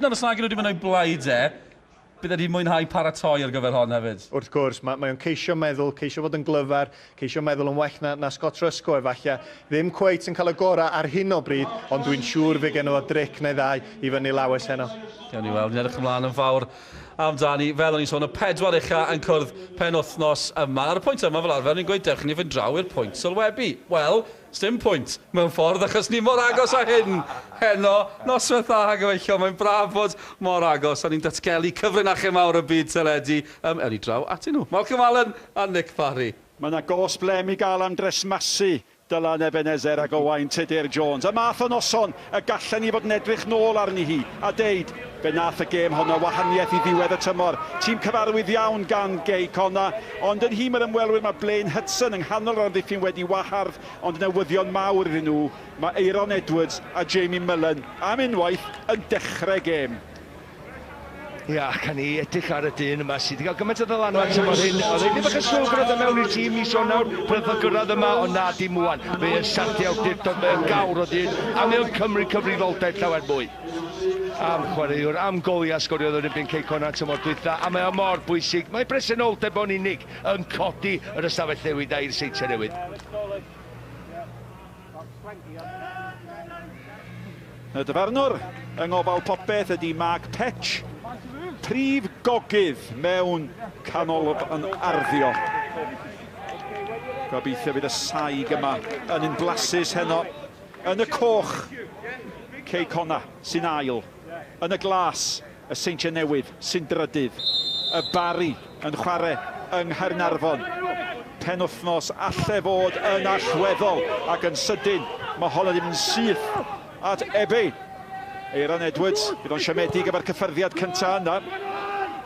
Nawr, os nag ydyn nhw wedi mynd o'i blaid e, bydd e wedi mwynhau paratoi ar gyfer hon hefyd. Wrth gwrs, mae, mae o'n ceisio meddwl, ceisio fod yn glyfar, ceisio meddwl yn well na, na Scott Ruscoe efallai. Ddim cweit yn cael y gorau ar hyn o bryd, ond dwi'n siŵr fe gen o dric neu ddau i fyny lawes heno. Gawn ni weld, ni'n edrych ymlaen yn fawr amdani. Fel o'n i'n sôn, y pedwar ucha yn cwrdd penwythnos yma. Ar y pwynt yma, fel arfer, ni'n gweud dewch i ni fynd draw i'r pwynt sylwebu. Wel, Sdim pwynt, mewn ffordd, achos ni mor agos â hyn heno. Noswaith dda, gyfeillion. Mae'n braf bod mor agos, a ni'n datgelu cyfrinachau mawr y byd teledu. Um, ewn ni draw atyn nhw. Malcolm Allen a Nick Parry. Mae yna gosb lem i gael am dresmasu Dylan Ebenezer ac Owain Tudur Jones. Y math o noson y gallen ni fod yn edrych nôl arni hi a deud, fe nath y gêm honno wahaniaeth i ddiwedd y tymor. Tîm cyfarwydd iawn gan Gei Connah, ond yn nhîm yr ymwelwyr mae Blaine Hudson yng nghanol yr amddiffyn wedi wahardd, ond newyddion mawr iddyn nhw, mae Aeron Edwards a Jamie Mullen am unwaith yn dechrau gêm. Ia, cawn ni edrych ar y dyn yma sydd wedi cael gymaint o ddylanwad tymor hyn. Oedd e ddim bach yn slow pan oedd e mewn i'r tîm mis Ionawr, pan oedd o gyrraedd yma, ond na, dim ŵan. Mae e'n sardio awdurdod, mae o'n gawr o ddyn, a mae o'n cymryd cyfrifoldeb llawer mwy. Am chwaraewr, am goliau sgoriodd yn erbyn Cei Connah tymor dwytha, a mae o mor bwysig. Mae presenoldeb o'n unig yn codi yr ystafell newid a i'r Seintiau Newydd. Y dyfarnwr yng ngofal popeth ydy Mark Petch, prif gogydd mewn canolfan arddio. Gobeithio bydd y saig yma yn un blasus heno. Yn y coch, Cei Connah sy'n ail. Yn y glas, y Seintiau Newydd sy'n drydydd. Y Barri yn chwarae yng Nghaernarfon. Penwythnos alle fod yn allweddol ac yn sydyn mae hon wedi mynd syth at Ebbe. Aeron Edwards, bydd o'n siomedig efo'r cyffyrddiad cyntaf yna.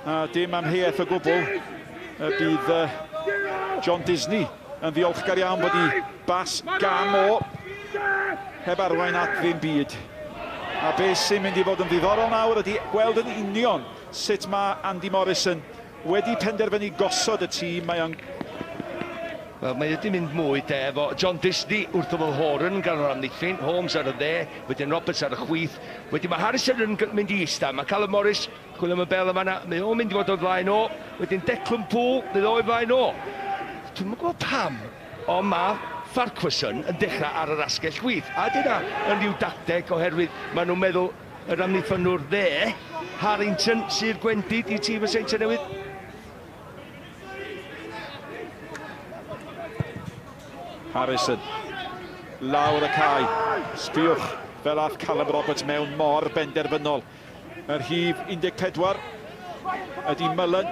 A dim amheuaeth o gwbl y bydd John Disney yn ddiolchgar iawn bod i bas gam o heb arwain at ddim byd. A beth sy'n mynd i fod yn ddiddorol nawr ydy gweld yn union sut mae Andy Morrison wedi penderfynu gosod y tîm. Mae o'n Wel, mae wedi mynd mwy de efo John Disney wrth ymyl Horan yn ganol amddiffyn, Holmes ar y dde, wedyn Roberts ar y chwith, wedyn mae Harrison yn mynd i ista, mae Callum Morris chwilio am y bel yn fanna, mae o'n mynd i fod o'i flaen o, wedyn Declan Poole, bydd o'i flaen o. Dwi'm yn gwybod pam, ond mae Farquharson yn dechrau ar yr asgell chwith, a dyna yn rhyw dacteg oherwydd maen nhw'n meddwl yr amddiffynnwr dde, Harrington, sy'r gwendid i tîm y Seintiau Newydd. Harrison, lawr y cae, sbiwch fel ath Callum Roberts mewn mor benderfynol. Y rhif 14 ydy Mullen.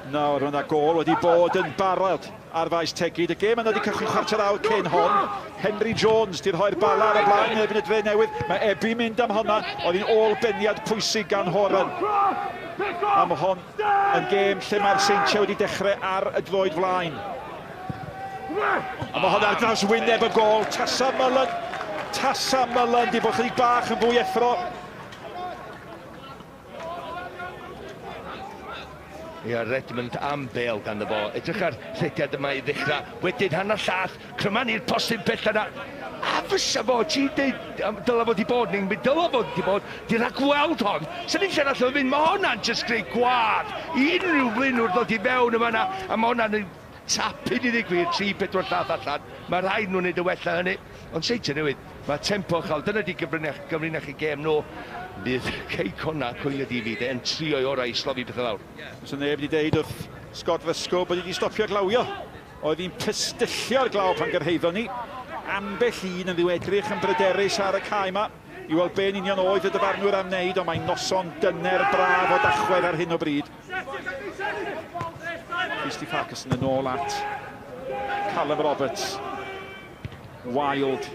Nawr, mae yna gol wedi bod yn barod ar faes Tegid. Y gêm yna wedi cychwyn chwarter awr cyn hon. Henry Jones di rhoi'r bala ar y blaen yn erbyn y Dre Newydd. Mae Ebi mynd am honna. Oedd hi'n ôl beniad pwysig gan Horan. A mae hon yn gêm lle mae'r Seintiau wedi dechrau ar y droed flaen. A mae hon ar draws wyneb y gôl. Tasa Mullen, Tasa Mullen, di bod chydig bach yn fwy effro. Ia, Redmond am bêl ganddo fo. Edrych ar rhediad yma i ddechrau. Wedyn hanner llath, cryman i'r postyn pella 'na. A fysa fo, ti'n deud, dylai fod 'di bod, neu'n mynd dylai fod 'di bod, 'di rhagweld hon. Sa'n unlle arall o fynd, mae honna'n jyst creu gwad i unrhyw flaenwr ddod i fewn yma 'na, a mae honna'n tapyn i ddweud gwir, 3, 4 llath allan. Mae rhaid nhw wneud y wella hynny. Ond Seintiau Newydd, mae tempo uchel, dyna 'di gyfrinach, gyfrinach y gêm nhw. Bydd Cei Connah, coelio di fi de, yn trio'i orau i slofi pethau lawr. Does 'na neb wedi deud wrth Scott Ruscoe bod hi wedi stopio glawio. Oedd hi'n pistyllio'r glaw pan gyrhaeddon ni. Ambell un yn ddiwedrych yn bryderus ar y cae 'ma i weld be yn union oedd y dyfarnwyr am wneud, ond mae'n noson dyner braf o Dachwedd ar hyn o bryd. Christy Farquharson yn ôl at Callum Roberts. Wild.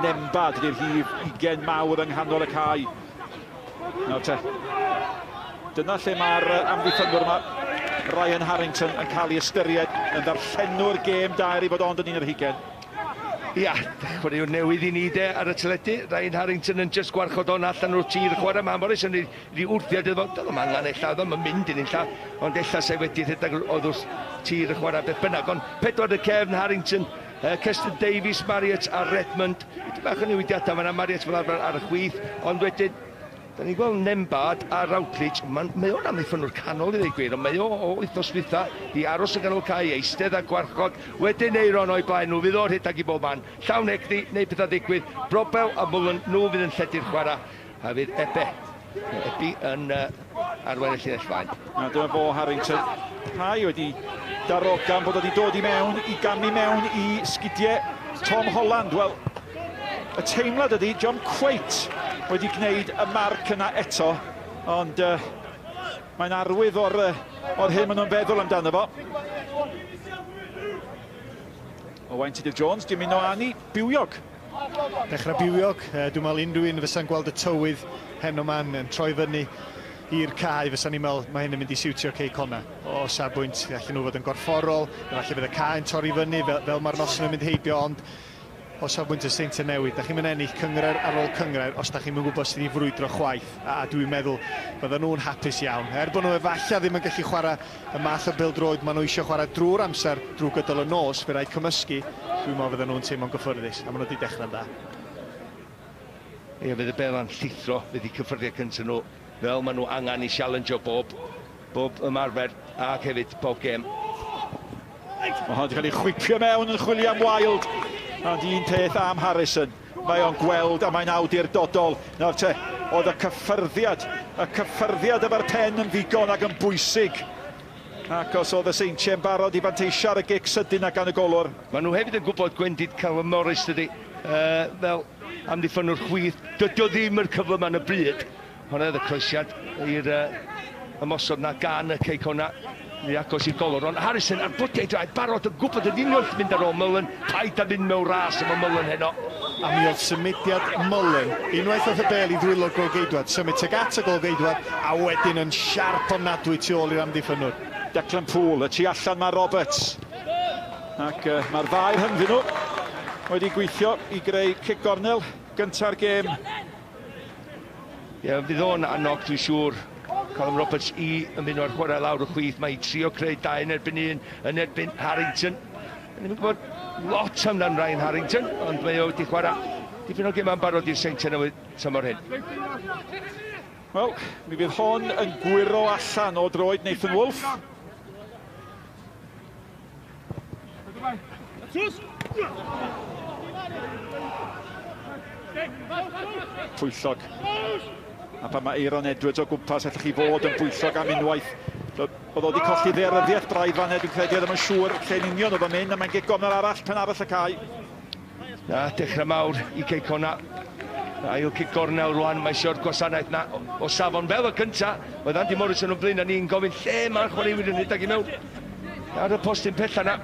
Nembad ydy'r rhif 20 mawr yng nghanol y cae. Nawr te. Dyna lle mae'r amddiffynwr yma, Ryan Harrington, yn cael ei ystyried yn ddarllenwr gêm da er ei fod ond yn un ar hugain. Ia, chwaraewr newydd i ni de ar y teledu, Ryan Harrington yn jyst gwarchod hwn allan o'r tir chwarae. Mae Morris yn rhy wrthiad iddo fo, doedd o'm angen ella, oedd o'm yn mynd yn unlla, ond ella se wedi rhedeg oedd wrth tir y chwarae beth bynnag. Ond pedwar y cefn, Harrington. Keston Davies, Marriott a Redmond. Dipyn bach o newidiadau, mae yna Marriott fel arfer ar y chwith, ond wedyn, da ni'n gweld Nembhard a Routledge, mae o'n amddiffynwr canol i ddweud gwir, ond mae o o wythnos dwytha i aros yn ganol cae, eistedd a gwarchod, wedyn Eiron o'i blaen nhw, fydd o'r rhedeg i bob man, llawn egni, neu pethau ddigwydd, Brobel a Mullen, nhw fydd yn lledu'r chwarae, a fydd Ebi yn arwain y llinell flaen. A dyma fo Harrington. Rhai wedi darogan bod wedi dod i mewn, i gamu mewn i sgidiau Tom Holland. Wel, y teimlad ydy, John cweit wedi gwneud y marc yna eto, ond mae'n arwydd o'r hyn maen nhw'n feddwl amdano fo. Owain Tudur Jones, dim un o ani, bywiog. Dechrau bywiog, dwi'n meddwl unrhyw un fysa'n gweld y tywydd heno ma'n yn troi fyny i'r cae, fysa'n ni'n meddwl mae hyn yn mynd i siwtio Cei Connah. O safbwynt, allan nhw fod yn gorfforol, efallai bydd y cae'n torri fyny fel mae'r noson yn mynd heibio, ond o safbwynt y Seintiau Newydd, da chi'n mynd ennill cynghrair ar ôl cynghrair os da chi'n mynd gwybod sydd i frwydro chwaith, a dwi'n meddwl bydden nhw'n hapus iawn. Er bod nhw efallai ddim yn gallu chwarae y math o bêl-droed maen nhw eisiau chwarae drwy'r amser, drwy gydol y nos, fe rai cymysgu, dwi'n meddwl fydden nhw'n teimlo'n gyffyrddus, a maen nhw wedi dechrau'n dda. Ie, fydd y bel yn llithro, fydd eu cyffyrddiad cyntaf nhw, fel maen nhw angen i challenge-o bob ymarfer ac hefyd bob gêm. Mae hon wedi cael ei chwipio mewn yn chwilio am Wild. Ond un peth am Harrison, mae o'n gweld a mae'n awdurdodol. Nawr te, oedd y cyffyrddiad efo'r pen yn ddigon ac yn bwysig. Ac os oedd y Seintiau'n barod i fanteisio ar y gic sydyn ac gan y golwr. Maen nhw hefyd yn gwybod gwendid Callum Morris dydy, fel amddiffynwr chwith. Dydy o ddim yr cyfle yma yn y bryd. Hwnna oedd y croesiad i'r ymosod na gan y Cei Connah. Ni agos i'r golwr, ond Harrison ar bwtiau draed barod yn gwybod yn union mynd ar ôl Mullen, paid a mynd mewn ras efo Mullen heno. A mi oedd symudiad Mullen, unwaith oedd y bel i ddwylo'r golgeidwad, symud tuag at y golgeidwad, a wedyn yn siarp ofnadwy tu ôl i'r amddiffynnwr. Declan Poole, y tu allan mae Roberts. Ac mae'r ddau rhyngddyn nhw wedi gweithio i greu cic gornel gynta'r gêm. Ie, fydd o'n annog, dwi'n siŵr, Callum Roberts i ymuno ar chwarae lawr y chwith. Mae i trio creu dau yn erbyn un, yn erbyn Harrington. Ni'n gwybod lot amdan Ryan Harrington, ond mae o wedi chwarae dipyn o gemau'n barod i'r Seintiau Newydd tymor hyn. Wel, mi fydd hon yn gwyro allan o droed Nathan Wolfe. Pwyllog. A pan mae Aaron Edwards o gwmpas, allwch chi fod yn bwyllog am unwaith. Oedd o wedi colli ddaearyddiaeth braidd fan hyn, dwi'n credu, oedd ddim yn siŵr lle'n union oedd o'n mynd, a mae'n gic gornel arall, pen arall y cae. Na, dechrau mawr i Cei Connah. Ail cic gornel rwan, mae eisiau'r gwasanaeth na o safon fel y cynta. Oedd Andy Morrison o'n blaen a ni'n gofyn lle mae'r chwaraewyr yn rhedeg i mewn. Ar y postyn pella na.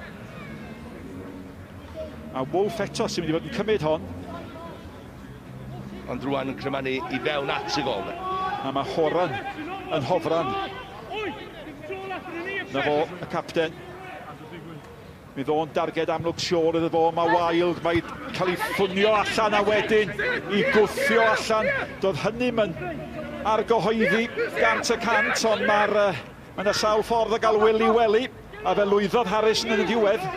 A Wolfe eto sy'n mynd i fod yn cymryd hon. Ond rwan yn crymanu i fewn at y gol. A mae Horan yn hofran. Na fo, y capten. Mi ddo'n darged amlwg siôr iddo fo. Mae Wild, mae cael ei ffwnio allan a wedyn i gwthio allan. Doedd hynny'm yn argyhoeddi 100%, ond mae yna sawl ffordd o gael Willy Welly, a fe lwyddodd Harrison yn y diwedd.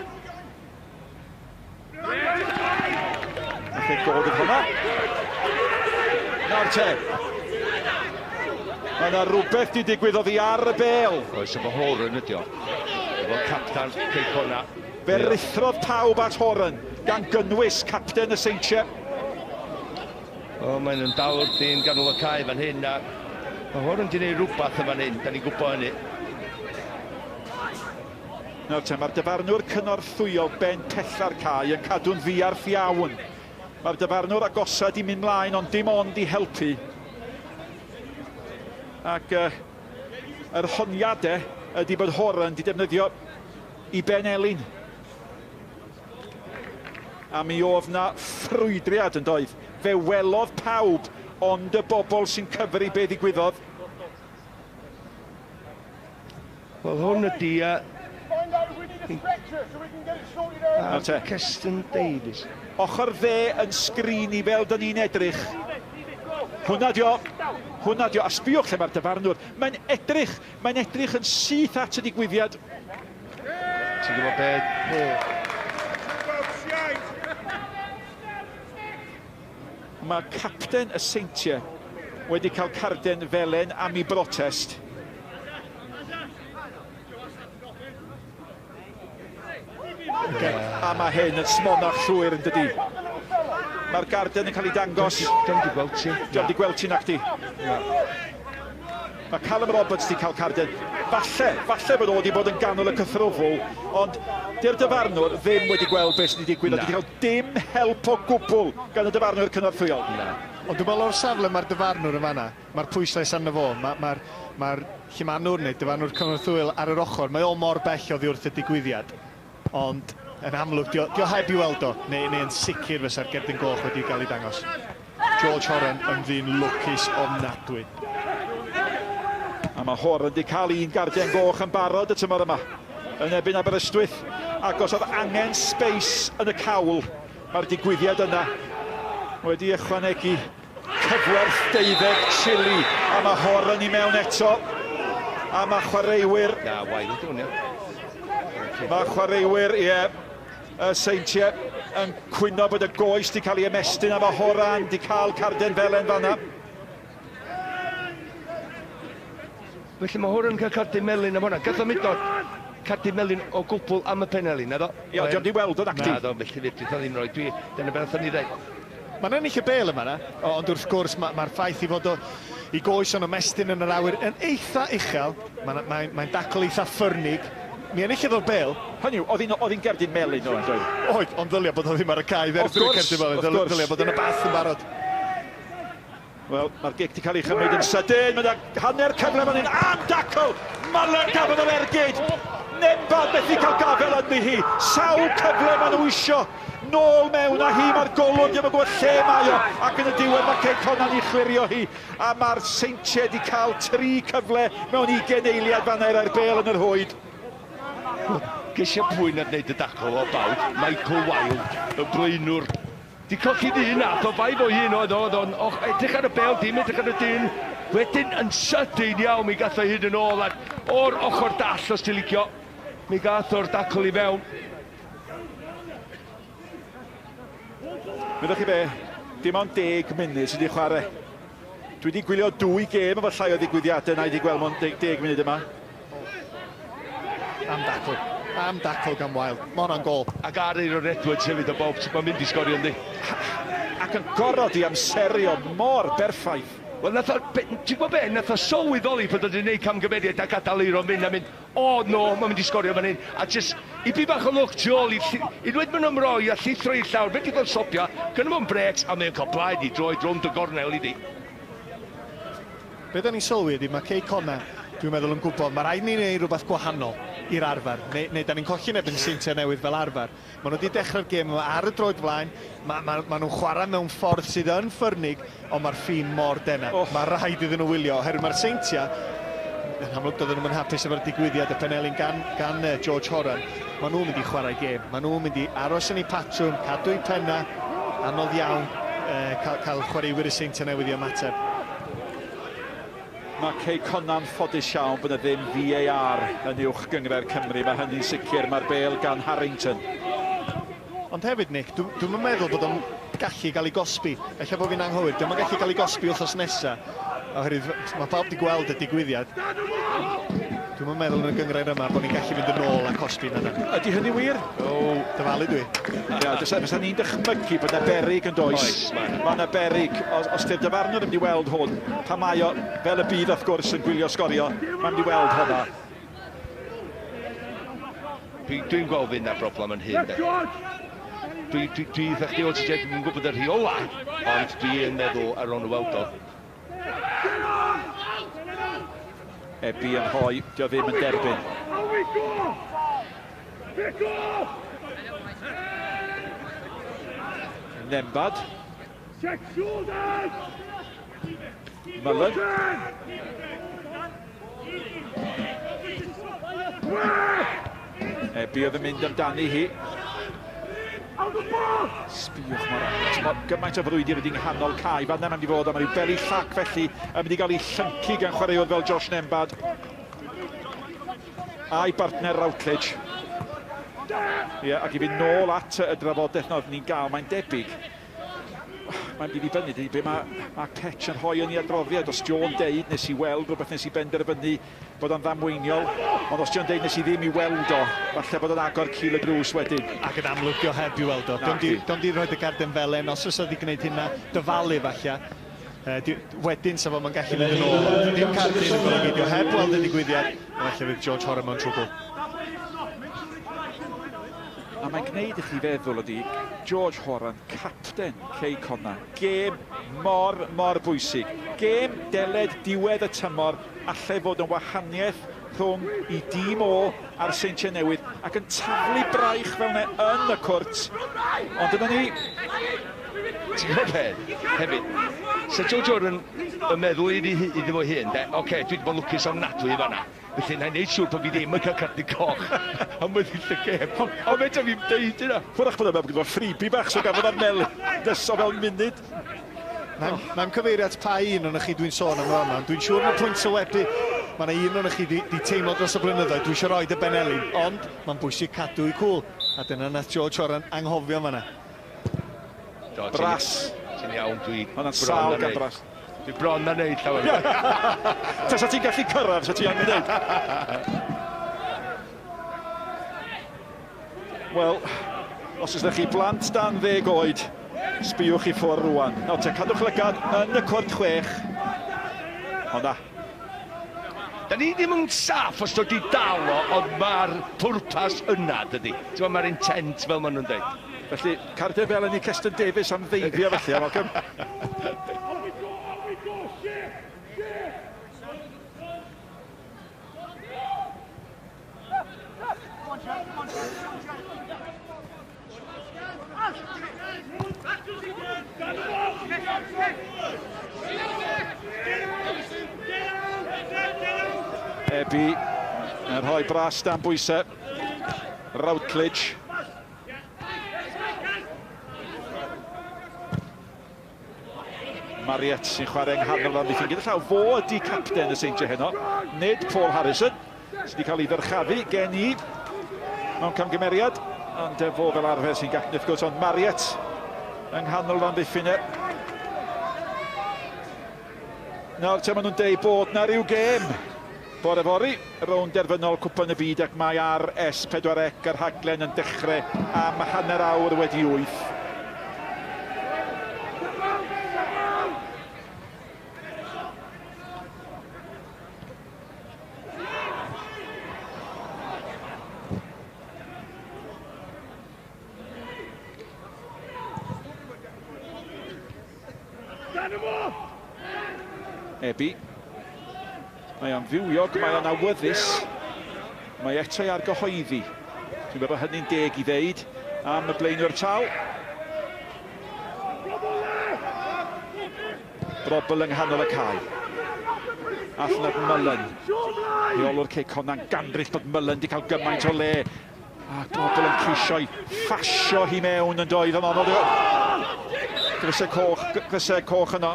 A lle gol gyda hwnna. Nawr te. Mae yna rhywbeth di digwydd oddi ar y bêl. Oes, efo Horan ydi o. Efo captan Cei Connah. Fe ruthrodd pawb at Horan, gan gynnwys capten y Seintiau. O, mae'n yn dal wrth i'n ganol y cae fan hyn, a mae Horan di wneud rhywbeth yn fan hyn, da ni'n gwybod hynny. Nawr te, mae'r dyfarnwr cynorthwyol ben pella'r cae yn cadw'n ddiarth iawn. Mae'r dyfarnwr agosad i mynd mlaen, ond dim ond i helpu. Ac yr honiadau ydy bod Horan di defnyddio i ben elin. A mi oedd na ffrwydriad yn doedd. Fe welodd pawb ond y bobl sy'n cyfri be ddigwyddodd. Wel, hwn ydy... Nawr te. Keston Davies. Ochr dde yn sgrin i fel dyn ni'n edrych. Hwnna dio. Hwnna dio. A sbiwch lle mae'r dyfarnwr. Mae'n edrych yn syth at y digwyddiad. Ti'n gwybod be? Mae capten y Seintiau wedi cael carden felen am ei brotest. A mae hyn yn smonach llwyr yn dydi. Mae'r garden yn cael ei dangos. Diolch di gweld ti. Diolch di gweld ti nacdi. Mae Callum Roberts di cael carden. Falle, falle bod o wedi bod yn ganol y cythrwfl, ond dy'r dyfarnwr ddim wedi gweld beth sydd wedi digwydd. Wedi cael dim help o gwbl gan y dyfarnwr cynorthwyol. Na. Ond dwi'n meddwl o'r safle mae'r dyfarnwr yn fanna, mae'r pwyslais arno fo, mae'r ma, ma llumanwr neu dyfarnwr cynorthwyol ar yr ochr, mae o mor bell oddi wrth y digwyddiad. Ond yn amlwg, dio, dio heb i weld o, neu, neu yn sicr fysa'r gerdyn goch wedi cael ei dangos. George Horan yn ddyn lwcus ofnadwy. A mae Horan wedi cael un garden goch yn barod y tymor yma yn erbyn Aberystwyth. Ac os oedd angen space yn y cawl, mae'r digwyddiad yna wedi ychwanegu cyfwerth 12 chili. A mae Horan i mewn eto. A mae chwaraewyr... Na, wael ydw hwn, ia. Mae chwaraewyr, ie, y Seintiau yn cwyno bod y goes wedi cael ei ymestyn a mae Horan wedi cael carden felen fanna. Felly mae Horan yn cael cardyn melyn am hwnna. Gath o mynd o cardyn melyn o gwbl am y peneli, na ddo? Ie, diolch di weld o'n acti. Na ddo, felly fedrith o ddim rhoi. Dwi, dyna beth nathon ni ddeud. Mae'n ennill y bel yma na, ond wrth gwrs mae'r ma ffaith i fod o i goes o'n ymestyn yn yr awyr yn eitha uchel. Mae'n mae, mae dacl eitha ffyrnig. Mi enillodd o'r bel. Hynny yw, oedd hi'n gerdyn melyn o'n dweud? Oedd, ond ddylia bod o ddim ar y cae dderbyn y cerdyn melyn. Ddylia bod yn y bath yn barod. Wel, mae'r gic wedi cael ei chymryd yn sydyn. Mae hanner cyfle fan hyn. Am dacl! Muller gafodd yr ergyd! Nembad methu cael gafel ynddi hi. Sawl cyfle maen nhw isio. Nôl mewn â hi, mae'r golwr ddim yn gwybod lle mae o. Ac yn y diwedd mae Cei Connah i chwirio hi. A mae'r Seintiau wedi cael 3 cyfle mewn 20 eiliad fan a'r bêl yn yr hwyd. Geisio pwy na wneud y dacl o bawb, Michael Wilde, y blaenwr. Di colli ddyn nath o bai fo hun oedd o'n edrych ar y bêl, dim edrych ar y dyn. Wedyn yn sydyn iawn mi gath o hyn yn ôl ac o'r ochr dall os ti'n licio. Mi gath o'r dacl i fewn. Meddwch chi be, dim ond 10 munud sydd wedi chwarae. Dwi wedi gwylio 2 gêm efo llai o ddigwyddiadau na i wedi gweld mewn 10 munud yma. Am dacl. Am dacl gan Wilde. Mae hwnna'n gol. Ac ar Aaron Edwards hefyd o bob, mae'n mynd i sgorio yndi. Ac yn gorfod i amserio mor berffaith. Wel, nath o, ti'n gwybod be, nath o sylweddoli bod o wedi gwneud camgymeriad a gadael Aaron mynd a mynd, o no, mae'n mynd i sgorio fan hyn. A jyst, i bi bach o lwc tu ôl, unwaith maen nhw'n ymroi a llithro i'r llawr, fe di gweld stopio, gynno fo'n breaks, a mae'n cael blaen i droed rownd y gornel iddi. Be da ni'n sylwi ydy, mae Cei Connah, dwi'n meddwl yn gwybod, mae rhaid ni wneud rhywbeth gwahanol i'r arfer, neu, neu da ni'n colli yn erbyn Seintiau Newydd fel arfer. Maen nhw wedi dechrau'r gêm yma ar y droed flaen, ma nhw'n chwarae mewn ffordd sydd yn ffyrnig, ond mae'r ffin mor denau. Oh. Mae rhaid iddyn nhw wylio, oherwydd mae'r Seintiau, yn amlwg doedden nhw'n hapus efo'r digwyddiad y penelin gan George Horan. Maen nhw'n mynd i chwarae gêm, maen nhw'n mynd i aros yn eu patrwm, cadw eu penna, anodd iawn cael chwaraewyr y Seintiau Newydd i ymateb. Mae Cei Connah'n ffodus iawn bod yna ddim VAR yn uwch gynghrair Cymru. Mae hynny'n sicr, mae'r bêl gan Harrington. Ond hefyd, Nick, dwi'n meddwl bod o'n gallu gael ei gosbi. Ella bod fi'n anghywir, dwi'n gallu gael ei gosbi wythnos nesaf. Oherwydd mae pawb wedi gweld y digwyddiad. Dwi'n meddwl yn y gynghrair yma bod ni'n gallu mynd yn ôl a cosbi yna. Ydy hynny wir? O, dyfalu dwi. Ia, fysa ni'n dychmygu bod yna berig yn does. Oes, mae yna berig. Os di'r dyfarnwr yn mynd i weld hwn, pan mae o, fel y bydd wrth gwrs yn gwylio sgorio, mae'n mynd i weld hwnna. Dwi'n gweld fynd na broblem yn hyn, de. Dwi eitha chdi o ti, dwi'n gwybod y rheola, ond dwi'n meddwl ar ôl weld o. Ebi yn rhoi, dio ddim yn derbyn. Nembad. Mullen. Ebi oedd yn mynd amdani hi. Sbiwch mor agos. Mae gymaint o frwydr wedi nghanol cae. Fan yna mae'n mynd i fod, a mae rhyw beli llac felly yn mynd i gael ei llyncu gan chwaraewr fel Josh Nembad. A'i bartner Routledge. Ie, ac i fynd nôl at y drafodaeth na oeddwn ni'n gael, mae'n debyg. Mae'n mynd i ddibynnu, dydy, be mae Mark Petch yn rhoi yn ei adroddiad. Os Jo'n deud nes i weld rhywbeth nes i benderfynu bod o'n ddamweiniol, ond os Jo'n deud nes i ddim i weld o, falle bod o'n agor cil y drws wedyn. Ac yn amlwg, dio heb i weld o. Dio'm di rhoi y garden felen, os oes wedi gwneud hynna, dyfalu falle. Wedyn sa fo'm yn gallu mynd yn ôl, ond dim cardyn yn golygu dio heb weld y digwyddiad, a falle fydd George Horan mewn trwbl. A mae'n gwneud i chi feddwl ydy George Horan, capten Cei Connah. Gêm mor, mor bwysig. Gêm deled diwedd y tymor allai fod yn wahaniaeth rhwng i dîm o a'r Seintiau Newydd ac yn taflu braich fel yna yn y cwrt. Ond dyna ni. Ti'n gwybod beth, hefyd, sa George Horan yn meddwl iddi fo hun, de, oce, dwi wedi bod yn lwcus ofnadwy i fanna, felly na i wneud siŵr bod fi ddim yn cael cardyn coch am weddill y gêm. Ond fedra fi'm deud hynna. Hwrach bod o'n meddwl bod freebie bach, so gafodd ar mel dyso fel munud. Na'n cyfeirio at pa un o'n chi dwi'n sôn am yma, ond dwi'n siŵr yn y pwynt sylwebu, mae yna un o'n chi di teimlo dros y blynyddoedd, dwi eisiau rhoi y benelin, ond mae'n bwysig cadw i cwl. A dyna nath George Horan anghofio fanna. Bras. Ti'n iawn, dwi bron sâl gan Bras. Dwi bron na neud llawer. Tasa ti'n gallu cyrraedd, sa ti angen neud. Wel, os ydych chi blant dan 10 oed, sbïwch i ffwrdd rwan. Nawr te, cadwch lygad yn y cwrt 6. Honna. Da ni ddim yn saff os dod i dal o, ond mae'r pwrpas yna, dydy. Ti'n mae'r intent, fel maen nhw'n dweud. Felly, carden fel yn i Keston Davies am ddeifio felly, Malcolm. Ebi yn rhoi bras dan bwysau. Routledge. Mariette sy'n chwarae yng nghanol amddiffyn gyda llaw. Fo ydi capten y Seintiau heno, nid Paul Harrison, sydd wedi cael ei ddyrchafu gen i mewn camgymeriad, ond fo fel arfer sy'n gapten wrth gwrs, ond Mariette yng nghanol amddiffyn e. Nawr te maen nhw'n deud bod na ryw gêm bore fory, rownd derfynol Cwpan y Byd, ac mae ar S4C yr rhaglen yn dechrau am 8:30. Ebi. Mae o'n fywiog, mae o'n awyddus. Mae eto i argyhoeddi. Dwi'n meddwl bod hynny'n deg i ddeud am y blaenwr tal. Brobl yng nghanol y cae. Allan at Mullen. Rheolwr Cei Connah'n gandryll bod Mullen wedi cael gymaint o le. A Brobl yn ceisio'i ffasio hi mewn yn doedd yn anodd. Grysau coch yno.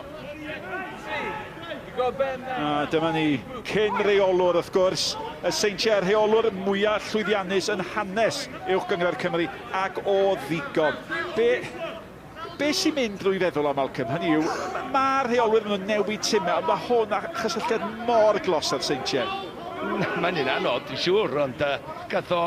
A dyma ni, cyn reolwr wrth gwrs, y Seintiau rheolwr mwyaf llwyddiannus yn hanes Uwch Gynghrair Cymru ac o ddigon. Be sy'n mynd drwy feddwl o Malcolm? Hynny yw, mae'r rheolwyr maen nhw'n newid timau, ond mae hwn â chysylltiad mor glos â'r Seintiau. Mae'n un anodd, dwi'n siŵr, ond gath o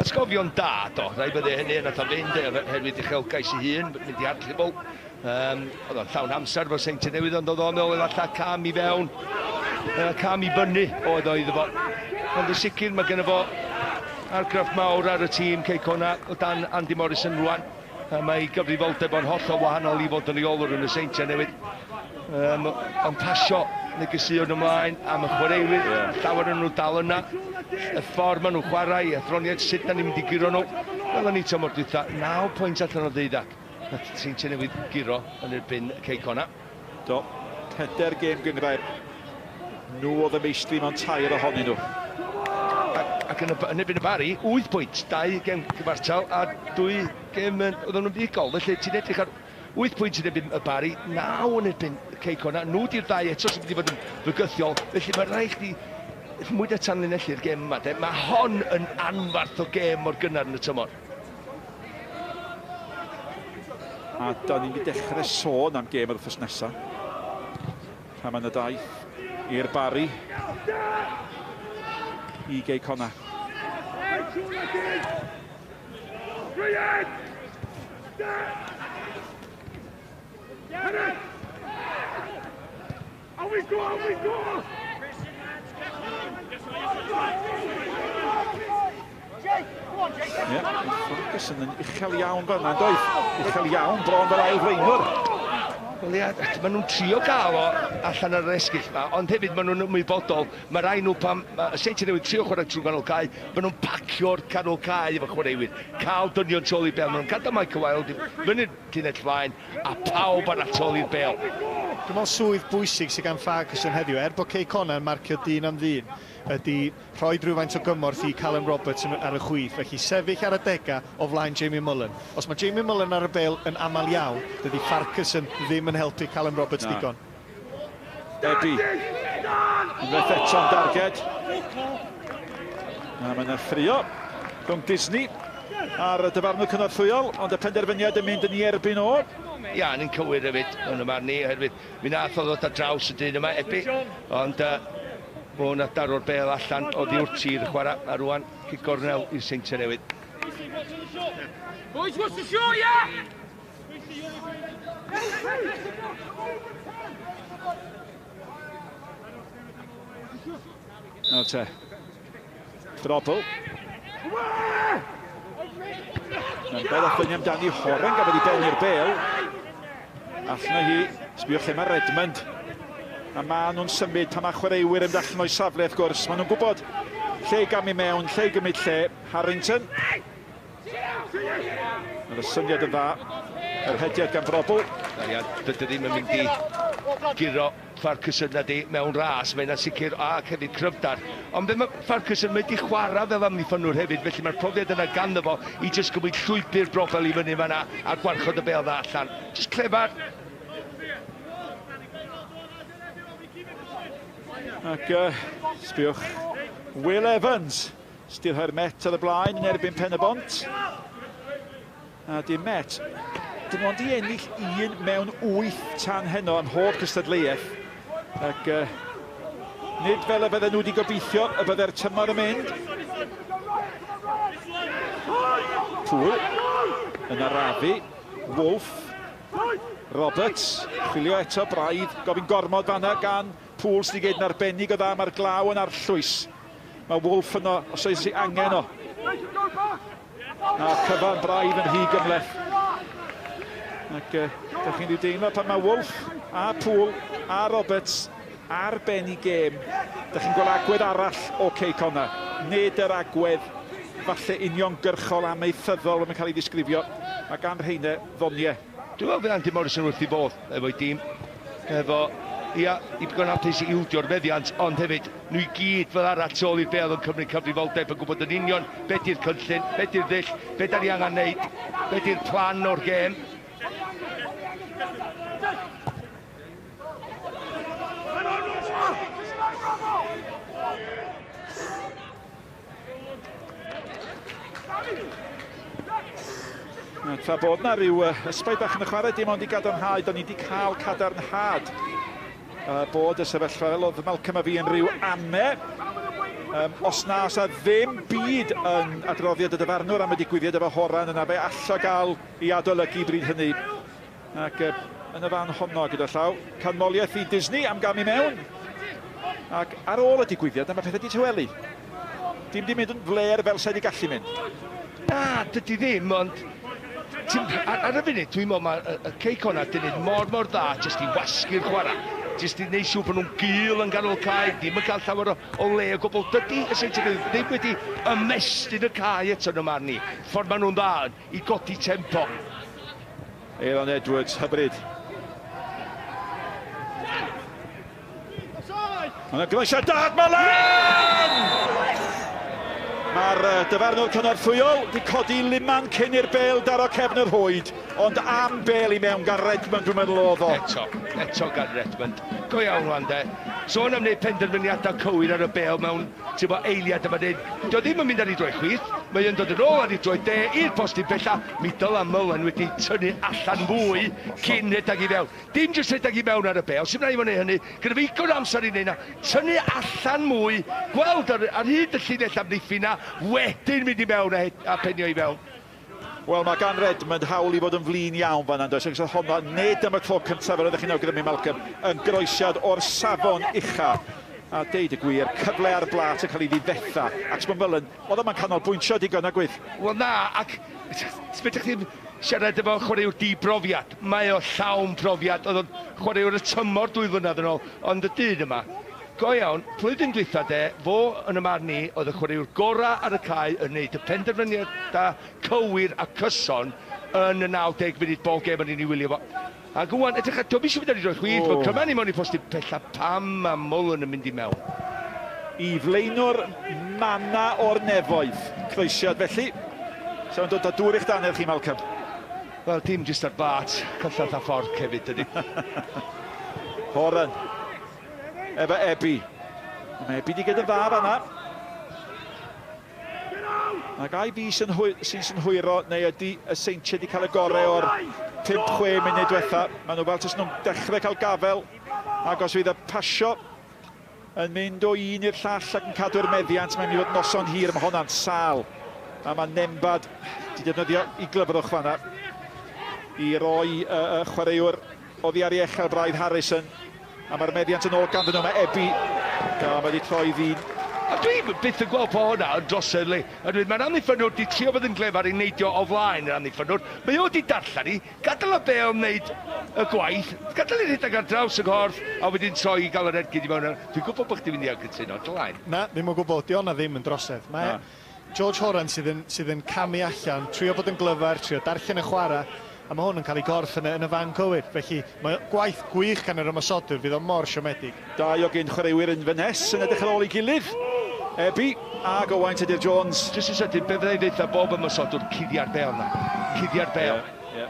atgofion da, do. Rhaid bydde hynny, nath o fynd oherwydd uchelgais ei hun, mynd i Hartlepool. Oedd o'n llawn amser efo Seintiau Newydd, ond oedd o'n meddwl efallai cam i fewn, cam i fyny oedd o iddo fo. Ond yn sicr mae genno fo argraff mawr ar y tîm Cei Connah o dan Andy Morrison rwan. Mae ei gyfrifoldeb o'n hollol wahanol i fod yn reolwr yn y Seintiau Newydd. Ond pasio negeseuon ymlaen am y chwaraewyr, llawer yn nhw dal yna. Y ffordd maen nhw'n chwarae, athroniaeth, sut da ni'n mynd i guro nhw. Wel, o'n i tymor dwytha, 9 pwynt allan o 12. Nath Seintiau Newydd guro yn erbyn Cei Connah. Do, 4 gêm gynghrair. Nhw oedd y meistri mewn 3 ohonyn nhw. Ac yn erbyn y Barri, 8 pwynt, 2 gêm gyfartal a 2 gêm oedden nhw'n fuddugol. Felly ti'n edrych ar 8 pwynt yn erbyn y Barri, 9 yn erbyn Cei Connah. Nhw di'r ddau eto sy'n mynd i fod yn fygythiol. Felly mae rhaid chdi mwy na tanlinellu'r gêm yma. De. Mae hon yn anfarth o gêm mor gynnar yn y tymor. A da ni'n mynd i dechrau sôn am gêm yr wythnos nesaf. Rhan y daith i'r Barri i Gei Connah. Ie, Ferguson yn uchel iawn fel yna, doedd? Uchel iawn, bron fel ail flaenwr. Wel ia, maen nhw'n trio gael o allan ar yr esgyll yma, ond hefyd maen nhw'n ymwybodol, mae rai nhw pam, y Seintiau Newydd trio chwarae trwy ganol cae, maen nhw'n pacio'r canol cae efo chwaraewyr, cael dynion tu ôl i'r bêl, maen nhw'n gadael Michael Wilde fyny'r llinell flaen, a pawb arall tu ôl i'r bêl. Dwi'n meddwl swydd bwysig sydd gan Ferguson heddiw, er bod Cei Connah yn marcio dyn am ddyn, ydy rhoi rhywfaint o gymorth i Callum Roberts ar y chwith. Felly sefyll ar y dega o flaen Jamie Mullen. Os mae Jamie Mullen ar y bêl yn aml iawn, dydy Farquharson ddim yn helpu Callum Roberts Na. digon. Ebi. Unwaith eto'n darged. A mae yna ffrio rhwng Disney ar y dyfarnwr cynorthwyol, ond y penderfyniad yn mynd yn ei erbyn o. Ia, yn cywir hefyd, yn y marn i, oherwydd mi nath o ddod ar draws y dyn yma, Ebi, ond mae hwnna daro'r bêl allan oddi wrth tir chwarae, a rwan cic gornel i'r Seintiau Newydd. Boys, what's the shot, yeah? Nawr te. Frobl. Na'n bel a ffynnu amdani Horan gafodd ei benni'r bêl. Allan o hi, sbiwch lle mae Redmond. A maen nhw'n symud pan mae chwaraewyr yn allan o'i safle wrth gwrs. Maen nhw'n gwybod lle i gamu mewn, lle i gymryd lle. Harrington. Mae'r syniad yn dda. Yr hediad gan Frobl. Ia, dydy ddim yn mynd i guro Farquharson na di mewn ras, mae'n sicr ac hefyd cryfdar. Ond fe mae Farquharson wedi chwarae fel amddiffynnwr hefyd, felly mae'r profiad yna ganddo fo i jyst gymryd llwybr Brobbel i fyny fan'na a gwarchod y bêl dda allan. Jyst clefar. Ac sbiwch, Will Evans, sydd rhoi'r Met ar y blaen yn erbyn Pen y Bont. A dim Met, dim ond i ennill 1 mewn 8 tan heno ym mhob cystadleuaeth. Ac nid fel y bydden nhw wedi gobeithio y bydde'r tymor yn mynd. Pŵl yn arafu, Wolf, Roberts, chwilio eto braidd, gofyn gormod fanna gan Pŵl sydd wedi gwneud yn arbennig o dda, mae'r glaw yn arllwys. Mae Wolf yno os oes ei angen o. A cyfan braidd yn rhy gymhleth. Ac da chi'n rhyw deimlo pan mae Wolf a Pŵl a Roberts ar ben i gêm. Da chi'n gweld agwedd arall o Cei Connah. Nid yr agwedd falle uniongyrchol amaethyddol mae'n cael ei ddisgrifio. Mae gan rheina ddoniau. Dwi'n meddwl fydd Andy Morrison wrth ei fodd efo'i dîm. Efo, ia, i bod hapus i ildio'r meddiant, ond hefyd, nhw i gyd fel arall tu ôl i'r bêl yn cymryd cyfrifoldeb yn gwybod yn union be di'r cynllun, be di'r ddull, be da ni angen neud, be di'r plan o'r gêm. Tra bod na rhyw ysbaid bach yn y chwarae, dim ond i gadarnhau, da ni wedi cael cadarnhad bod y sefyllfa fel oedd Malcolm a fi yn rhyw ame. Os na, os na ddim byd yn adroddiad y dyfarnwr am y digwyddiad efo Horan yna, fe allo gael ei adolygu bryd hynny. Ac yn y fan honno gyda llaw, canmoliaeth i Disney am gamu mewn. Ac ar ôl y digwyddiad, mae pethau wedi tawelu. Dim di mynd yn fler fel sa'i wedi gallu mynd. Na, dydy ddim, ond ar y funud, dwi'n meddwl mae y Cei Connah di wneud mor dda jyst i wasgu'r chwarae. Jyst i wneud siŵr bod nhw'n gul yn ganol cae, ddim yn cael llawer o le o gwbl. Dydy y Seintiau Newydd ddim wedi ymestyn y cae eto yn y marn i. Ffordd maen nhw'n dda i godi tempo. Aelon Edwards, hyfryd. Mae'n groesiad da, Malen! Mae'r dyfarnwr cynorthwyol wedi codi liman cyn i'r bêl daro cefn yr rhwyd, ond am bêl i mewn gan Redmond, dwi'n meddwl oedd o. Eto gan Redmond. Go iawn rwan de. Sôn am wneud penderfyniadau cywir ar y bêl mewn Ti'n bo, eiliad yma dweud, dio ddim yn mynd ar ei droed chwith, mae o'n dod yn ôl ar ei droed de i'r postyn pella, mi dyla Mullen wedi tynnu allan fwy cyn rhedeg i fewn. Dim jyst rhedeg i mewn ar y bêl, sy'n rhaid i fo wneud hynny, gyda fi ddigon o amser i wneud 'na, tynnu allan mwy, gweld ar, ar hyd y llinell amddiffyn 'na, wedyn mynd i mewn a, a penio i fewn. Wel, mae gan Redmond hawl i fod yn flin iawn fan'na, yn does? Achos oedd honno, nid am y tro cyntaf yr oeddech chi'n awgrymu, Malcolm, yn groesiad o'r safon ucha. A deud y gwir, cyfle ar blat yn cael ei ddifetha. Ac mae Mullen, oedd o'm yn canolbwyntio digon, nag oedd? Wel na, ac fedrwch chi ddim siarad efo chwaraewr di-brofiad. Mae o llawn profiad, oedd o'n chwaraewr y tymor 2 flynedd yn ôl, ond y dyn yma, go iawn, flwyddyn dwytha de, fo yn y marn i, oedd y chwaraewr gorau ar y cae yn neud y penderfyniadau cywir a cyson yn y 90 munud bob gêm o'n i'n ei wylio fo. Ac ŵan, edrych ar, dio'm eisiau mynd ar ei droed chwith, mae'n cryfhau mewn i postyn pella, pam mae Mullen yn mynd i mewn? I flaenwr manna o'r nefoedd. Croesiad felly. So yn dod â dŵr i'ch dannedd chi, Malcolm? Wel, dim jyst ar blat, cyllell a fforc hefyd, dydy. Horan. Efo Ebi. Mae Ebi di gyda dda fanna. Ac ai fi sy'n sy synhwyro, neu ydy y Seintiau wedi cael y gorau o'r 5-6 munud diwetha. Maen nhw fel tas nhw'n dechrau cael gafel, ac os fydd y pasio yn mynd o un i'r llall ac yn cadw'r meddiant, mae'n mynd i fod noson hir, mae honna'n sâl. A mae Nembad wedi defnyddio i glyfrwch fanna i roi y chwaraewr oddi ar ei echel braidd Harrison. A mae'r meddiant yn ôl ganddyn nhw, mae Ebi. A mae wedi troi ddyn. A dwi byth yn gweld po hwnna yn drosedd le. A dwi, mae'r amddiffynnwr di trio bod yn glefar i neidio o flaen yr amddiffynnwr. Mae o di darllen i, gadael y bêl wneud y gwaith, gadael i rhedeg ar draws y gorff, a wedyn troi i gael yr ergyd i mewn. Dwi'n gwybod bod chdi'n mynd i anghytuno, dylaen. Na, ddim o gwbl, di hwnna ddim yn drosedd. Mae George Horan sydd yn, sydd yn camu allan, trio bod yn glyfar, trio darllen y chwarae, a mae hwn yn cael ei gorff yn y, yn y fan cywir. Felly mae gwaith gwych gan yr ymosodwr, fydd o mor siomedig. Dau o gyn chwaraewyr Inverness yn edrych ar ôl ei gilydd. Ebi ac Owain Tudur Jones. Jyst yn sydyn, be fydda i ddeutha bob ymosodwr, cuddia'r bêl na. Cuddia'r bêl. Yeah, yeah.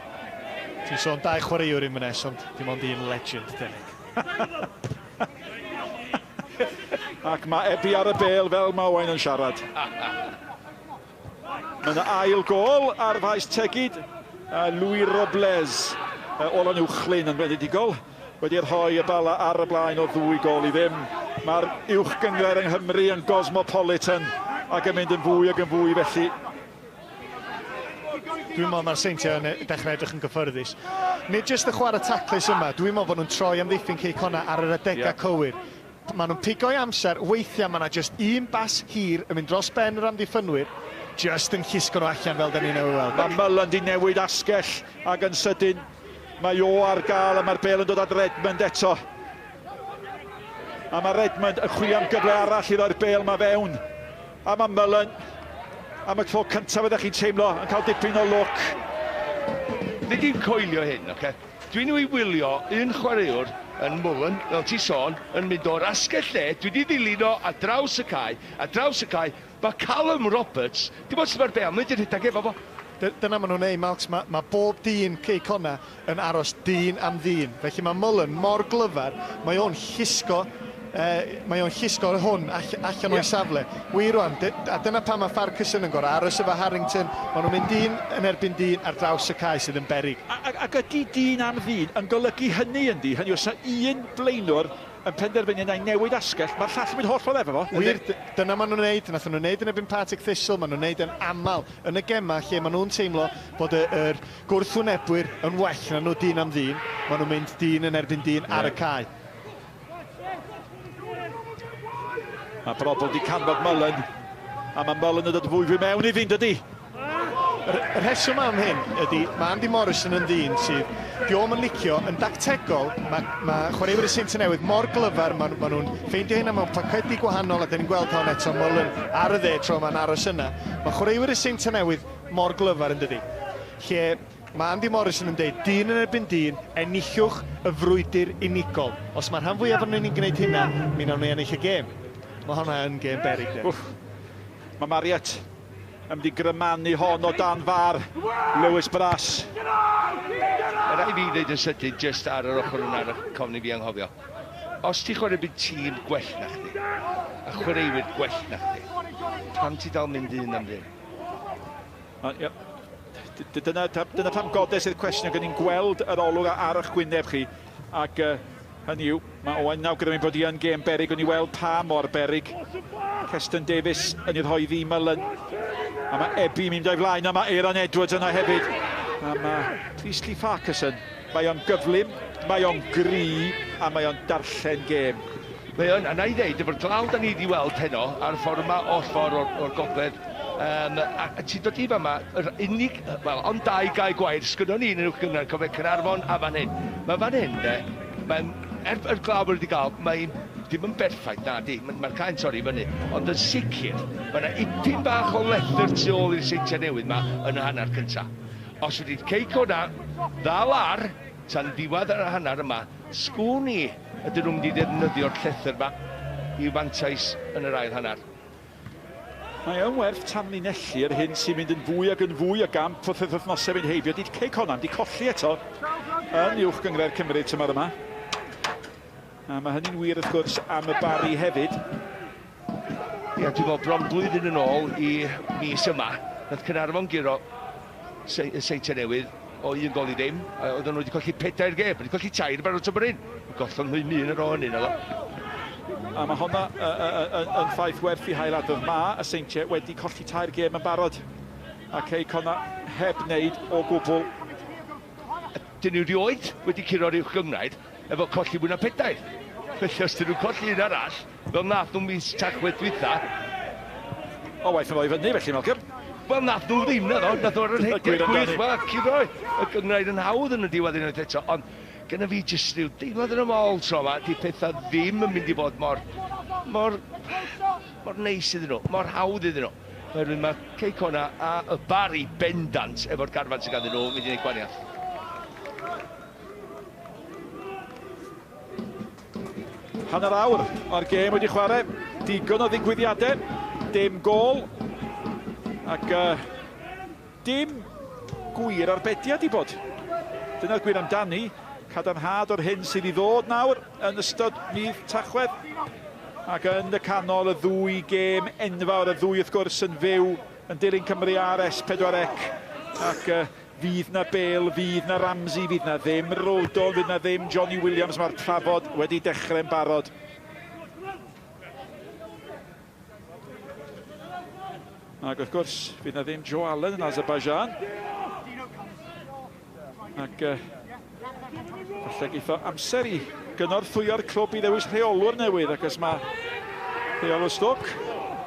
Ti'n sôn dau chwaraewr Inverness, ond dim ond un legend, denig. Ac mae Ebi ar y bêl fel mae Owain yn siarad. Mae yna ail gôl ar faes Tegid. Louis Robles, Olan Uwchlyn yn wenedigol, wedi rhoi y bala ar y blaen o 2 gôl i ddim. Mae'r uwch gynghrair yng Nghymru yn gosmopolitan ac yn mynd yn fwy ac yn fwy felly. Dwi'n meddwl mae'r Seintiau yn dechrau edrych yn gyffyrddus. Nid jyst y chwarae taclus yma, dwi'n meddwl bod nhw'n troi amddiffyn Cei Connah ar yr adegau cywir. Maen nhw'n pigo'i amser, weithiau mae yna jyst un bas hir yn mynd dros ben yr amddiffynwyr, jyst yn llusgo nhw allan fel da ni newydd weld. Mae Mullen di newid asgell ac yn sydyn mae o ar gael a mae'r bêl yn dod at Redmond eto. A mae Redmond yn chwilio am gyfle arall i roi'r bêl ma fewn. A mae Mullen am y tro cyntaf ydych chi'n teimlo yn cael dipyn o lwc. Nid i'n coelio hyn, oce? Dwi'n ei wylio un chwaraewr yn Mullen, fel ti sôn, yn mynd o'r asgell lle, dwi wedi ddilyn o ar draws y cae, ar draws y cae, mae Callum Roberts, dim ond sydd mae'r bêl, mae'n mynd i rhedeg efo fo. Dyna maen nhw'n neud, Malcs, mae ma bob dyn Cei Connah yn aros dyn am ddyn. Felly mae Mullen mor glyfar, mae o'n llusgo, mae o'n llusgo hwn allan o'i safle. Wir rwan, a dyna pam mae Farquharson yn gorau aros efo Harrington, maen nhw'n mynd dyn yn erbyn dyn ar draws y cae sydd yn beryg. Ac ydy dyn am ddyn yn golygu hynny yndi? Hynny os yna un blaenwr yn penderfynu na'i newid asgell, mae'r llall yn mynd holl ffordd efo fo. Wir, dyna maen nhw'n neud, nath nhw'n neud yn erbyn Partick Thistle, maen nhw'n neud yn aml yn y gema lle maen nhw'n teimlo bod yr gwrthwynebwyr yn well na nhw dyn am ddyn, maen nhw'n mynd dyn yn erbyn dyn ar y cae. Mae Brobl di canfod Mullen, a mae Mullen yn dod fwy fwy mewn i ddyn, dydy? Y rheswm am hyn ydy, mae Andy Morrison yn ddyn sydd, di o'm yn licio, yn dactegol, mae ma chwaraewyr y Seintiau Newydd mor glyfar, maen ma nhw'n ffeindio hynna mewn pacedi gwahanol, a dyn ni'n gweld hon eto, Mullen ar y dde tro ma'n aros yna. Mae chwaraewyr y Seintiau Newydd mor glyfar yn dydy. Lle mae Andy Morrison yn deud, dyn yn erbyn dyn, enillwch y frwydr unigol. Os mae'r rhan fwyaf ohonyn ni'n gwneud hynna, mi wnawn ni ennill y gêm. Mae hwnna yn gêm beryg. Mae Marriott yn mynd i grymanu hon o dan far Lewis Brass. Mae rhaid fi ddweud yn sydyn, jyst ar yr ochr yna, ar y cofn i fi anghofio. Os ti'n chwarae byd tîm gwell na chdi, a chwaraewyr gwell na chdi, pam ti dal mynd un am ddim? Ia. Dyna, dyna pam godes i'r cwestiwn, ac o'n i'n gweld yr olwg ar eich gwyneb chi, ac hynny yw, mae Owain yn awgrymu bod hi yn gêm berig, o'n i weld pa mor berig. Keston Davies yn ei rhoi ddi Mullen. A mae Ebi yn mynd o'i flaen, a mae Aaron Edwards yna hefyd. A mae Priestley Farquharson, mae o'n gyflym, mae o'n gry, a mae o'n darllen gêm. Mae o'n, a na i ddeud, efo'r glaw da ni wedi weld heno, a'r ffordd yma oll ffordd o'r, or gogledd, um, a, a ti'n dod i fama, yr unig, wel, ond dau gae gwair, sgynnon ni yn yr uwch gynghrair, cofio Caernarfon a fan hyn. Mae fan hyn, de, mae'n, er, er glaw wedi gael, mae'n dim yn berffaith, na di, mae'r ma cae'n torri fyny, ond yn sicr, mae yna ipyn bach o lethr tu ôl i'r seintiau newydd yma yn y hanner cyntaf. Os ydy'r ceic o'na ddal ar tan ddiwedd yr hanner yma, sgwn i ydyn nhw'n mynd i ddefnyddio'r llethr yma i'w fantais yn yr ail hanner. Mae yn werth tanlinellu yr hyn sy'n mynd yn fwy ac yn fwy o gamp wrth yr wythnosau fynd heibio. Di Cei Connah di colli eto yn uwch gynghrair Cymru tymor yma. A mae hynny'n wir wrth gwrs am y Barri hefyd. Ia, dwi'n meddwl bron blwyddyn yn ôl i mis yma, nath Caernarfon guro y Seintiau Newydd o un gol i ddim. Oedden nhw wedi colli pedair gêm, wedi colli tair barod tymor hyn. Gollon nhw un ar ôl hynny, naddo. A mae honna yn ffaith werth i hailadrodd. Mae y Seintiau wedi colli tair gêm yn barod. A Cei Connah heb wneud o gwbl. Dyn nhw rioed wedi curo'r uwch gynghrair efo colli mwy na pedair. Felly os dyn nhw'n colli un arall, fel nath nhw mis Tachwedd dwytha... O, waeth yn rhoi fyny felly, Malcolm. Wel, nath nhw ddim, naddo. Nath nhw ar yr rhediad gwych ma, curo y gynghrair yn hawdd yn y diwedd unwaith eto. Ond gyda fi jyst rhyw deimlad yn y mol tro yma, di pethau ddim yn mynd i fod mor, mor, mor neis iddyn nhw, mor hawdd iddyn nhw. Oherwydd mae Cei Connah a y Barri bendant efo'r garfan sydd ganddyn nhw yn mynd i wneud gwahaniaeth. Hanner awr o'r gêm wedi chwarae, digon o ddigwyddiadau, dim gôl, ac dim gwir arbediad i bod. Dyna'r gwir amdani, cadarnhad o'r hyn sydd i ddod nawr yn ystod mis Tachwedd. Ac yn y canol y ddwy gêm enfawr, y ddwy wrth gwrs yn fyw yn dilyn Cymru ar S4C. Ac fydd na Bale, fydd na Ramsey, fydd na ddim Rodon, fydd na ddim Johnny Williams. Mae'r trafod wedi dechrau'n barod. Ac wrth gwrs, fydd na ddim Joe Allen yn Azerbaijan. Ac falle geith o amser i gynorthwyo'r clwb i ddewis rheolwr newydd, ac os mae rheolwr Stoke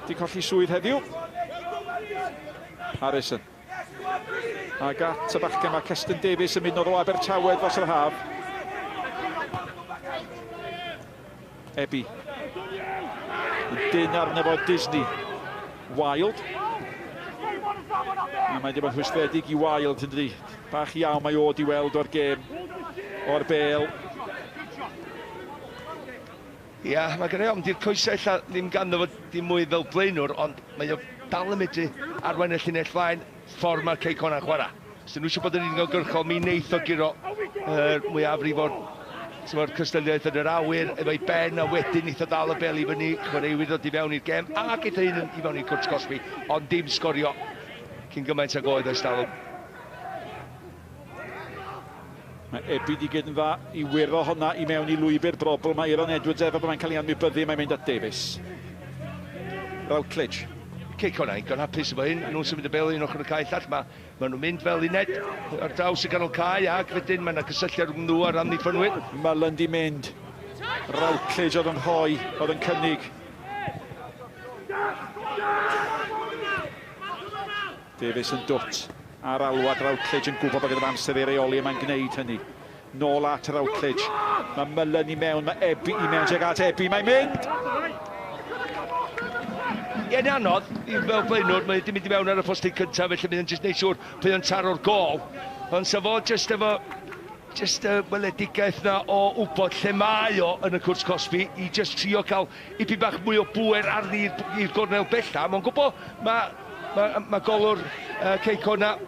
di colli swydd heddiw. Harrison. Ac at y bachgen mae Keston Davies yn mynd o Abertawe dros yr haf. Ebi. Yn dyn arno fo Disney. Wild. A mae wedi bod yn rhwystredig i Wild yn dydi. Bach iawn mae o di weld o'r gêm, o'r bêl. Ia, mae gen i ofn, di'r coesau ella ddim ganddo fo dim mwy fel blaenwr, ond mae o dal yn medru arwain y llinell flaen ffordd mae'r Cei Connah'n chwarae. Os dyn nhw eisiau bod yn uniongyrchol, mi wneith o guro yr mwyafrif o'r t'mod, cystadleuaeth yn yr awyr efo'i ben, a wedyn neith o ddal y bel i fyny, chwaraewyr ddod i fewn i'r gêm, a geith un i fewn i'r cwrt cosbi, ond dim sgorio cyn gymaint ag oedd ers talwm. Mae Ebi di gyd yn dda i wyro honna i mewn i lwybr brobl. Mae Aaron Edwards efo bod mae'n cael ei anwybyddu, mae'n mynd at Davies. Routledge. Cei Connah, yn hapus efo hyn, nhw'n symud y bel un ochr y cae llall, mae ma nhw'n mynd fel uned ar draws y ganol cae, ac wedyn mae yna cysylltiad rhwng nhw a'r amddiffynwyr. Mullen di mynd. Routledge oedd yn rhoi, oedd yn cynnig. Davies yn dwt ar alwad Routledge yn gwybod bod gyda amser i reoli a mae'n gwneud hynny. Nôl at Routledge. Mae Mullen i mewn, mae Ebi i mewn, tuag at Ebi, mae'n mynd! Ie, yn anodd i fel blaenwr, mae wedi mynd i mewn ar y postyn cyntaf, felly bydd yn jyst neud siŵr pwy o'n taro'r gôl. Ond sa fo jyst efo jyst y weledigaeth na o wybod lle mae o yn y cwrt cosbi i jyst trio cael ipyn bach mwy o bŵer arni i'r gornel bella. Mae'n gwybod mae golwr Cei Connah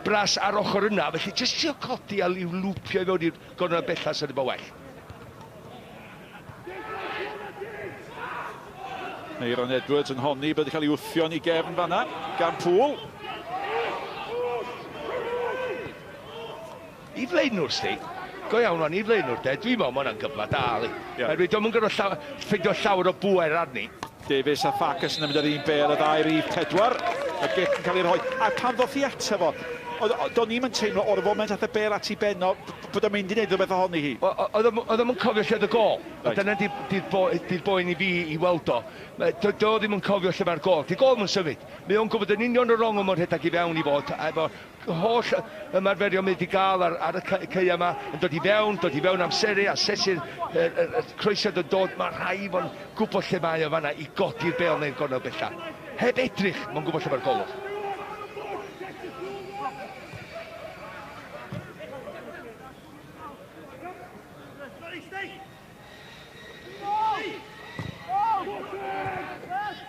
bras ar ochr yna, felly jyst trio codi a i'w lwpio i fewn i'r gornel bella sy'n bod well. Aaron Edwards yn honni bod wedi cael ei wthio'n ei gefn fanna gan Pŵl. I flaenwr, sti. Go iawn o'n i flaenwr, de. Dwi'n meddwl mae hwnna'n gyfle da, li. Yeah. Oherwydd dio'm yn gorfod ffeindio llawer o bŵer arni. Davies a Farkas yn mynd ar un bêl, y ddau rif 4. Y gic yn cael ei rhoi. A pan ddoth i ato fo, do'n i'm yn teimlo o'r foment ath y bêl at ei ben o, bod o'n mynd i wneud rhywbeth ohoni hi. Oedd o'm yn cofio lle oedd y gôl. Right. Dyna di'r boen i fi i weld o. Do ddim yn cofio lle mae'r gôl. Di gôl yn symud. Mae o'n gwybod yn union y rong o'n rhedeg i fewn i fod. A efo holl ymarferion mynd i gael ar y caeau yma, yn dod i fewn amseru, asesu'r croesiad yn dod. Mae rhaid fo'n gwybod lle mae o fanna i godi'r bêl neu'r gornel bella. Heb edrych, mae'n gwybod lle mae'r golwg.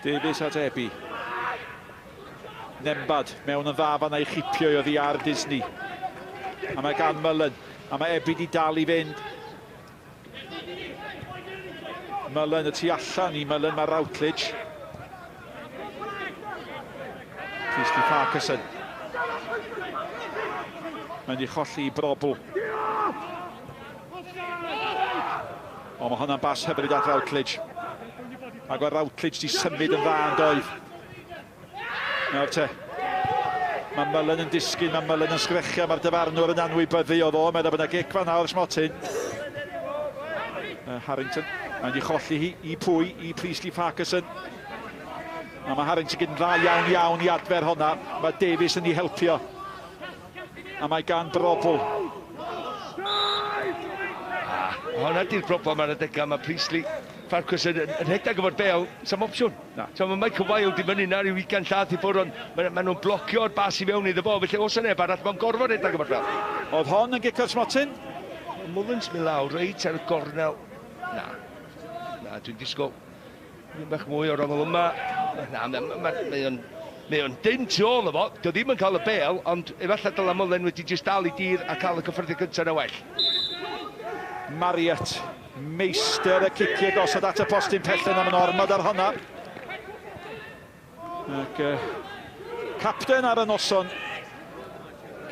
Davies at Ebi. Nembad mewn yn dda fanna i chipio i oddi ar Disney. A mae gan Mullen. A mae Ebi di dal i fynd. Mullen y tu allan i Mullen, mae Routledge. Priestley Farquharson. Mae'n di cholli i Brobl. O, mae hwnna'n bas hyfryd at Routledge. Ac mae Routledge di symud yn dda yn doedd. Nawr te, mae Mullen yn disgyn, mae Mullen yn sgrechio, mae'r dyfarnwr yn anwybyddu o ddo, meddwl bod yna gic fan awr smotyn. Harrington, mae'n di cholli hi i pwy, i Priestley Farquharson. A mae Harrington yn dda iawn iawn i adfer honna, mae Davies yn ei helpio. A mae gan Brobl. Honna di'r broblem ar adegau, mae Priestley Farquharson yn rhedeg efo'r bêl, sa'm opsiwn. Na. So mae Michael Wilde i fyny na ryw 20 llath i ffwrdd, ond ma nhw'n blocio'r bas i fewn iddo fo, felly oes 'na neb arall, mae'n gorfod rhedeg efo'r bêl. Oedd hon yn gic o'r smotyn? Mullins mynd lawr reit ar y gornel. Na, na, dwi'n disgwyl un bach mwy o'r ongl yma. Na, mae o'n dyn tu ôl efo, dio ddim yn cael y bêl, ond efallai dyla Mullen wedi jyst dal i dir a cael y cyffyrddiad cyntaf na well. Marriott, meistr y ciciau gosod at y postyn pellyn am yn ormod ar honna. Ac capten ar y noson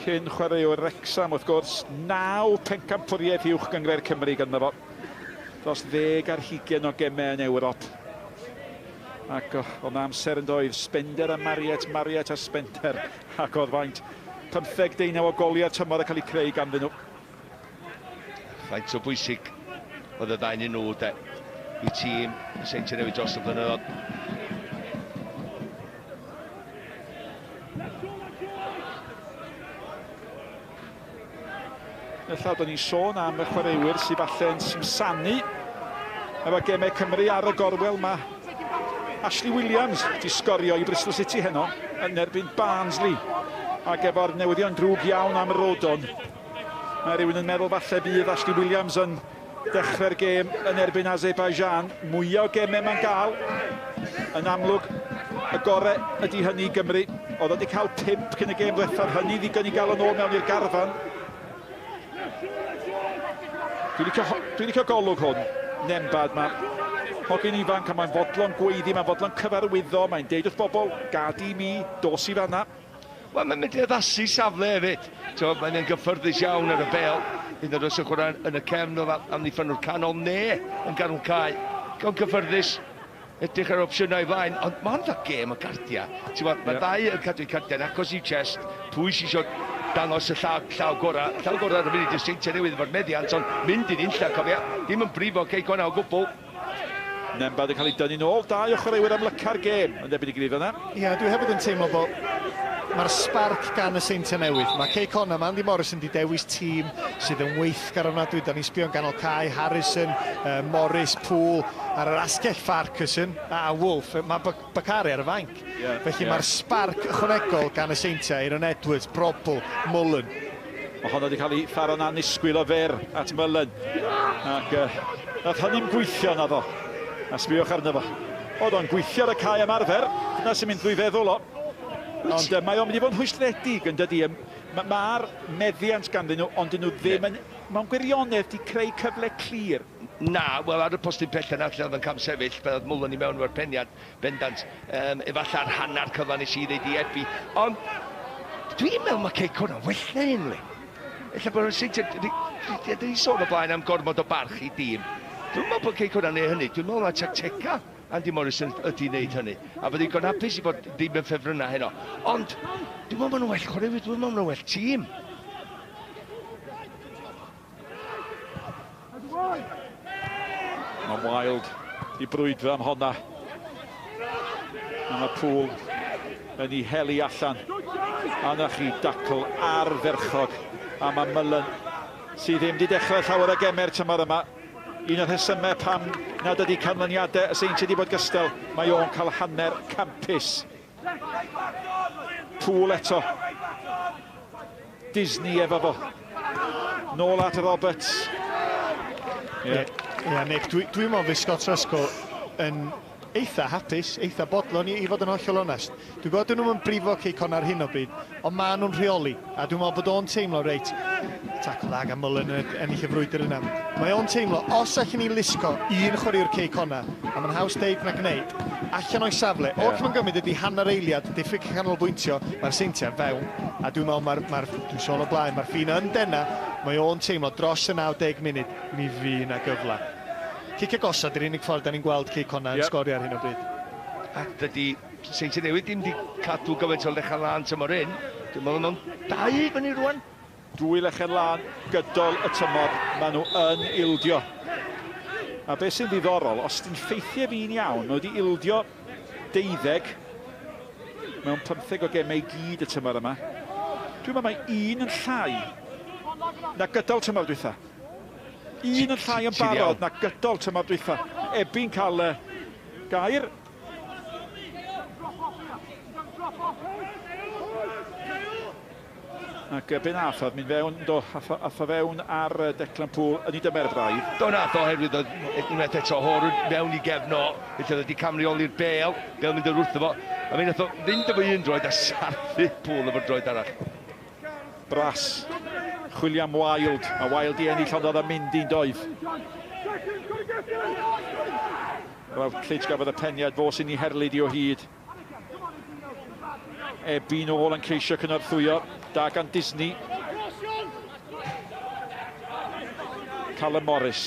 cyn chwaraewr Wrecsam wrth gwrs, 9 pencampwriaeth uwch gynghrair Cymru ganddo fo. Dros 10 ar 20 o gemau yn Ewrop. Ac oedd amser yn doedd, Spender a Marriott, Marriott a Spender. Ac oedd faint 15 deunaw o goliau tymor yn cael eu creu ganddyn nhw. Faint o bwysig oedd y ddau nhw de, i tîm y Seintiau Newydd dros y blynyddoedd. Ella do'n ni'n sôn am y chwaraewyr sydd falle yn simsanu efo gemau Cymru ar y gorwel. Mae Ashley Williams di sgorio i Bristol City heno yn erbyn Barnsley. Ac efo'r newyddion drwg iawn am Rodon, mae rhywun yn meddwl falle bydd Ashley Williams yn dechrau'r gêm yn erbyn Azerbaijan. Mwyaf o gemau mae'n gael, yn amlwg y gorau ydy hynny i Gymru. Oedd wedi cael 5 cyn y gêm ddiwethaf, hynny ddigon i gael yn ôl mewn i'r garfan. Dwi'n licio golwg hwn, Nembad. Mae hogyn ifanc a mae'n fodlon gweiddi, mae'n fodlon cyfarwyddo, mae'n deud wrth bobl, gad i mi, dos i fanna. Wel, mae'n mynd i addasu safle hefyd. Mae'n gyffyrddus iawn ar y bêl. Hyd yn oed os yw'n chwarae yn y cefn o amddiffynwr canol neu yn ganol cae. Gawn gyffyrddus, edrych ar opsiynau i flaen, ond mae hwn fatha gêm o cardiau. Mae ddau yn cadw'u cardiau'n agos i'w chest, pwy sy'n isio dangos y llaw gorau. Llaw gorau ar y funud yw'r Seintiau Newydd efo'r meddiant, ond mynd i'n unlla, cofia, ddim yn brifo Cei Connah o gwbl. Nembad yn cael ei dynnu nôl, dau o chwaraewyr amlyca'r gêm yn debyg i gilydd yna. Ie, dwi hefyd yn teimlo bod mae'r sparc gan y Seintiau Newydd. Mae Cei Connah, mae Andy Morrison di dewis tîm sydd yn weithgar ofnadwy. Da ni'n sbio'n ganol cae, Harrison, Morris, Poole, ar yr asgell Farquharson a Wolf. Mae Bakari ar y fainc. Felly mae'r sparc ychwanegol gan y Seintiau, Aaron Edwards, Brobl, Mullen. Mae honno wedi cael ei tharo'n annisgwyl o fyr at Mullen. Ac nath hynny'n gweithio naddo. A sbiwch arno fo. Oedd o'n gweithio ar y cae ymarfer. Dyna sy'n mynd drwy feddwl o. Ond mae o'n mynd i fod yn rhwystredig yn dydi. Mae'r meddiant ganddyn nhw, ond dyn nhw ddim yn, mewn gwirionedd, di creu cyfle clir. Na, wel ar y postyn pella 'na lle oedd yn camsefyll, fe oedd Mullen i mewn efo'r peniad bendant. Efallai'r hanner cyfan nes i ddeud i Ebi. Ond dwi'n meddwl mae Cei Connah well na hyn, li. Ella bod nhw'n seintiau... Dwi wedi sôn o blaen am gormod o barch i dîm. Dwi'n meddwl bod Cei Connah yn neud hynny. Dwi'n meddwl na tactega Andy Morrison ydy wneud hynny. A bod digon hapus i fod ddim yn ffefrynnau heno. Ond dwi'n meddwl maen nhw'n well chwaraewyr, dwi'n meddwl maen nhw'n well tîm. Mae'n Wild i brwydro am honna. A mae Pŵl yn ei heli allan. A na chi dacl ardderchog. A mae Mullen, sydd ddim wedi dechrau llawer o gemau'r tymor yma, un o'r rhesymau pam nad ydy canlyniadau y Seintiau wedi bod gystal, mae o'n cael hanner campus. Pŵl eto. Disney efo fo. Nôl at Roberts. Ie, yeah. Yeah, Nick, dwi'n dwi meddwl fydd Scott Rusco yn eitha hapus, eitha bodlon i fod yn hollol onest. Dwi'n gwybod dyn nhw'n brifo Cei Connah ar hyn o bryd, ond maen nhw'n rheoli, a dwi'n meddwl bod o'n teimlo reit, tacl dda gan Mullen yn ennill y frwydr yna. Mae o'n teimlo, os allan ni lusgo un chwaraewr Cei Connah, a mae'n haws deud na gwneud, allan o'i safle, yeah. Oll mae'n gymryd ydy hanner eiliad, diffyg canolbwyntio, mae'r Seintiau fewn, a dwi'n meddwl mae'r, mae dwi'n sôn o blaen, mae'r ffin yn dena, mae o'n teimlo dros y 90 munud, mi fu na gyfle. Cicio gosod yw'r unig ffordd da ni'n gweld Cei Connah yn sgorio ar hyn o bryd. A dydy Seintiau Newydd ddim wedi cadw gymaint o lechen lân tymor hyn. Dwi'n meddwl mewn dau fyny rwan. Dwy lechen lân gydol y tymor, maen nhw yn ildio. A beth sy'n ddiddorol, os ti'n ffeithiau fi'n iawn, maen nhw wedi ildio 12 mewn 15 o gemau i gyd y tymor yma. Dwi'n meddwl mae un yn llai na gydol tymor dwytha. Un yn llai yn barod na gydol tymor dwytha. Ebi'n cael gair. Ac be nath oedd mynd fewn, do, ath o fewn ar Declan Poole yn ei dymer braidd. Do nath oherwydd oedd unwaith eto Horan mewn i gefn o, felly oedd wedi camreoli'r bêl, bêl mynd o'r wrtho fo, a fe nath o fynd efo un droed a sarthu Poole efo'r droed arall. Brass, chwilio am Wild, a Wild i ennill ond oedd a mynd i'n doedd. Routledge gafodd y peniad, fo sy'n ei herlid i o hyd. Ebi nôl yn ceisio cynorthwyo, da gan Disney. Callum Morris.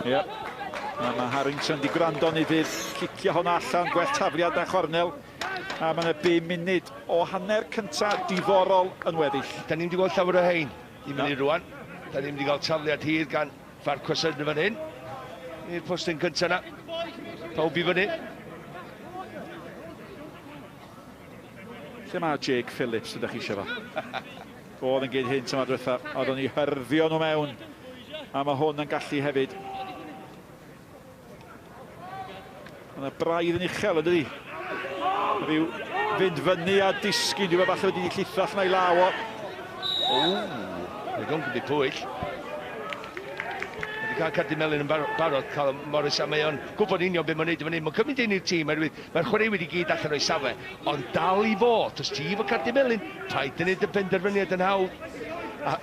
Ie. Yeah. A mae Harrington di gwrando ni fydd cicio hwn allan, gwell tafliad na chornel. A mae yna 5 munud o hanner cynta diddorol yn weddill. Da ni'n wedi gweld llawer o hein i fyny rwan. Da ni'n wedi cael tafliad hir gan Farquharson yn fan hyn. I'r postyn cynta na. Pawb i fyny. Lle mae Jake Phillips ydych chi eisiau fo? Oedd yn gyd hyn tymor diwetha. Oedd o'n i hyrddio nhw mewn. A mae hwn yn gallu hefyd. Mae yna braidd yn uchel, yn dydi? Rhyw fynd fyny a disgyn. Dwi'n meddwl falle wedi llithro allan o'i law o. O, mae o'n gymryd pwyll. Wedi cael cardyn melyn yn barod, Callum Morris, a mae o'n gwybod union beth mae'n neud yn fan hyn. Mae'n cymryd un i'r tîm, oherwydd mae'r chwaraewyr i gyd allan o'i safle, ond dal i fod, os ti efo cardyn melyn, paid yn neud y penderfyniad yn hawdd. A,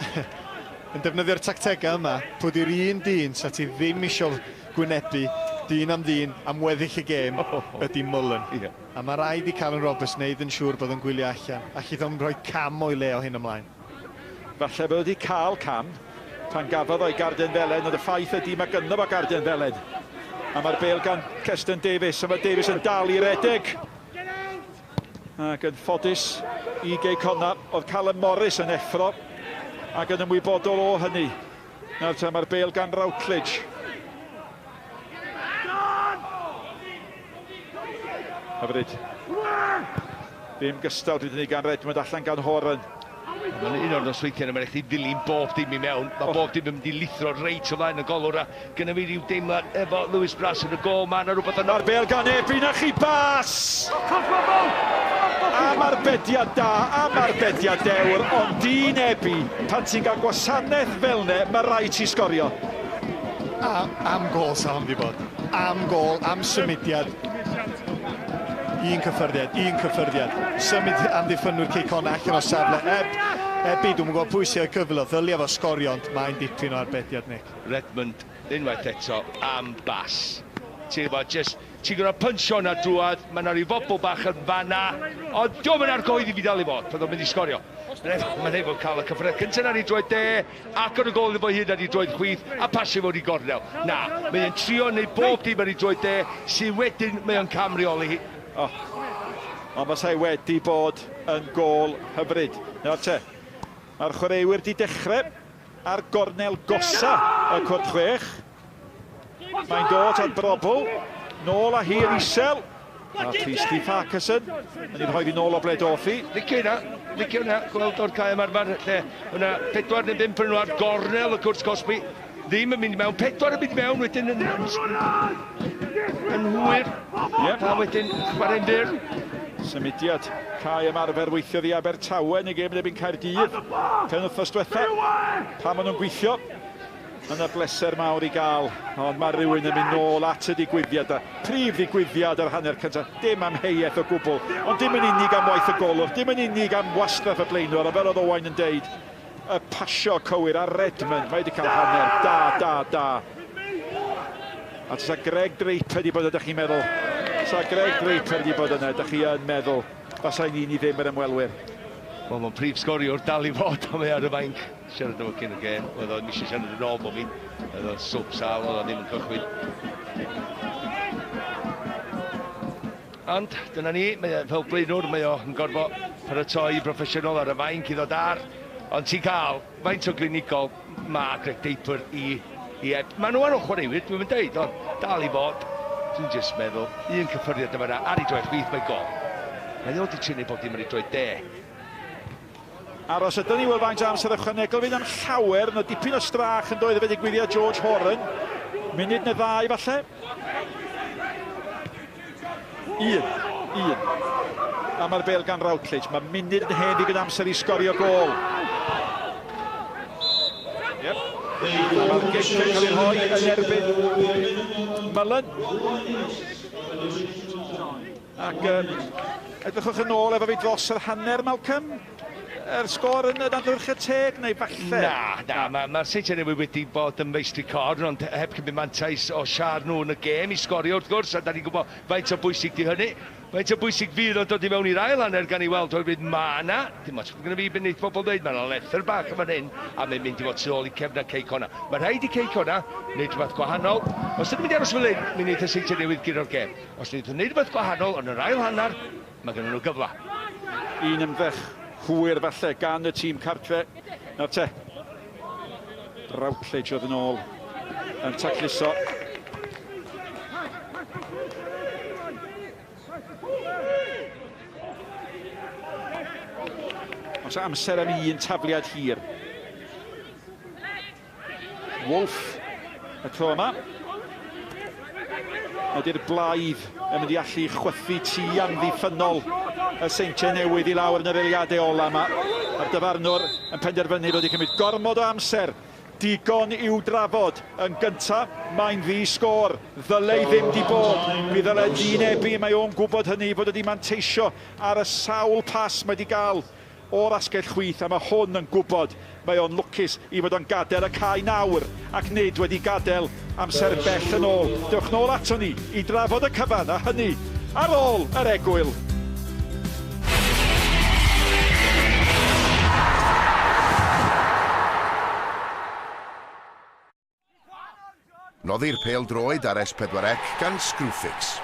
yn defnyddio'r tactegau yma, pwy di'r un dyn sa ti ddim isio gwynebu dyn am ddyn am weddill y gêm ydy Mullen. Yeah. A mae rhaid i Callum Roberts wneud yn siŵr bod o'n gwylio allan. Allith o'n rhoi cam o'i le o hyn ymlaen. Falle bod wedi cael cam pan gafodd o'i garden felen, ond y ffaith ydy mae gynno fo garden felen. A mae'r bêl gan Keston Davies, a mae Davies yn dal i redeg. Ac yn ffodus i Gei Connah, oedd Callum Morris yn effro ac yn ymwybodol o hynny. Nawr te mae'r bêl gan Routledge. Hyfryd. Ddim gystal pryd hynny gan Redmond, allan gan Horan. Mae'n un o'r nosweithiau yna, mae'n rhaid i ddilyn bob dim i mewn. Mae bob dim yn mynd i lithro reit o flaen y golwr, a gynna fi ryw deimlad efo Lewis Brass yn y gôl, mae yna rhywbeth yno. Mae'r bêl gan Ebi, na chi bas! Am arbediad da, am arbediad dewr, ond dyn Ebi, pan ti'n cael gwasanaeth fel 'ne, mae rhaid ti sgorio. A, am gôl sa hon di bod. Am gôl, am symudiad. Un cyffyrddiad, un cyffyrddiad. Symud amddiffynwyr Cei Connah allan o safle. Eb Ebi, dwi'n gwybod pwy sy'n cyfle, ddylia fo sgorio, ond mae'n dipyn o arbediad, Nick. Redmond, unwaith eto, am bas. Ti'n gwybod, just, ti'n gwybod punch na drwad, mae yna rhyw fobl bach yn fanna, ond diolch yn argoedd i fi dal i fod, pan o'n mynd i sgorio. Mae'n efo cael y cyffred cyntaf ar ei droed de, ac ar y gol efo hyn ar ei droed chwith, a pasio fod i gornel. Na, mae'n trio neu bob dim ar ei droed de, sy'n wedyn mae o'n camreoli hi. Oh. Ond fasai wedi bod yn gôl hyfryd. Nawr te, mae'r chwaraewyr di dechrau ar gornel gosa y cwrt chwech. Mae'n dod at Brobl, nôl â hi yn isel. A Priestley Farquharson yn ei rhoi fi nôl o ble doth hi. Licio hynna, licio hynna, gweld o'r cae ymarfer lle yna 4 neu 5 yn nhw ar gornel y cwrt cosbi. Ddim yn mynd mewn, 4 yn mynd mewn wedyn yn hwyr. Yep. A wedyn chwarae'n fyr. Symudiad cae ymarfer weithiodd i Abertawe yn y gêm yn erbyn Caerdydd. Penwythnos diwetha, pan maen nhw'n gweithio. Mae yna bleser mawr i gael, ond mae rhywun yn mynd nôl at y digwyddiad, prif ddigwyddiad yr hanner cyntaf, dim amheuaeth o gwbl, ond dim yn unig am waith y golwr, dim yn unig am wastraff y blaenwr, a fel oedd Owain yn deud, y pasio cywir ar Redmond, mae wedi cael hanner, da, da, da. A sa Greg Draper wedi bod, ydych chi'n meddwl, sa Greg Draper wedi bod yna, ydych chi yn meddwl, fasai'n un i ddim yr ymwelwyr. Wel, mae'n prif sgoriwr dal i fod, ond mae ar y fainc. Siarad efo cyn y gêm, oedd o'n eisiau siarad yn ôl bo fi. Oedd o'n swp sal, oedd o'n ddim yn cychwyn. Ond dyna ni, mae o fel blaenwr, mae o'n gorfod paratoi broffesiynol ar y fainc i ddod ar. Ond ti'n cael faint o glinigol mae Greg Draper i Mae nhw ar ochr chwaraewyr, dwi'n mynd deud, ond dal i fod. Dwi'n just meddwl, un cyffyrddiad yma ar ei droed chwith, mae gol. Mae o wedi trin ei bod dim ar ei droed de. Aros ydyn ni weld faint o amser ychwanegol, fydd am llawer, yna dipyn o strach yn doedd efo digwyddiad George Horan. Munud neu ddau falle. Un. A mae'r bêl gan Routledge. Mae munud yn hen ddigon amser i sgorio gôl. Yep. A mae'r gic yn cael ei rhoi yn erbyn Mullen. Ac edrychwch yn ôl efo fi dros yr hanner, Malcolm. Yr sgôr yn adlewyrchiad teg neu falle? Na, mae'r Seintiau Newydd wedi bod yn meistri corn, ond heb cymryd mantais o siar nhw yn y gêm i sgorio wrth gwrs, a da ni'n gwybod faint o bwysig di hynny. Faint o bwysig fydd o'n dod i mewn i'r ail hanner gan i weld oherwydd ma' na, dim ots beth gynna fi be wneith bobl ddeud, ma' na lethr bach yn fan hyn, a mae'n mynd i fod tu ôl i cefn Cei Connah. Mae rhaid i Cei Connah wneud rhywbeth gwahanol. Os ydyn nhw'n mynd i aros fel hyn, mi wneith y Seintiau Newydd guro'r gêm. Os wneith nhw wneud rhywbeth gwahanol yn yr ail hanner, mae gynnon nhw gyfle. Un ymdrech hwyr falle gan y tîm cartre. Nawr te, Routledge oedd yn ôl yn tacluso. Os amser am un tafliad hir. Wolf y tro yma. Ydy'r blaidd yn mynd i allu chwythu tŷ amddiffynnol y Seintiau Newydd i lawr yn yr eiliadau ola yma. A'r dyfarnwr yn penderfynu bod wedi cymryd gormod o amser. Digon i'w drafod. Yn gyntaf, mae'n ddi sgôr. Ddyle i ddim di bod. Mi ddyle Dean Ebi, mae o'n gwybod hynny, fod wedi manteisio ar y sawl pas mae wedi gael o'r asgell chwith, a mae hwn yn gwybod mae o'n lwcus i fod o'n gadael y cae nawr ac nid wedi gadael amser bell yn ôl. Dewch nôl ato ni i drafod y cyfan, a hynny ar ôl yr egwyl. Noddi'r pêl droed ar S4C gan Screwfix.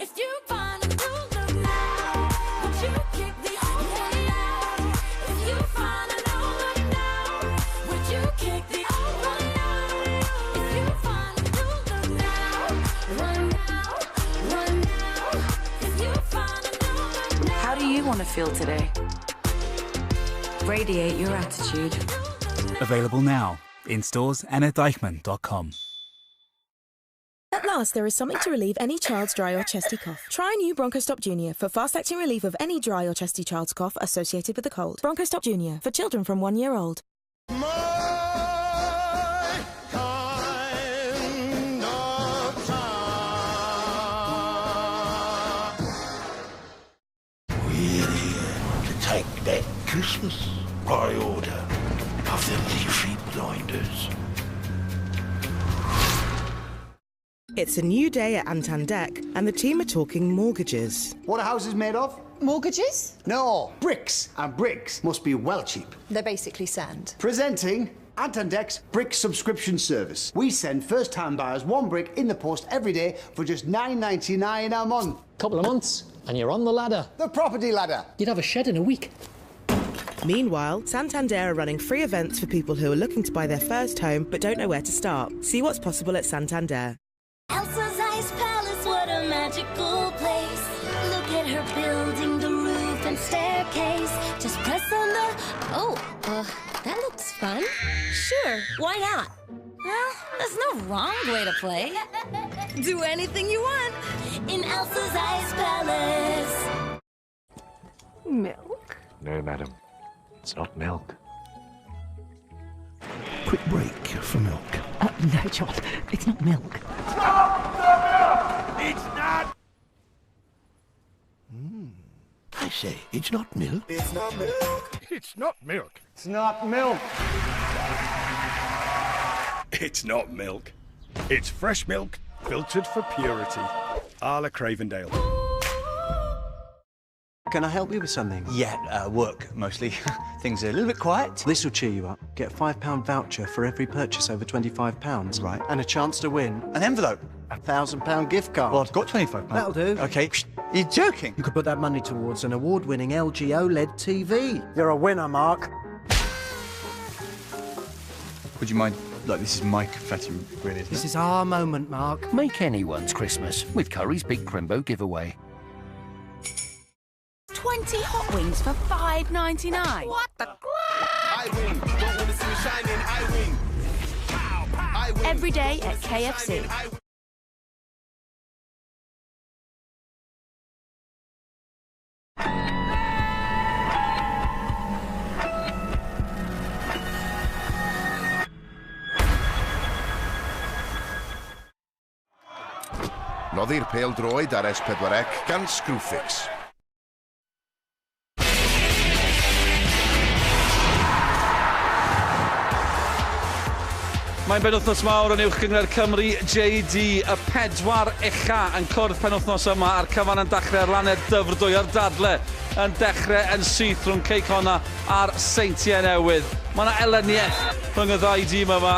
If you find a new look now, would you kick the old one out? If you find a new look now, would you kick the old one out? If you find a new look now, run now, run now. If you find a new look now. How do you want to feel today? Radiate your attitude. Available now in stores and at Deichmann.com. At last, there is something to relieve any child's dry or chesty cough. Try new Bronchostop Junior for fast-acting relief of any dry or chesty child's cough associated with a cold. Bronchostop Junior for children from 1 year old. My kind of town. We're here to take that Christmas by order of the Leafy Blinders. It's a new day at Ant Dec, and the team are talking mortgages. What are houses made of? Mortgages? No, bricks. And bricks must be well cheap. They're basically sand. Presenting Ant Dec's Brick Subscription Service. We send first-time buyers one brick in the post every day for just $9.99 a month. Couple of months, and you're on the ladder. The property ladder. You'd have a shed in a week. Meanwhile, Santander are running free events for people who are looking to buy their first home but don't know where to start. See what's possible at Santander. Elsa's Ice Palace, what a magical place. Look at her building the roof and staircase. Just press on the. Oh, that looks fun. Sure, why not? Well, there's no wrong way to play. Do anything you want in Elsa's Ice Palace. Milk? No, madam. It's not milk. Quick break for milk. No, John, it's not milk. It's not. I say, it's not milk. It's not milk. It's not milk. It's not milk. It's not milk. It's fresh milk filtered for purity. Arla Cravendale. Can I help you with something? Yeah, work mostly. Things are a little bit quiet. This will cheer you up. Get a £5 voucher for every purchase over £25. Right. And a chance to win An envelope. a £1,000 gift card. Well, I've got £25. That'll do. Okay. You're joking. You could put that money towards an award-winning LG OLED TV. You're a winner, Mark. Would you mind? Like, this is my confetti, really, isn't This it? is our moment, Mark. Make anyone's Christmas with Curry's Big Crimbo giveaway. 20 hot wings for $5.99. What the? I win. Don't wanna see me shining. I win. I win. Every day at KFC. I win. Noddir pêl droed ar S4C gan Screwfix. Mae'n benwythnos mawr yn Uwch Gynghrair Cymru, JD, y pedwar ucha yn cwrdd penwythnos yma a'r cyfan yn dechrau ar lannau Dyfrdwy a'r dadle yn dechrau yn syth rhwng Cei Connah a'r Seintiau Newydd. Mae yna elyniaeth rhwng y ddau dîm yma,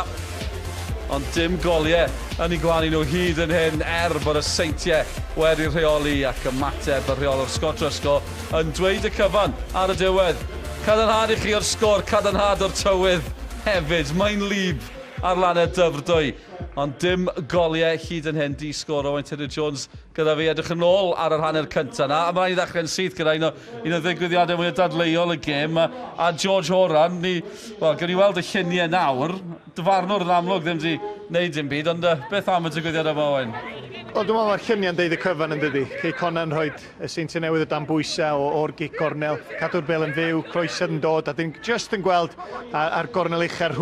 ond dim goliau yn eu gwahanu nhw hyd yn hyn er bod y Seintiau wedi rheoli ac ymateb y rheolwr Scott Driscoll yn dweud y cyfan ar y diwedd. Cadarnhad i chi o'r sgôr, cadarnhad o'r tywydd hefyd. Mae'n wlyb ar lannau Dyfrdwy. Ond dim goliau hyd yn hyn di sgôr. Owain Tudur Jones gyda fi edrych yn ôl ar yr hanner cyntaf na. A mae'n i ddechrau'n syth gyda un o ddigwyddiadau mwyaf dadleuol y gêm. A George Horan, ni, wel, gawn ni weld y lluniau nawr. Dyfarnwr yn amlwg ddim wedi wneud dim byd, ond beth am y digwyddiad yma, Owain? Wel, dwi'n meddwl mae'r lluniau'n deud y cyfan yn dydy. Cei Connah'n rhoi y Seintiau Newydd o dan bwysau o'r gic gornel, cadw'r bel yn fyw, croesiad yn dod, a dyn just yn gweld ar gornel ucha'r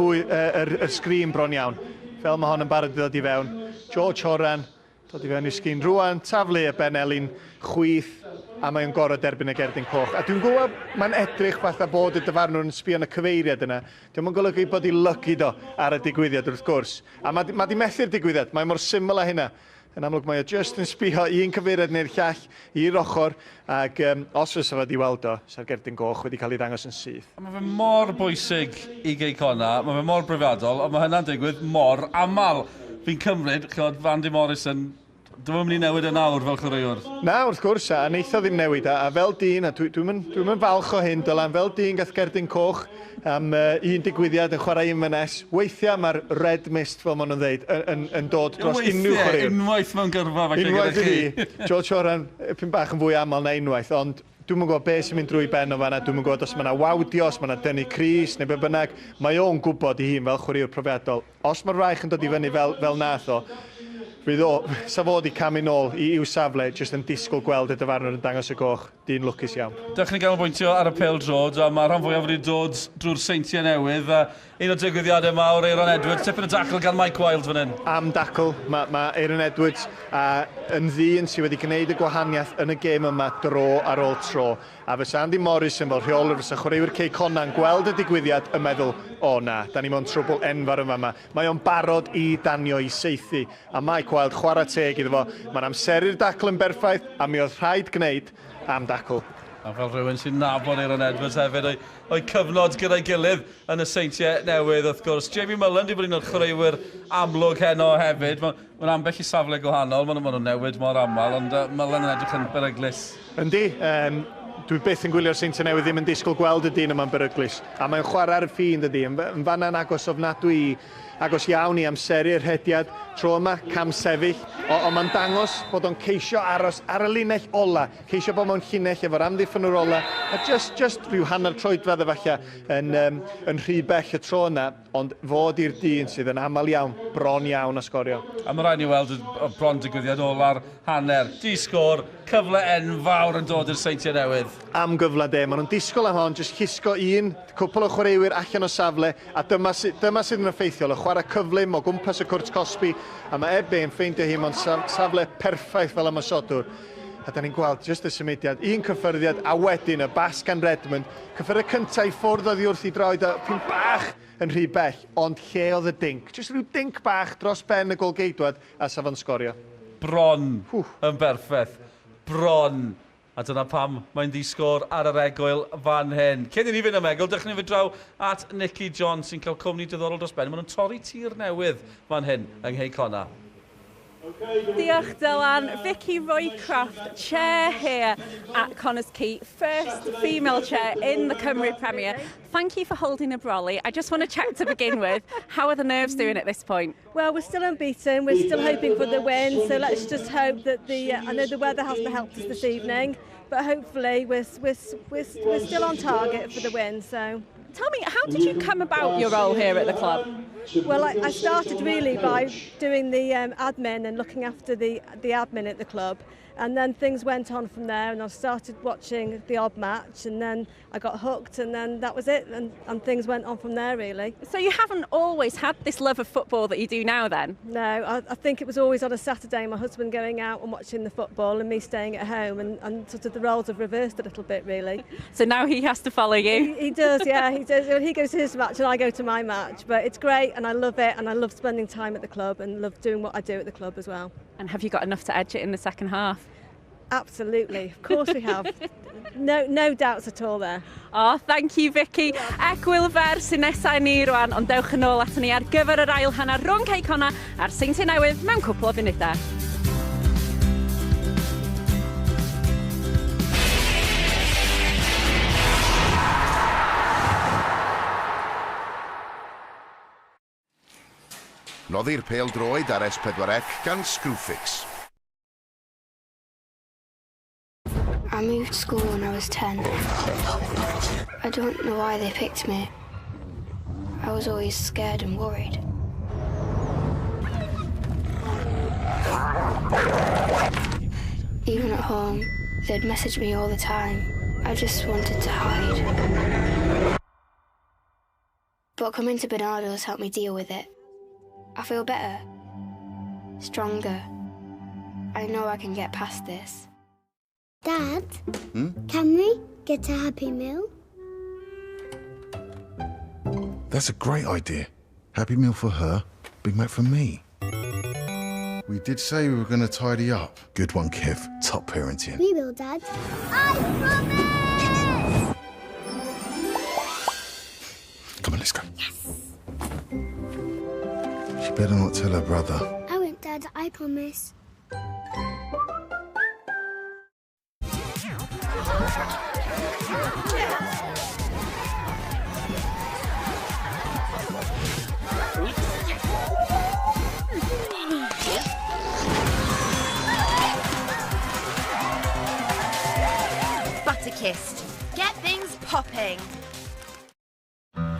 y sgrin bron iawn. Fel mae hon yn barod i ddod i fewn. George Horan, dod i fewn i'r sgrin rwan, taflu y benelin chwith, a mae'n gorfod derbyn y gerdyn coch. A dwi'n gwybod mae'n edrych fatha bod y dyfarnwr yn sbio yn y cyfeiriad yna. Dio'm yn golygu bod ei lygid o ar y digwyddiad wrth gwrs. A mae di methu'r digwyddiad, mae mor syml â hynna. Yn amlwg mae o just yn sbio un cyfeiriad neu'r llall i'r ochr, ac os fysa fo wedi weld o, sa'r gerdyn goch wedi cael ei ddangos yn syth. Mae fe mor bwysig i Gei Connah, mae fe mor brofiadol, ond mae hynna'n digwydd mor aml. Fi'n cymryd, ch'mod, Andy Morrison, dwi'm yn mynd i newid e nawr fel chwaraewr. Na, wrth gwrs, a wneith o ddim newid. A fel dyn, a dwi'n dwi falch o hyn, Dylan, fel dyn gath gerdyn coch am un digwyddiad yn chwarae Inverness, weithiau mae'r red mist, fel maen nhw'n dweud, yn dod dros unrhyw chwaraewr. Unwaith mewn gyrfa, falle gyda Unwaith i chi. fi, George Horan, pyn bach yn fwy aml na unwaith, ond dwi'm yn gwybod beth sy'n mynd drwy ben o fanna, dwi'm yn gwybod os mae yna wawdio, os mae yna dynnu crys, neu be bynnag. Mae o'n gwybod i hun fel chwaraewr profiadol. Os mae'r fraich yn dod i fyny fel nath o, Fydd o, sa fo 'di camu nôl i'w safle, jyst yn disgwyl gweld y dyfarnwr yn dangos y goch, dyn lwcus iawn. Dewch i ni ganolbwyntio ar y pêl-droed, a mae rhan fwyaf wedi dod drwy'r Seintiau Newydd. Un o'r digwyddiadau mawr, Aeron Edwards, tipyn o dacl gan Mike Wilde fan hyn. Am dacl, mae Aeron Edwards yn ddyn sydd wedi gwneud y gwahaniaeth yn y gêm yma dro ar ôl tro. A fysa Andy Morrison fel rheolwr, fysa chwaraewyr Cei Connah yn gweld y digwyddiad yn meddwl, o na, da ni mewn trwbl enfawr yn fama. Mae o'n barod i danio, i saethu. A Mike Wilde, chwarae teg iddo fo. Mae'n amseru'r dacl yn berffaith, a mi oedd rhaid gwneud am dacl. A fel rhywun sy'n nabod Aeron Edwards hefyd, o'i cyfnod gyda'i gilydd yn y Seintiau Newydd, wrth gwrs. Jamie Mullen wedi bod un o'r chwaraewyr amlwg heno hefyd. Mae'n ambell i safle gwahanol, maen nhw'n newid mor aml, ond Mullen yn edrych yn beryglus. Yndi, dwi byth yn gwylio'r Seintiau Newydd ddim yn disgwyl gweld y dyn yma'n beryglus. A mae'n chwarae ar y ffin, dydy, yn fanna'n agos ofnadwy i agos iawn i amseru'r rhediad tro yma, cam sefyll, ond mae'n dangos bod o'n ceisio aros ar y linell ola, ceisio bod mewn llinell efo'r amddiffynwr ola, a just rhyw hanner troedfedd efallai yn rhy bell y tro yna, ond fod i'r dyn sydd yn aml iawn, bron iawn a sgorio. A mae rhaid ni weld y bron digwyddiad ola'r hanner. Di sgôr, cyfle enfawr yn dod i'r Seintiau Newydd. Am gyfle de, maen nhw'n disgwyl am hon, jyst llusgo un, cwpl o chwaraewyr allan o safle, a dyma sydd yn effeithiol, y chwarae cyflym o gwmpas y cwrt cosbi, a mae Ebe yn ffeindio hi mewn safle perffaith fel ymosodwr. A da ni'n gweld jyst y symudiad, un cyffyrddiad, a wedyn y bas gan Redmond. Cyffyrddiad cyntaf i ffwrdd oddi wrth i droed, a pyn bach yn rhy bell, ond lle oedd y dinc? Jyst rhyw dinc bach dros ben y golgeidwad a sa fo'n sgorio. Bron yn berffaith. Bron. A dyna pam mae'n ddi-sgôr ar yr egwyl fan hyn. Cyn i ni fynd am egwyl, dewch ni fynd draw at Nicky John sy'n cael cwmni diddorol dros ben. Maen nhw'n torri tir newydd fan hyn yng Nghei Connah. Diolch, Dylan. Vicky Roycroft, chair here at Connah's Quay, first female chair in the Cymru Premier. Thank you for holding a brolly. I just want to check to begin with, how are the nerves doing at this point? Well, we're still unbeaten. We're still hoping for the win, so let's just hope that I know the weather hasn't helped us this evening, but hopefully we're still on target for the win. So. Tell me, how did you come about your role here at the club? Well, I started really by doing the admin and looking after the admin at the club, and then things went on from there, and I started watching the odd match, and then I got hooked, and then that was it, and things went on from there, really. So you haven't always had this love of football that you do now, then? No, I think it was always on a Saturday, my husband going out and watching the football and me staying at home, and sort of the roles have reversed a little bit, really. So now he has to follow you? He does, yeah, he does. He goes to his match and I go to my match, but it's great and I love it, and I love spending time at the club and love doing what I do at the club as well. And have you got enough to edge it in the second half? Absolutely, of course we have. No doubts at all there. Oh, thank you, Vicky. Egwyl fer sy'n nesaf i ni rwan, ond dewch yn ôl aton ni ar gyfer yr ail hanner rhwng Cei Connah a'r Seintiau Newydd mewn cwpl o funudau. Noddi'r pêl-droed ar S4C gan Screwfix. I moved school when I was 10. I don't know why they picked me. I was always scared and worried. Even at home, they'd message me all the time. I just wanted to hide. But coming to Barnardo's helped me deal with it. I feel better, stronger. I know I can get past this. Dad, Can we get a Happy Meal? That's a great idea. Happy Meal for her, Big Mac for me. We did say we were going to tidy up. Good one, Kev. Top parenting. We will, Dad. I promise! Come on, let's go. Yes! She better not tell her brother. I won't, Dad. I promise. Butterkist. Get things popping.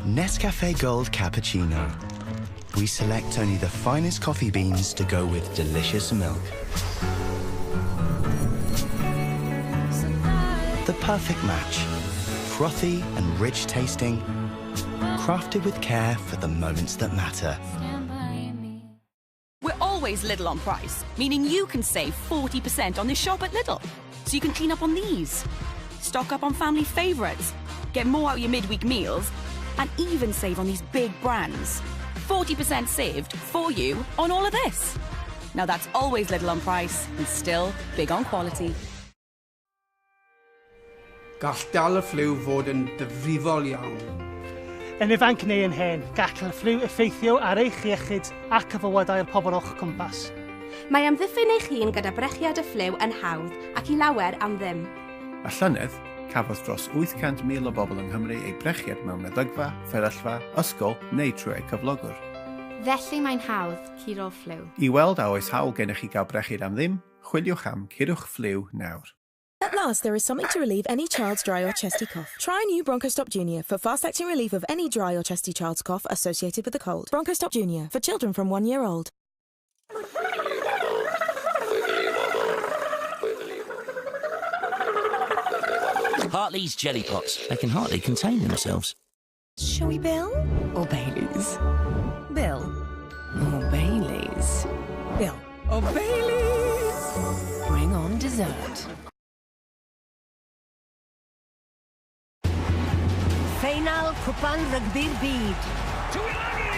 Nescafe Gold Cappuccino. We select only the finest coffee beans to go with delicious milk. The perfect match. Frothy and rich tasting, crafted with care for the moments that matter. We're always Lidl on price, meaning you can save 40% on this shop at Lidl. So you can clean up on these, stock up on family favourites, get more out of your midweek meals, and even save on these big brands. 40% saved for you on all of this. Now that's always Lidl on price and still big on quality. Gall dal y ffliw fod yn ddifrifol iawn. Yn ifanc neu yn hen, gall y ffliw effeithio ar eich iechyd ac y fywydau'r pobl o'ch cwmpas. Mae amddiffyn eich hun gyda brechiad y ffliw yn hawdd ac i lawer am ddim. Y llynedd, cafodd dros 800,000 o bobl yng Nghymru eu brechiad mewn meddygfa, fferyllfa, ysgol neu trwy eu cyflogwr. Felly mae'n hawdd curo ffliw. I weld a oes hawl gennych chi gael brechiad am ddim, chwiliwch am Curwch Ffliw nawr. At last, there is something to relieve any child's dry or chesty cough. Try new Bronchostop Junior for fast-acting relief of any dry or chesty child's cough associated with a cold. Bronchostop Junior for children from 1 year old. Hartley's Jelly Pots. They can hardly contain themselves. Shall we Bill or Bailey's? Bill or Bailey's? Bill or Bailey's? Bring on dessert. Ffeinal Cwpan Rygbi'r Byd. Tuilagi!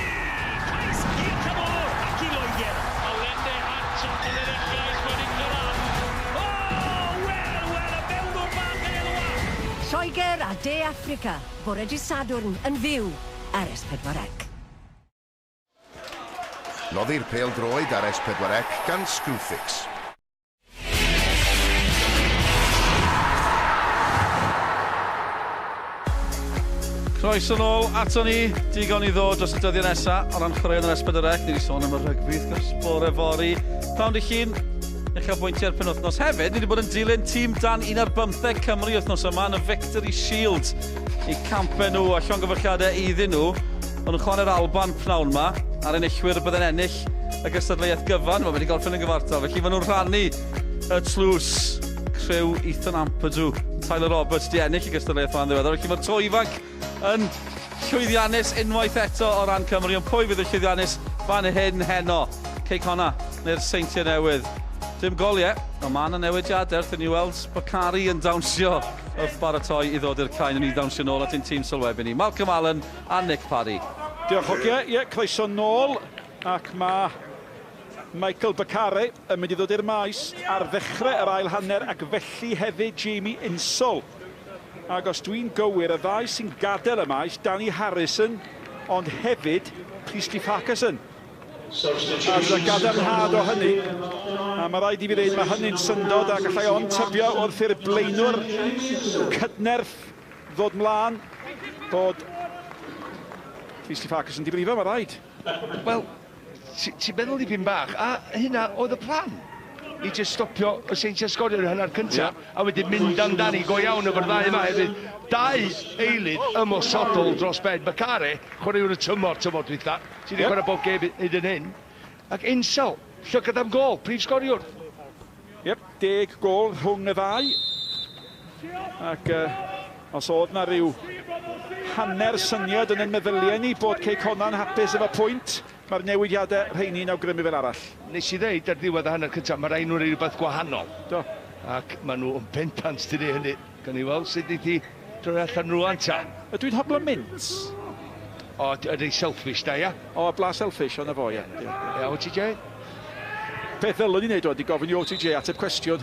Cais i'r canolwr ac i Loegr. Allende at yn yr echgais wedi cyrraedd. O, wel, wel, y mewnwr bach yn elwa. Lloegr a De Affrica, bore dydd Sadwrn yn fyw ar S4C. Noddi'r pêl droed ar S4C gan Screwfix. Croeso nôl ato ni, digon i ddod dros y dyddiau nesaf o ran chwaraeon yr S4C. Ni wedi sôn am y rygbi wrth gwrs bore fory. Pnawn dydd Llun, uchafbwyntiau'r penwythnos hefyd. Ni wedi bod yn dilyn tîm dan 15 Cymru wythnos yma yn y Victory Shield i campau nhw a llongyfarchiadau iddyn nhw. Maen nhw'n chwarae'r Alban pnawn yma a'r enillwyr bydd yn ennill y gystadleuaeth gyfan. Mae wedi gorffen yn gyfartal, felly maen nhw'n rhannu y tlws. Criw Ethan Ampadu, Tyler Roberts di ennill y gystadleuaeth yma'n ddiweddar. Felly mae'r to ifanc yn llwyddiannus unwaith eto o ran Cymru, ond pwy fydd y llwyddiannus fan hyn heno? Cei Connah neu'r Seintiau Newydd? Dim goliau, ond mae yna newidiadau wrth i ni weld Bakari yn dawnsio wrth baratoi i ddod i'r cae. Ni ddawnsio nôl at ein tîm sylwebu ni. Malcolm Allen a Nick Parry. Diolch hogie, ie, croeso nôl, ac mae Michael Bakari yn mynd i ddod i'r maes ar ddechrau yr ail hanner, ac felly hefyd Jamie Insall. Ac os dwi'n gywir, y ddau sy'n gadael y maes, Danny Harrison, ond hefyd Priestley Farquharson. A dyna gadarnhad o hynny, a mae rhaid i fi ddweud, mae hynny'n syndod, a gallai ond tybio wrth i'r blaenwr cydnerth ddod mlaen, bod Priestley Farquharson di brifo, mae rhaid. Wel, ti'n meddwl dipyn bach, a hynna oedd y plan. I just stopio y Seintiau sgorio yn yr hanner cyntaf, a wedyn mynd amdani go iawn efo'r ddau yma hefyd. Dau eilydd ymosodol dros ben. Bakari, chwaraewr y tymor, tymor dwytha, sydd wedi chwarae bob gêm hyd yn hyn. Ac Insall, llygad am gôl, prif sgoriwr. Yep, 10 gôl rhwng y ddau. Ac os oedd na ryw hanner syniad yn ein meddyliau ni bod Cei Connah'n hapus efo pwynt, mae'r newidiadau rheini'n awgrymu fel arall. Nes i ddeud ar ddiwedd y hanner cyntaf, mae rhaid nhw'n rhoi rhywbeth gwahanol. Do. Ac maen nhw yn bendant di wneud hynny. Gawn ni weld sut wneith hi droi allan rwan ta. Ydw i'n hoblo mints? O, ydy selfish da, ia? O, bla selfish, ond fo, ia. Ia, OTJ? Peth ddylwn i wneud oedd i gofyn i OTJ ateb cwestiwn.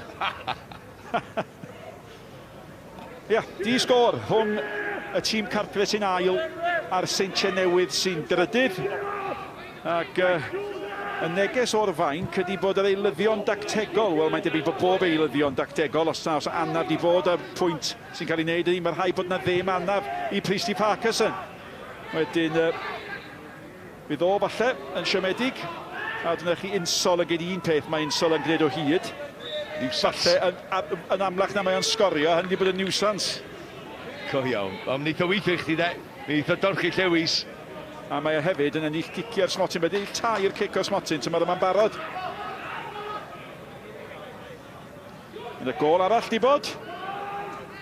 Ia, di sgôr rhwng y tîm cartre sy'n ail a'r Seintiau Newydd sy'n drydydd. Ac y neges o'r fainc ydy bod yr eilyddion dactegol, wel mae'n debyg bod bob eilyddion dactegol, os na os anaf di bod y pwynt sy'n cael ei wneud ydy, mae rhaid bod na ddim anaf i Priestley Farquharson. Wedyn, fydd o falle yn siomedig, a dyna chi Insall yn gwneud un peth, mae Insall yn gwneud o hyd. Falle yn amlach na mae o'n sgorio, hynny wedi bod yn nuisance. Co iawn, ond wneith o weithio i chdi de, wneith o dorchi llewis. A mae e hefyd yn ennill ciciau'r smotyn. Mae wedi ennill 3 cic o'r smotyn tymor yma'n barod. Yn y gôl arall di bod.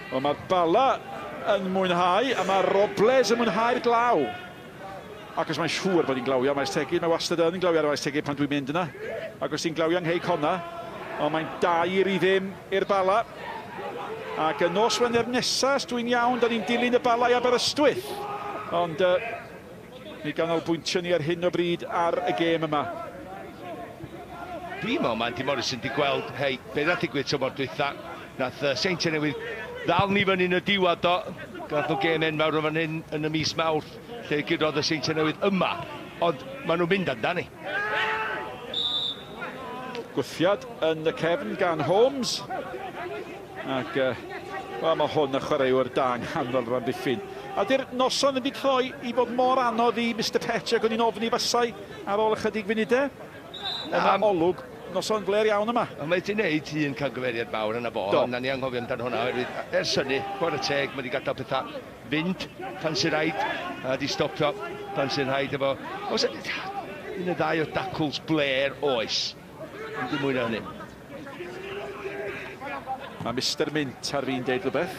Wel, mae'r Bala yn mwynhau, a mae Robles yn mwynhau'r glaw. Ac os mae'n siŵr bod hi'n glawio, Maes Tegid, mae wastad yn glawio ar y Maes Tegid pan dwi'n mynd yna. Ac os hi'n glawio yng Nghei Connah, ond mae'n 2-0 i'r Bala. Ac y nos Wener nesaf, os dwi'n iawn, da ni'n dilyn y Bala i Aberystwyth. Ond mi ganolbwyntio ni ar hyn o bryd ar y gêm yma. Dwi'n meddwl mae Andy Morrison wedi gweld, hei, be ddath digwydd tymor dwytha, nath Seintiau Newydd ddal ni fyny yn y diwedd do, gath nhw gêm enfawr yn fan hyn yn y mis Mawrth, lle gurodd y Seintiau Newydd yma, ond maen nhw'n mynd amdani. Gwthiad yn y cefn gan Holmes. Ac wel, mae hwn yn chwaraewr da yng nghanol yr amddiffyn. A di'r noson ddim wedi troi i fod mor anodd i Mister Petch ag o'n i'n ofni fasai ar ôl ychydig funudau. Yna olwg noson fler iawn yma. Ond mae wedi gwneud un camgymeriad mawr yna fo, ond na ni anghofio amdano hwnna, oherwydd ers hynny, chwarae teg, mae wedi gadael pethau fynd pan sy'n rhaid, a wedi stopio pan sy'n rhaid efo... Oes, un neu ddau o dacls blêr oes, ond dim mwy na hynny. Mae Mister Mint ar fin deud rhywbeth.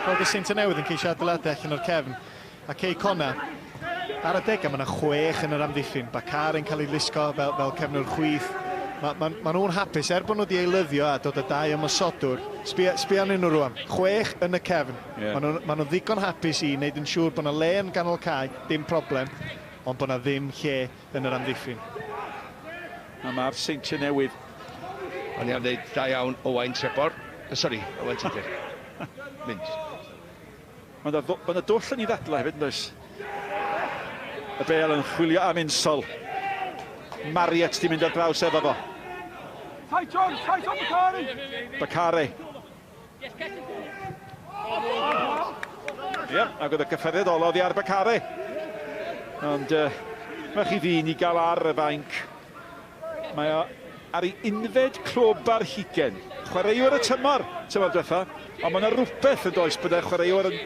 Gweld y Seintiau Newydd yn ceisio adeiladu allan o'r cefn. A Cei Connah, ar adegau mae yna 6 yn yr amddiffyn. Bakar yn cael ei lusgo fel cefnwr chwith. Mae nhw'n hapus, er bod nhw wedi eilyddio a dod â 2 ymosodwr. Sbia arnyn nhw rwan, 6 yn y cefn. Yeah. Maen nhw'n ddigon hapus i wneud yn siŵr bod yna le yn ganol cae, dim problem, ond bod yna ddim lle yn yr amddiffyn. A mae'r Seintiau Newydd. O'n i am ddeud da iawn Owain Trebor. Sori, Owain Tudur. Mynd. Mae yna dwll yn ei ddadlau hefyd, yn does? Y bêl yn chwilio am Insol. Marriott di mynd ar draws efo fo. Tight on, Bakari! Bakari. Ie, ac oedd y cyffyrddiad ola oddi ar Bakari. Ond mae chi ddyn i gael ar y fainc. Mae o ar ei unfed clwb ar hugain. Chwaraewr y tymor, tymor diwetha. Ond mae yna rhywbeth yn does bod y chwaraewr yn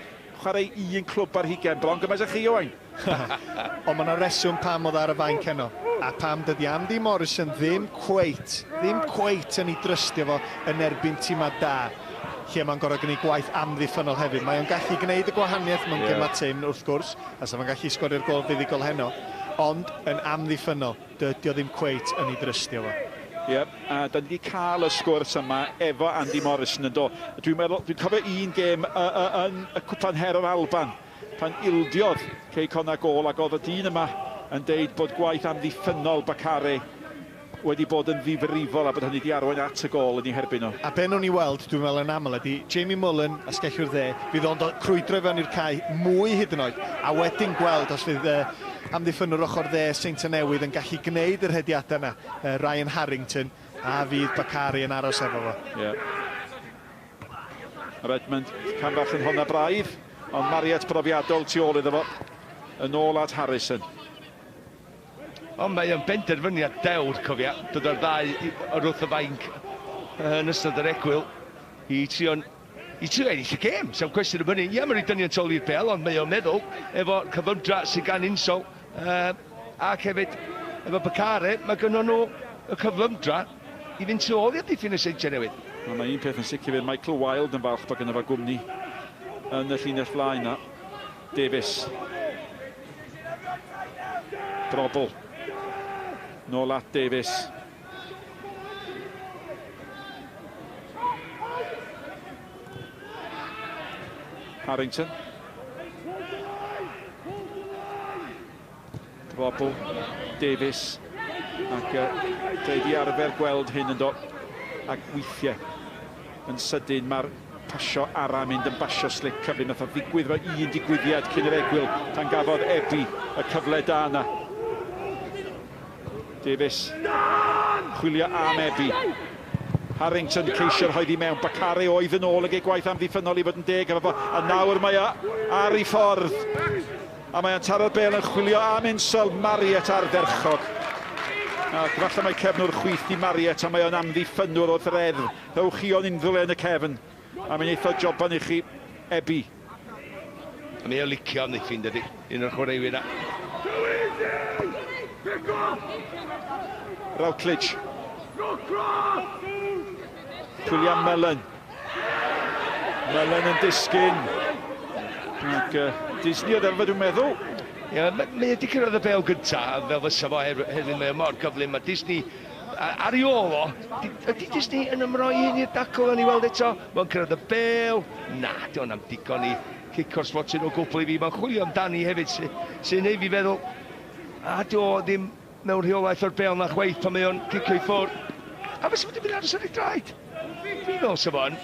chwarae un clwb ar hugain. Bron gymaint â chi, Owain. Ond mae yna reswm pam oedd ar y fainc heno. A pam dydy Andy Morrison ddim cweit yn ei drystio fo yn erbyn tîmau da, lle mae'n gorfod gwneud gwaith amddiffynnol hefyd. Mae o'n gallu gwneud y gwahaniaeth mewn gemau tynn, wrth gwrs, a sa fo'n gallu sgorio'r gôl fuddugol heno, ond yn amddiffynnol, dydy o ddim cweit yn ei drystio fo. Ie, a da ni wedi cael y sgwrs yma efo Andy Morrison yn do. Dwi'n meddwl, dwi'n cofio un gêm yn y Cwpan Her o'r Alban, pan ildiodd Cei Connah gôl, ac oedd y dyn yma yn deud bod gwaith amddiffynnol Bakari wedi bod yn ddifrifol a bod hynny wedi arwain at y gôl yn ei herbyn nhw. A be nhw'n ei weld, dwi'n meddwl yn aml, ydy Jamie Mullen, asgellwr dde, fydd o'n crwydro i fewn i'r cae mwy hyd yn oed, a wedyn gweld os fydd amddiffynnwr ochr dde Seintiau Newydd yn gallu gwneud yr hediadau yna, Ryan Harrington, a fydd Bakari yn aros efo fo. Ie. Redmond, cam bach yn honna braidd, ond Marriott brofiadol tu ôl iddo fo, yn ôl at Harrison. Ond mae o'n benderfyniad dewr, cofia, dod o'r ddau o'r wrth y fainc yn ystod yr egwyl i trio ennill y gêm. Sa'n cwestiwn am hynny. Ie, mae'n rhaid dynion tol i'r bel, ond mae o'n meddwl efo cyfymdra sydd gan Insol ac hefyd efo Bakari, mae gynnon nhw y cyflymdra i fynd tu ôl i amddiffyn y Seintiau Newydd. Mae un peth yn sicr, fydd Michael Wilde yn falch bod gynno fo gwmni yn y llinell flaen na. Davies. Drobl. Nôl at Davies. Harrington. Drobl. Davies. Ac dweud i arfer gweld hyn yn dod. Ac weithiau yn sydyn mae'r pasio ara mynd yn basio slic cyflym. Nath o ddigwydd efo un digwyddiad cyn yr egwyl pan gafodd Ebi y cyfle da yna. Davies chwilio am Ebi. Harrington ceisio rhoi i mewn. Bakari oedd yn ôl ag ei gwaith amddiffynnol i fod yn deg efo fo. A nawr mae o ar ei ffordd. A mae o'n taro'r bêl yn chwilio am Insel. Marriott ardderchog. Ac falle mae cefnwr chwith i Marriott, a mae o'n amddiffynnwr wrth reddf. Ddewch chi o'n unrhyw le yn y cefn. A mae'n eitha joban i chi Ebi. A mae o licio amddiffyn, dydy, un o'r chwaraewyr na. Routledge. William Mullen. Mullen yn disgyn. Ac Disney oedd efo, dwi'n meddwl. Ie, mae wedi cyrraedd y bêl gyntaf, fel fysa fo, hefyd mae o mor gyflym. Mae Disney ar ei ôl o, ydy Disney yn ymroi hyn i'r dacl yn ei weld eto? Mae'n cyrraedd y bêl. Na, di o'n am digon i cico'r smotyn o gwbl i fi. Mae'n chwilio amdani hefyd, sy'n neud fi feddwl, a di o ddim mewn rheolaeth o'r bêl na chwaith pan mae o'n cicio i ffwrdd. A fysa wedi mynd aros ar ei draed. Fi'n meddwl sa fo'n.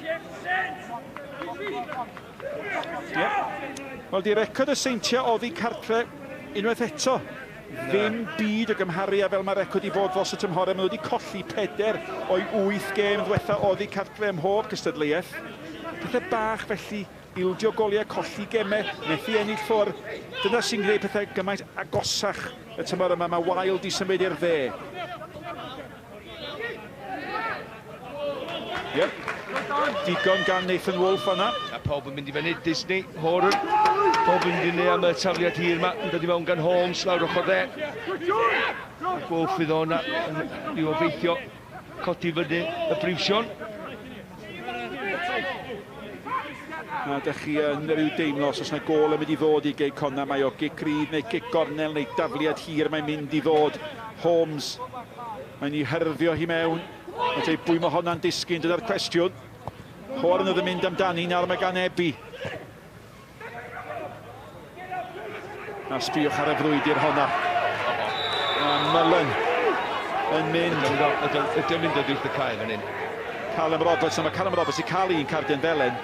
Ie. Wel, di record y Seintiau oddi cartre unwaith eto. Ddim byd o gymharu â fel mae record i fod dros y tymhorau. Maen nhw wedi colli 4 o'i 8 gêm ddiwetha oddi cartre ym mhob cystadleuaeth. Pethau bach felly, ildio goliau, colli gemau, methu ennill ffwrdd. Dyna sy'n gwneud pethau gymaint agosach y tymor yma. Mae Wild i symud i'r dde. Yep. Digon gan Nathan Wolfe fanna. A pawb yn mynd i fyny, Disney, Horan. Pawb yn mynd i fyny am y tafliad hir yma. Yn dod i mewn gan Holmes lawr ochr dde. Wolfe fydd o'na yn rhyw obeithio codi fyny y briwsion. A dych chi yn rhyw deimlo os oes yna gôl yn mynd i ddod i Gei Connah, mae o gic rydd neu gic gornel neu dafliad hir mae'n mynd i ddod. Holmes, mae'n ei hyrddio hi mewn. Mae'n dweud bwy mae honna'n disgyn, dyna'r cwestiwn. Horan oedd yn mynd amdani, nawr mae gan Ebi. A sbïwch ar y frwydr honna. A Mullen yn mynd. Ydy o'n mynd o wrth y cae fan hyn. Callum Roberts, a mae Callum Roberts i cael un cardyn felen,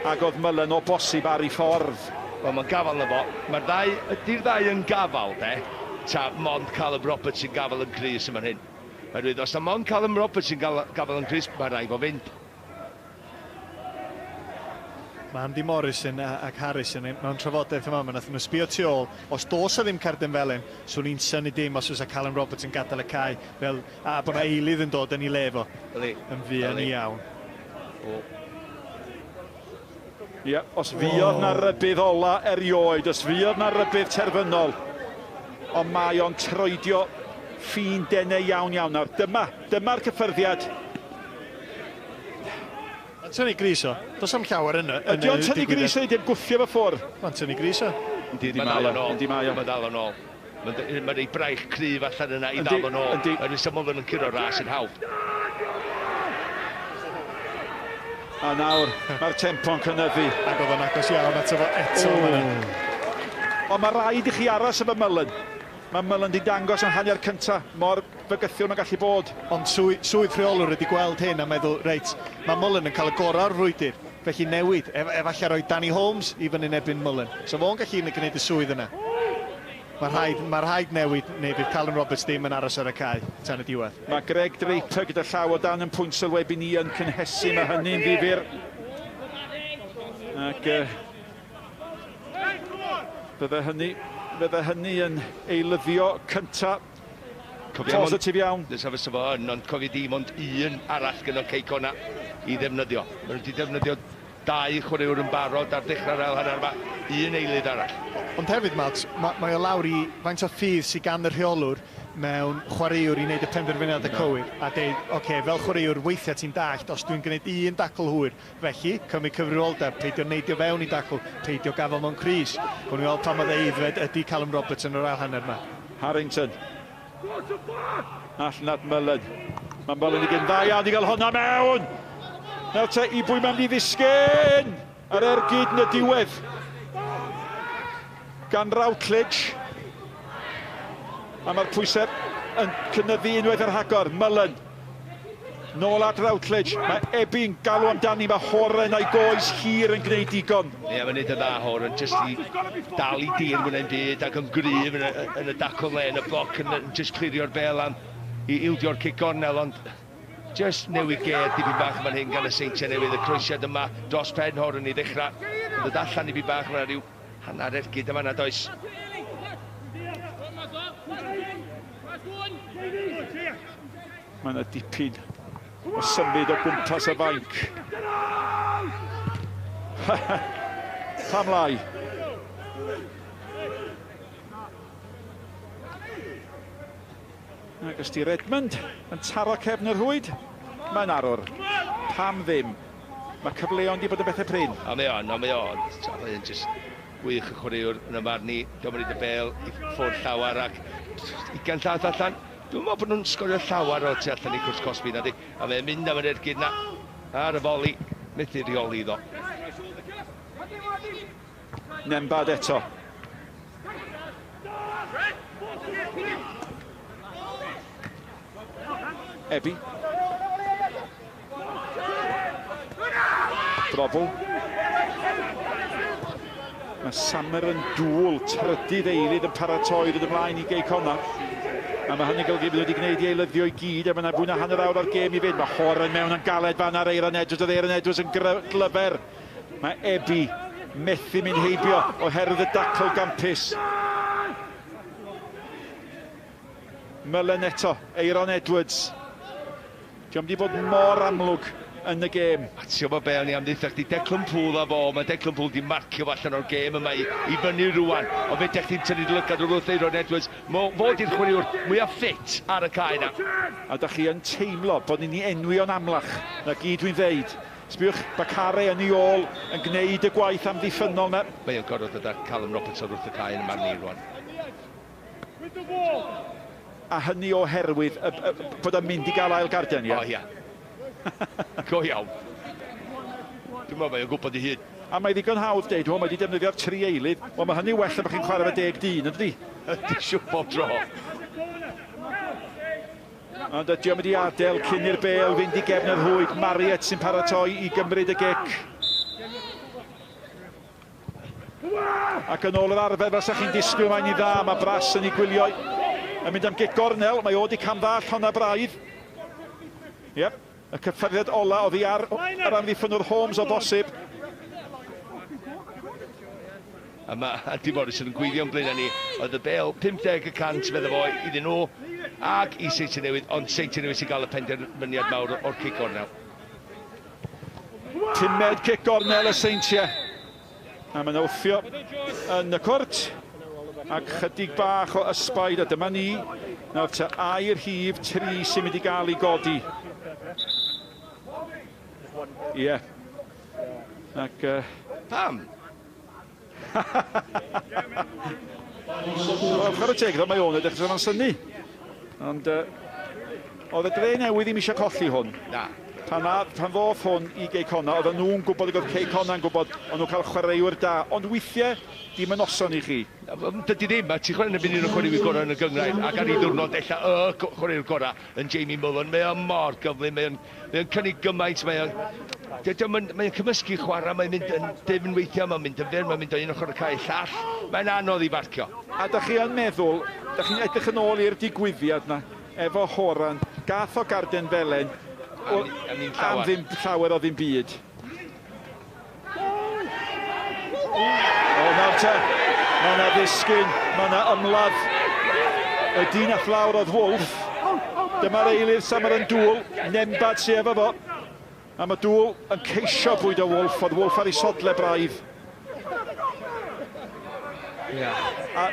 ac oedd Mullen o bosib ar ei ffordd. Wel, mae'n gafal na fo. Mae'r ddau, ydy'r ddau yn gafal, de? Ta mond Callum Roberts sy'n gafal yn crys yma'n hyn. Oherwydd os na mond Callum Roberts sy'n gafal yn crys, mae rhaid fo fynd. Mae Andy Morrison ac Harrison mewn trafodaeth yma, nath nhw sbio tu ôl. Os does 'na ddim cerdyn felyn, swn i'n synnu dim os fysa Callum Roberts yn gadael y cae, fel, a bod 'na eilydd yn dod yn ei le fo. Yn fuan iawn. Ie, os fuodd na rybudd ola erioed, os fuodd na rybudd terfynol, ond mae o'n troedio ffin denau iawn iawn nawr. Dyma'r cyffyrddiad. Mae'n tynnu gris o. Does am llawer yn y Ydy o'n tynnu gris neu dim gwthio fo ffwrdd? Mae'n tynnu gris o. Yndi, mae dal yn ôl. Yndi, mae o. Mae dal yn ôl. Mae'n ei braich cryf allan yna i ddal yn ôl. Yndi. Mae'n syml yn curo ras yn hawdd. A nawr, mae'r tempo'n cynyddu. Ac oedd o'n agos iawn ato fo eto. Ond mae rhaid i chi aros efo Mullen. Mae Mullen di dangos yn hanner cyntaf mor fygythiol mae'n gallu bod. Ond swydd rheolwr wedi gweld hyn a meddwl, reit, mae Mullen yn cael y gorau o'r frwydr, felly newid, efallai roi Danny Holmes i fyny'n erbyn Mullen. So fo'n gallu gwneud y swydd yna. Mae rhaid newid, neu bydd Callum Roberts ddim yn aros ar y cae tan y diwedd. Mae Greg Draper gyda llaw o dan yn pwynt sylwebu ni yn cynhesu, mae hynny'n ddifyr. Ac fydde hynny yn eilyddio cyntaf. Positif iawn. Nesa fysa fo yn, ond cofio dim ond un arall gyda Cei Connah i ddefnyddio. Maen nhw wedi defnyddio 2 chwaraewr yn barod ar dechrau'r ail hanner yma, un eilydd arall. Ond hefyd, Mads, mae o lawr i faint o ffydd sydd gan y rheolwr mewn chwaraewr i wneud y penderfyniad y cywir a deud, oce, fel chwaraewr weithiau ti'n dallt, os dwi'n gwneud un dacl hwyr, felly cymryd cyfrifoldeb, peidio neidio fewn i dacl, peidio gafel mewn crys. Gwni weld pa mor aeddfed ydy Callum Roberts yn yr ail hanner yma. Harrington. Allan at Mullen. Mae Mullen i gyn dda iawn i gael hwnna mewn! Nawr te, i bwy mae'n mynd i ddisgyn! Ar ergyd yn y diwedd. Gan Routledge. A mae'r pwysau yn cynyddu unwaith ar rhagor. Mullen. Nôl at Routledge. Mae Ebi'n galw amdani. Mae Horan a'i goes hir yn gwneud digon. Ie, mae'n neud yn dda Horan. Jyst i dal i dir mwyn ein byd ac yn gryf yn y dacl le, yn y bloc, yn jyst clirio'r bel am i ildio'r cic gornel, ond jyst newid gêr dipyn bach fan hyn gan y Seintiau Newydd. Y croesiad yma dros pen Horan i ddechrau. Yn dod allan dipyn bach, mae rhyw hanner ergyd yma nad oes. Mae yna dipyn o symud o gwmpas y fainc. Pam lai? Ac ysdi Redmond yn taro cefn yr rhwyd, mae'n arwr. Pam ddim? Mae cyfleon di bod yn bethau prin. A mae o'n, mae o'n. Mae'n just gwych y chwaraewr yn y marn i. Gymryd y bel i ffwrdd llawer ac 20 llath allan. Dwi'n meddwl bod nhw'n sgorio llawer o tu allan i cwrs cosbi na di. A mae'n mynd am yr ergyd na ar y foli. Methu rheoli iddo. Nembhard eto. Ebi. Drobl. Mae Sammer yn dŵl trydydd eilydd yn paratoi ddod ymlaen i Gei Connah. A mae hynny'n golygu bod wedi gwneud i eilyddio i gyd, a mae yna fwy na hanner awr o'r gêm i fynd. Mae Horan mewn yn galed fan ar Eiron Edwards, oedd Eiron Edwards yn glyfer. Mae Ebi methu mynd heibio oherwydd y dacl gampus. Mullen eto, Eiron Edwards. Dio'm wedi bod mor amlwg yn y gêm. A ti'n gwybod be o'n i am ddeutha chdi, Declan Poole a fo, mae Declan Poole di marcio fo allan o'r gêm yma i, i fyny rwan. Ond fe dech chi'n tynnu dy lygad wrth Eiron Edwards, mo, fo di'r chwaraewr mwyaf ffit ar y cae na. A da chi yn teimlo bod ni'n ei enwi o'n amlach, na gyd dwi'n ddeud. Sbiwch, Bakare yn ei ôl yn gwneud y gwaith amddiffynnol na. Mae o'n gorfod dod â Callum Robertson wrth y cae yn y marn i rwan. A hynny oherwydd y, y, bod o'n mynd i gael ail garden, ie? O, ia. Go iawn. Dwi'n meddwl mae o'n gwybod ei hun. A mae ddigon hawdd deud, wel, mae wedi defnyddio'r tri eilydd. Wel, mae hynny well na bod chi'n chwarae efo deg dyn, yn dydi? Ydy, siwr bob tro. Ond ydy o'n mynd i adael cyn i'r bel fynd i gefn yr rhwyd. Marriott sy'n paratoi i gymryd y gic. Ac yn ôl yr arfer, fel sa chi'n disgwyl, mae'n i dda, mae Brass yn ei gwylio. Yn mynd am gic gornel, mae o wedi camddallt honna braidd. Yep, y cyffyrddiad ola oddi ar yr amddiffynnwr Holmes o bosib. A mae Andy Morrison yn gweithio'n blaen ni. Oedd y bel 50% fedda fo iddyn nhw ac i Seintiau Newydd, ond Seintiau Newydd sy'n gael y penderfyniad mawr o'r cic gornel. Pumed cic gornel y Seintiau. A mae'n wthio yn y cwrt. Ac chydig bach o ysbaid, a dyma ni. Nawr te air rhif 3 sy'n mynd i gael ei godi. Ie. Yeah. Ac... Pam? Wel, chwarae teg, mae o'n edrych fel synnu. Ond oedd y dre newydd ddim eisiau colli hwn. Na. Pan, pan ddoth hwn i Gei Connah, oedden nhw'n gwybod, oedd Cei Connah yn gwybod, o'n nhw'n cael chwaraewyr da. Ond weithiau, dim yn noson i chi. Dydy ddim, a ti'n chwarae yn y un o'r chwaraewyr gorau yn y gynghrair, ac ar ei ddiwrnod ella y chwaraewr gorau yn Jamie Mullen. Mae o'n mor gyflym, mae o'n mae cynnig gymaint, mae o'n mae o'n cymysgu chwarae, mae'n mynd yn dyfn weithiau, mae'n mynd yn fyr, mae'n mynd o un ochr y cae llall. Mae'n anodd i farcio. A da chi yn meddwl, da chi'n edrych yn ôl i'r digwyddiad na, efo Horan, gath o garden felen, am ddim llawer o ddim byd. O, nawr te, mae yna ddisgyn, mae yna ymladd. Y dyn a fflawr oedd Wolf. Dyma'r eilydd Sammer yn dŵl, Nembhard sy efo fo. A mae Dŵl yn ceisio bwydo Wolf, oedd Wolf ar ei sodle braidd. Yeah. A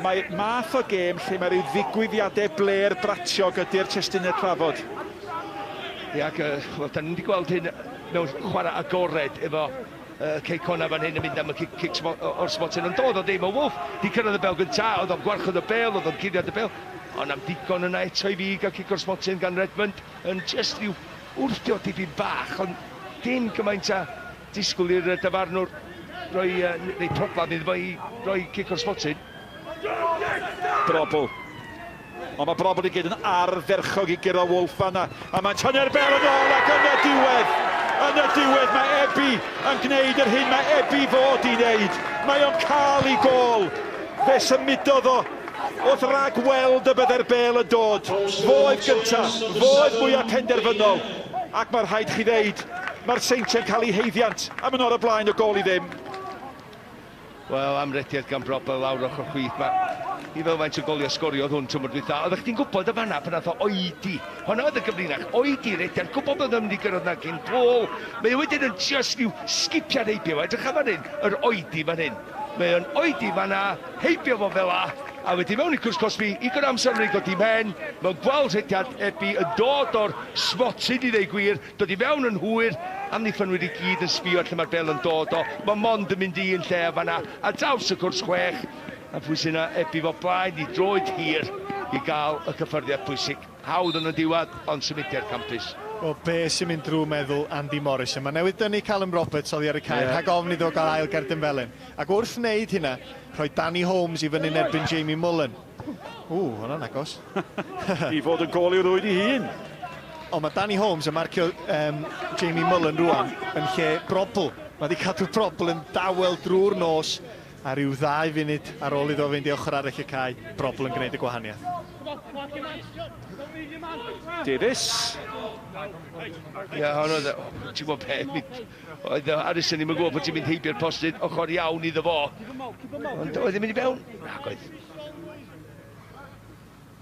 mae math o gêm lle mae rhyw ddigwyddiadau bler bratiog ydy'r testunau trafod. Ie, ac wel, da ni wedi gweld hyn mewn chwarae agored efo Cei Connah fan hyn yn mynd am y cic, cic o'r smotyn, ond doedd o ddim o Wolf. Di cyrraedd y bel gynta, oedd o'n gwarchod y bel, oedd o'n cuddiad y bel, ond am digon yna eto i fi gael cic o'r smotyn gan Redmond yn just rhyw wrthio dipyn bach, ond dim gymaint a disgwyl i'r dyfarnwr roi, neu problem iddo fo i roi cic o'r smotyn. Brobl. Ond mae Brobl i gyd yn ardderchog i guro Wolf fanna. A mae'n tynnu'r bel yn ôl ac yn y diwedd, yn y diwedd mae Ebi yn gwneud yr hyn mae Ebi fod i wneud. Mae o'n cael ei gôl. Fe symudodd o wrth ragweld y bydde'r bel yn dod. Fo oedd gyntaf, fo oedd mwyaf penderfynol. Ac mae'r rhaid chi ddeud, mae'r Seintiau'n cael ei heiddiant a maen nhw ar y blaen o gôl i ddim. Wel, am rediad gan Brobl lawr ochr chwith. Mae I fel faint o goliau sgoriodd hwn tymor dwytha. Oeddech chdi'n gwybod y fanna pan nath o oedi. Honna oedd y gyfrinach. Oedi rediad. Gwybod bod o'n mynd i gyrraedd na cyn Paul. Mae o wedyn yn just rhyw sgipiad heibio fo. Edrych am fan hyn, yr oedi fan hyn. Mae o'n oedi fanna, heibio fo fel a, a wedyn mewn i cwrs cosbi, i gyda amser yn ei godi mhen, mae'n gweld rhediad Ebi yn dod o'r smotyn i ddeu gwir, dod i fewn yn hwyr, amddiffynwyr i gyd yn sbio lle mae'r bel yn dod o, mae mond yn mynd i un lle fanna, a draws y cwrs chwech, a pwy sy'n yna, Ebi fo blaen i droed hir i gael y cyffyrddiad pwysig. Hawdd yn y diwedd, ond symudiad campus. Wel, be sy'n mynd drwy meddwl Andy Morrison? Mae newydd dynnu Callum Roberts oddi ar y cae, rhag ofn iddo gael ail gerdyn felyn. Ac wrth wneud hynna, rhoi Danny Holmes i fyny'n erbyn Jamie Mullen. Ww, hwnna'n agos. I fod yn gôl i'w rwyd i hun. Ond mae Danny Holmes yn marcio Jamie Mullen rwan yn lle Brobl. Mae wedi cadw Brobl yn dawel drwy'r nos a rhyw 2 funud ar ôl iddo fynd i ochr arall y cae, Brobl yn gwneud y gwahaniaeth. Davies. Ie, hon oedd, ti'n gwybod beth, oedd Harrison ddim yn gwybod bod ti'n mynd heibio'r postyn ochr iawn iddo fo. Ond oedd yn mynd i fewn? Nag oedd.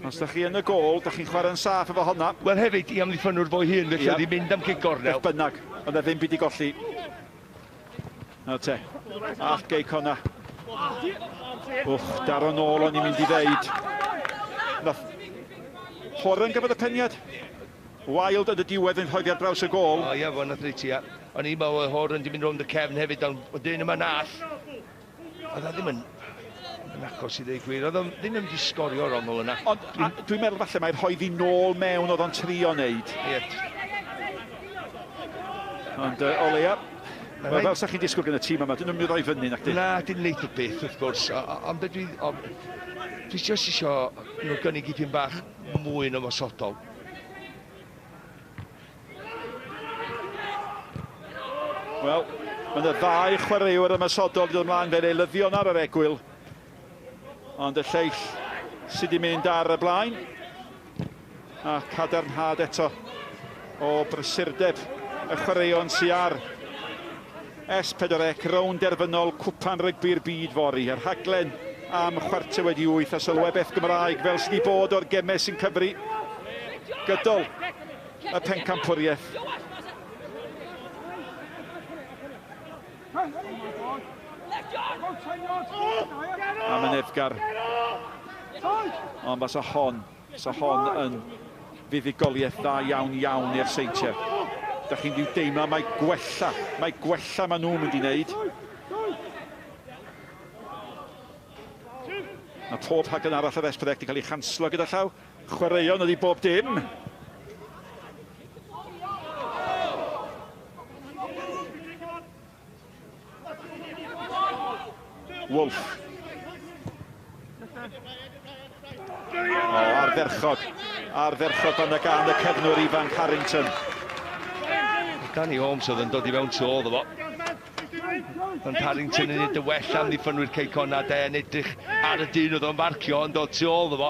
Os da chi yn y gôl, da chi'n chwarae'n saff efo honna. Wel hefyd, i amddiffynwr fo'i hun, felly oedd hi'n mynd am gic gornel. Beth bynnag, ond e ddim byd i golli. Nawr te, all Gei Connah. Wch, daro nôl o'n i'n mynd i ddeud. Nath Horan gafodd y peniad. Wild yn y diwedd yn rhoi ar draws y gôl. O ie, fo nath reit ia. O'n i'n meddwl oedd Horan di mynd rownd y cefn hefyd, ond dyn yma nath. Oedd o ddim yn agos i ddweud gwir. Oedd o ddim yn mynd i sgorio ongl yna. Ond dwi'n meddwl falle mae'r rhoi ddi nôl mewn oedd o'n trio wneud. Ie. Ond o leia, wel, fel sa chi'n disgwyl gan y tîm yma, dyn nhw'n mynd i roi fyny, nac di? Na, dyn neith o byth, wrth gwrs. Ond dwi jyst isio nhw gynnig dipyn bach mwy yn ymosodol. Wel, mae yna ddau chwaraewr ymosodol wedi dod ymlaen fel eilyddion ar yr egwyl. Ond y lleill sydd wedi mynd ar y blaen. A cadarnhad eto o brysurdeb y chwaraeon sydd ar S4C rownd derfynol Cwpan Rygbi'r Byd fory. Yr rhaglen am 8:15 a sylwebaeth Gymraeg fel sydd wedi bod o'r gemau sy'n cyfri gydol y pencampwriaeth. A myneddgar. Ond fasa hon yn fuddugoliaeth dda iawn iawn i'r Seintiau. Da chi'n diw deimlo mae gwella maen nhw'n mynd i wneud. Mae pob rhaglen arall ar S4C wedi cael ei chanslo gyda llaw. Chwaraeon ydi bob dim. Wolf. O, ardderchog. Ardderchog fan y gan y cefnwr ifanc Harrington. Danny Holmes oedd yn dod i fewn tu ôl iddo fo. Ond Harrington yn neud y well amddiffynwyr Cei Connah de, yn edrych ar y dyn oedd o'n farcio yn dod tu ôl iddo fo.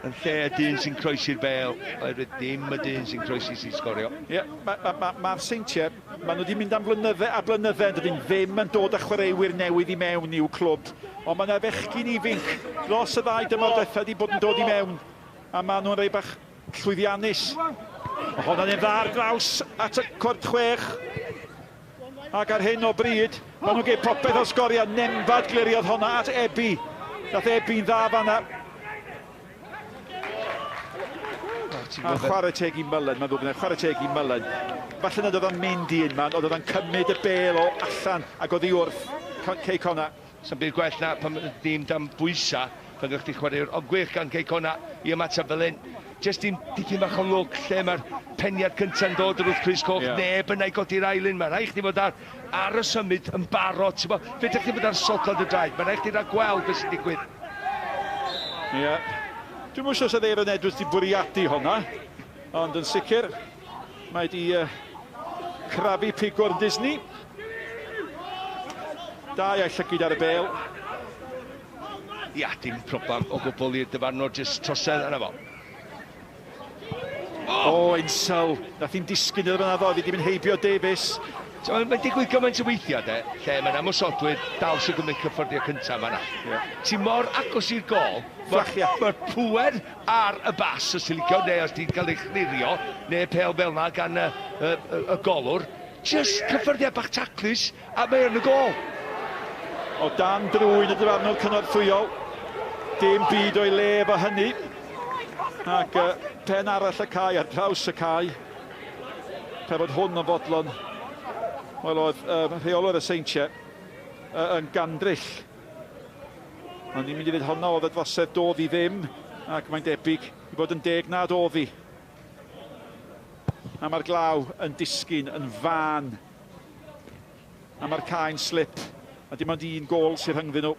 Yn lle y dyn sy'n croesi'r bêl, oherwydd dim y dyn sy'n croesi sy'n sgorio. Ie, mae'r Seintiau, maen nhw wedi mynd am blynydde a blynydde, yn dydyn ddim yn dod â chwaraewyr newydd i mewn i'w clwb. Ond mae yna fechgyn ifanc dros y ddau dymor diwetha wedi bod yn dod i mewn, a maen nhw'n rhai bach llwyddiannus. Mae honna'n un dda ar draws at y cwrt chwech. Ac ar hyn o bryd, maen nhw'n gwneud popeth o sgorio. Nembhard gliriodd honna at Ebi. Nath Ebi'n dda fanna. A chwarae teg i Mullen, mae'n ddwg yna, chwarae teg i Mullen. Falle nad oedd o'n mynd i unman, ond oedd o'n cymryd y bêl o allan ac oedd hi wrth Cei Connah. Sa'n byd gwell na pan ddim dan bwysa, pan gyda chdi chwaraewr, ond gwych gan Cei Connah i ymateb fel hyn. Jyst dim dipyn bach o lwc lle mae'r peniad cynta'n dod wrth Chris Coch, yeah. Neb yna i godi'r ailyn, mae'n rhaid chdi fod ar y symud yn barod, ti'n bod, fedrech chdi fod ar sodlad y draed, mae'n rhaid chdi rhaid gweld beth sy'n digwydd. Ie, yeah. Dwi'n mwyn siŵr os oedd Aaron Edwards wedi bwriadu honna, ond yn sicr, mae wedi crafu pigwr Disney. Da iawn llygid ar y bêl. Ia, dim problem o gwbl i'r dyfarnwr, jyst trosedd yna fo. O, Insel. Nath hi'n disgyn iddo fyna ddo, fi wedi mynd heibio Davies. Mae'n digwydd gymaint o weithiau, de, lle mae'n ymosodwyr dal sy'n gymryd cyffyrddiad cyntaf fan'na. Yeah. Ti mor agos i'r gol, mae'r pŵer ar y bas os ti'n licio, neu os ti'n cael ei chlirio, neu pêl fel 'na gan y golwr. Just cyffyrddiad bach taclus, a mae yn y gol. O dan drwyn y dyfarnwr cynorthwyol, dim byd o'i le efo hynny. Ac pen arall y cae ar draws y cae. Pe bod hwn yn fodlon, wel oedd rheolwr y Seintiau yn gandryll. Ond ni'n mynd i ddweud honno oedd y drosedd dodd i ddim, ac mae'n debyg i fod yn deg nad oedd hi. A mae'r glaw yn disgyn yn fân. A mae'r cae'n slip. A dim ond un gôl sydd rhyngddyn nhw.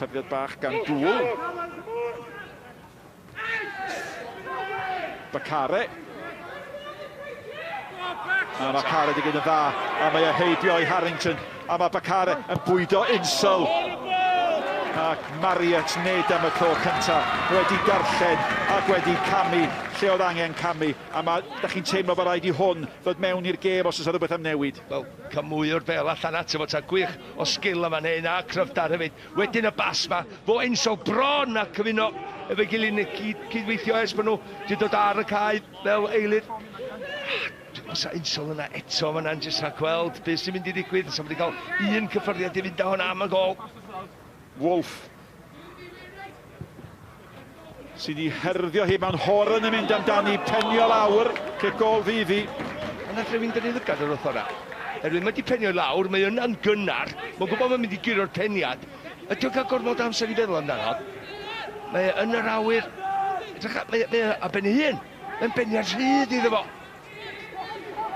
Cyffyrddiad bach gan Dŵl. Bakare. A mae Bakare wedi gwneud yn dda, a mae e heibio i Harrington, a mae Bakare yn bwydo Insel. Ac Marriott nid am y tro cyntaf wedi darllen ac wedi camu lle oedd angen camu. A mae, da chi'n teimlo bod rhaid i hwn ddod mewn i'r gêm os oes rhywbeth am newid. Wel, cael mwy o'r bel allan ato fo, ta gwych o sgil yma neu na cryfdar hefyd. Wedyn y bas ma, fo Insel bron a cyfuno efo'i gilydd neu cydweithio ers bod nhw wedi dod ar y cae fel eilydd. Os a Insel yna eto, mae yna'n jyst rhaid gweld beth sy'n mynd i ddigwydd. Os wedi cael un cyffyrddiad i fynd â hwnna am y gol. Wolf sydd wedi hyrddio hi mewn Horan yn mynd amdani, penio lawr, lle gol fydd hi. A nath rhywun dynnu lygad ar wrth hwnna. Erwyn, mae wedi penio lawr, mae yna'n gynnar, mae'n gwybod mae'n mynd i guro'r peniad. Ydy o'n cael gormod o amser i feddwl amdano? Mae e yn yr awyr, edrych, mae e ar ben ei hun, mae'n beniad rhydd iddo fo.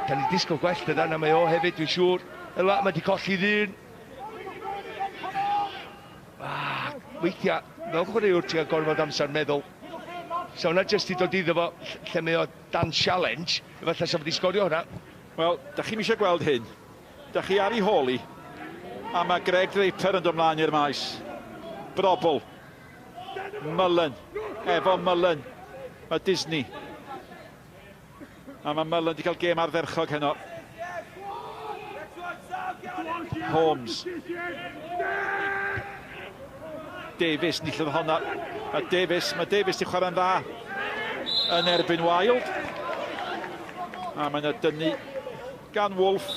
Da ni disgwyl gwell dydan, a mae o hefyd, dwi'n siŵr. Ela, mae wedi colli ddyn. Weithiau, fel chwaraewr, ti'n cael gorfod amser meddwl. So hwnna jyst i dod iddo fo lle mae o dan challenge, efallai sa fo wedi sgorio hwnna. Wel, da chi'm eisiau gweld hyn. Da chi ar ei hôl hi, a mae Greg Draper yn dod mlaen i'r maes. Brobl. Mullen. Efo Mullen. Mae Disney. A mae Mullen wedi cael gêm ardderchog heno. Holmes. Davies, nillodd honna. A Davies, mae Davies wedi chwarae'n dda yn erbyn Wild. A mae yna dynnu gan Wolf,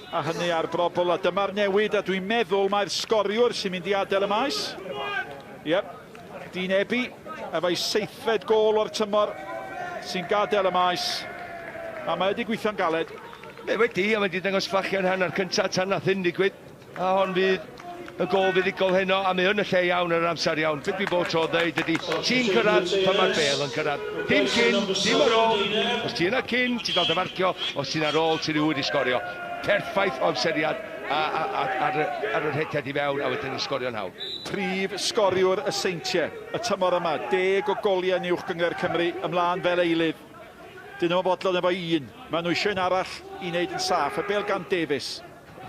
a hynny ar brobl. A dyma'r newid, a dwi'n meddwl mae'r sgoriwr sy'n mynd i adael y maes. Yep, Dean Ebby, efo'i 7fed gôl o'r tymor, sy'n gadael y maes. A mae wedi gweithio'n galed. Mae wedi, a mae wedi dangos fflachiau'n hanner cyntaf tan nath hyn digwydd. A hon fydd y gôl fuddugol heno, a mae yn y lle iawn ar yr amser iawn. Be dwi bob tro ddeud ydy, ti'n cyrraedd pan mae'r bêl yn cyrraedd. Dim cyn, dim ar ôl. Os ti yna cyn, ti'n dal dy farcio. Os ti'n ar ôl, ti'n rhywun i sgorio. Perffaith o amseriad ar yr rhediad i fewn, a wedyn yn sgorio'n hawdd. Prif sgoriwr y Seintiau y tymor yma, 10 o goliau yn Uwch Gynghrair Cymru, ymlaen fel eilydd. Dyn nhw'n fodlon efo un. Maen nhw eisiau un arall i wneud yn saff. Y bêl gan Davies.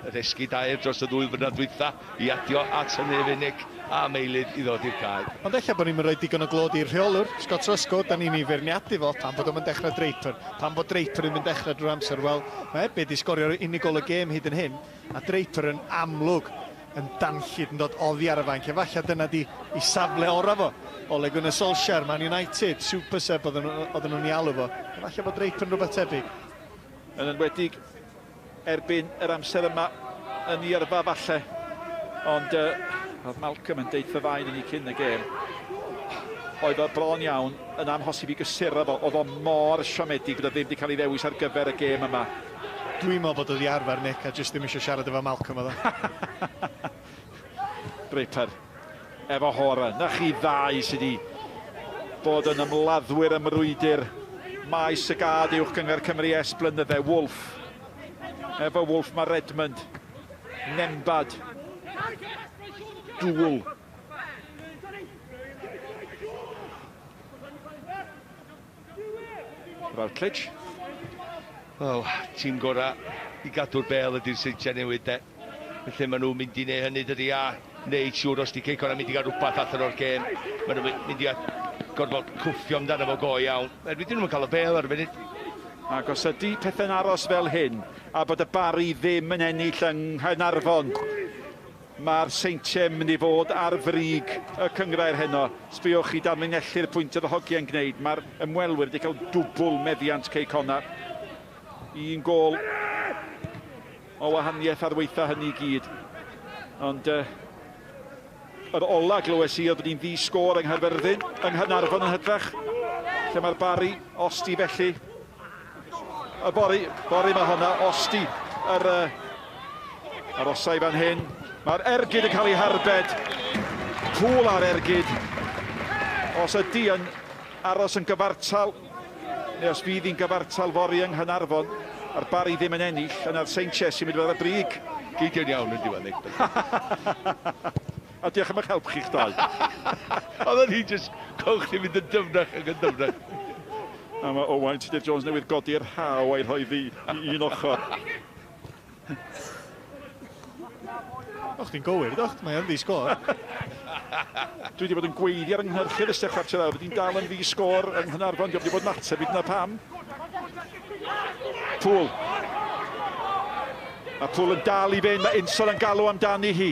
Yr esgid aur dros y ddwy flynedd dwytha i adio at hynny efo Nick a Meilydd i ddod i'r cae. Ond ella bod ni'n rhoi digon o glod i'r rheolwr, Scott Ruscoe, da ni'n ei feirniadu fo pan bod o'n dechrau Draper, pan bod Draper yn mynd dechrau drwy'r amser. Wel, mae Ebby wedi sgorio'r unig gol y gêm hyd yn hyn, a Draper yn amlwg yn danllyd yn dod oddi ar y fainc. Efallai dyna di i safle ora fo. Ole Gunnar Solskjaer, Man United, super sub oedden nhw'n ei alw fo. Efallai bod Draper yn rhywbeth tebyg. Yn enwedig erbyn yr amser yma yn ei yrfa falle. Ond oedd Malcolm yn deud fain i ni cyn y gêm. Oedd o bron iawn yn amhosib i gysuro fo. Oedd o mor siomedig bod o ddim wedi cael ei ddewis ar gyfer y gêm yma. Dwi'n meddwl bod o wedi arfer, Nick, a jyst ddim eisiau siarad efo Malcolm oedd o. Draper efo Horan. Na chi ddau sydd wedi bod yn ymladdwyr ymrwydr maes y gad Uwch Gynghrair Cymru ers blynydde. Wolf. Efo Wolf mae Redmond. Nembad. Dŵl. Routledge. Wel, tîm gorau i gadw'r bêl ydy'r Seintiau Newydd de. Felly maen nhw'n mynd i wneud hynny dydy a wneud siŵr os di Cei Connah mynd i gael rhywbeth allan o'r gêm. Maen nhw'n mynd i gorfod cwffio amdano fo go iawn. Erbyn dyn nhw'n cael y bêl ar y funud. Ac os ydy pethau'n aros fel hyn, a bod y Barri ddim yn ennill yng Nghaernarfon, mae'r Seintiau yn mynd i fod ar frig y cynghrair heno. Sbïwch i danlinellu'r pwynt oedd y hogiau'n gwneud. Mae'r ymwelwyr wedi cael dwbl meddiant Cei Connah. Un gôl o wahaniaeth ar weitha hynny i gyd. Ond uh, yr ola glywes i oedd bod hi'n ddi sgôr yng Nghaerfyrddin, yng Nghaernarfon yn hytrach, lle mae'r Barri, Osti felly. Y bori, bori mae honna, Osti, yr uh, arosau fan hyn. Mae'r ergyd yn cael ei harbed. Pŵl ar ergyd. Os ydy yn aros yn gyfartal, neu os fydd hi'n gyfartal fory yng Nghaernarfon, a'r Barri ddim yn ennill, yna'r Seintiau sy'n mynd i fod ar y brig. Geidio'n iawn yn diwedd, Nick. A diolch am eich help chi'ch dau. Oedden ni jyst cowch chdi mynd yn dyfnach ac yn dyfnach. A mae Owain Tudur Jones newydd godi'r rhaw a'i rhoi ddi i un ochr. O, chdi'n gywir, do? Mae yn ddi-sgôr. Dwi wedi bod yn gweiddi ar yng nghyrchu'r ystod chwarter awr, wedi'n dal yn ddi-sgôr yng Nghaernarfon, diolch wedi bod yn ateb i dyna pam. Pŵl. Mae Pŵl yn dal i fynd, mae Insel yn galw amdani hi.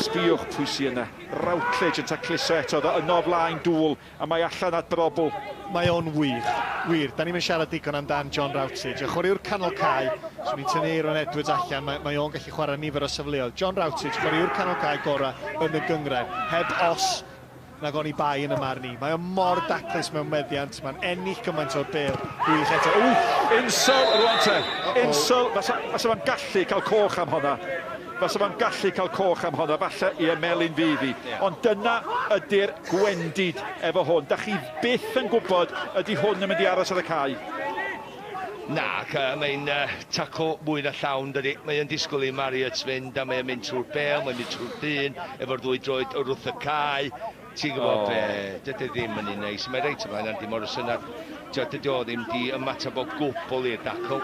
Sbïwch pwy sy yna. Routledge yn tacluso eto, ddo yno flaen dŵl, a mae allan at brobl. Mae o'n wych. Wir, da ni'm yn siarad digon amdan John Routledge. Y chwaraewr canol cae, swn i'n tynnu Aeron Edwards allan, mae, mae o'n gallu chwarae nifer o safleoedd. John Routledge, chwaraewr canol cae gorau yn y gynghrair. Heb os nag oni bai yn y marn i. Mae o mor daclus mewn meddiant, mae'n ennill gymaint o'r bêl. Gwych eto. Ww! Insel rwan te. Insel, fasa, fasa fo'n gallu cael coch am honna. Fasa fo'n gallu cael coch am honna, falle i emelyn fydd hi. Ond dyna ydy'r gwendid efo hwn. Da chi byth yn gwybod ydy hwn yn mynd i aros ar y cae. Na, ac uh, mae'n uh, taco mwy na llawn, dydy. Mae'n disgwyl i Marriott fynd a mae'n mynd trwy'r bel, mae'n mynd trwy'r dyn, efo'r ddwy droed wrth y cae. Ti'n gwybod oh. be, dydy ddim yn un neis. Mae reit ymlaen Andy Morrison a dydy o ddim di ymateb o gwbl i'r dacl.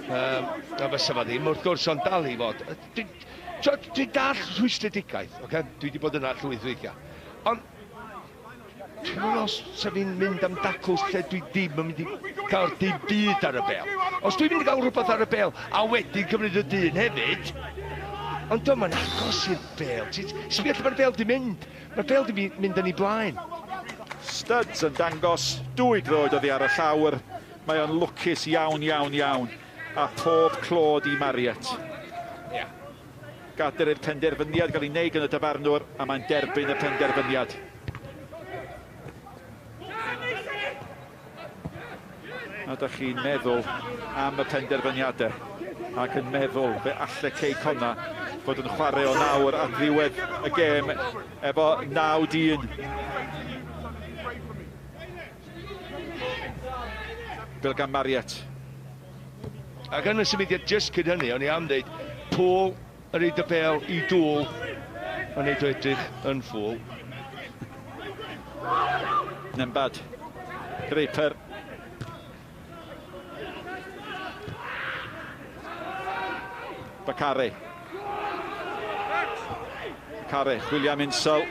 Um, a fysa fo ddim, wrth gwrs, ond dal i fod. Dwi'n dwi, dwi dall rhwystredigaeth, okay? Dwi wedi bod yna llwyth weithiau. Ond dwi'n meddwl os sa fi'n mynd am dacls lle dwi ddim yn mynd i gael dim byd ar y bel. Os dwi'n mynd i gael rhywbeth ar y bel a wedyn cymryd y dyn hefyd, ond dyma'n agos i'r bel. Ti'n sbio lle mae'r bel di mynd. Mae'r bel di mynd yn ei blaen. Studs yn dangos dwy droed oddi ar y llawr. Mae o'n lwcus iawn, iawn, iawn. A phob clod i Marriott. Yeah. Gadair i'r penderfyniad gael ei wneud gan y dyfarnwr a mae'n derbyn y penderfyniad. A da chi'n meddwl am y penderfyniadau ac yn meddwl fe alle Cei Connah fod yn chwarae o nawr at ddiwedd y gêm efo 9 dyn. Fel gan Marriott. Ac yn y symudiad jyst cyn hynny, o'n i am ddeud, Paul yn reid y bêl i Dŵl, yn neud o edrych yn ffŵl. Nembad. Draper. Bakare. Bakare, chwilio am Insel.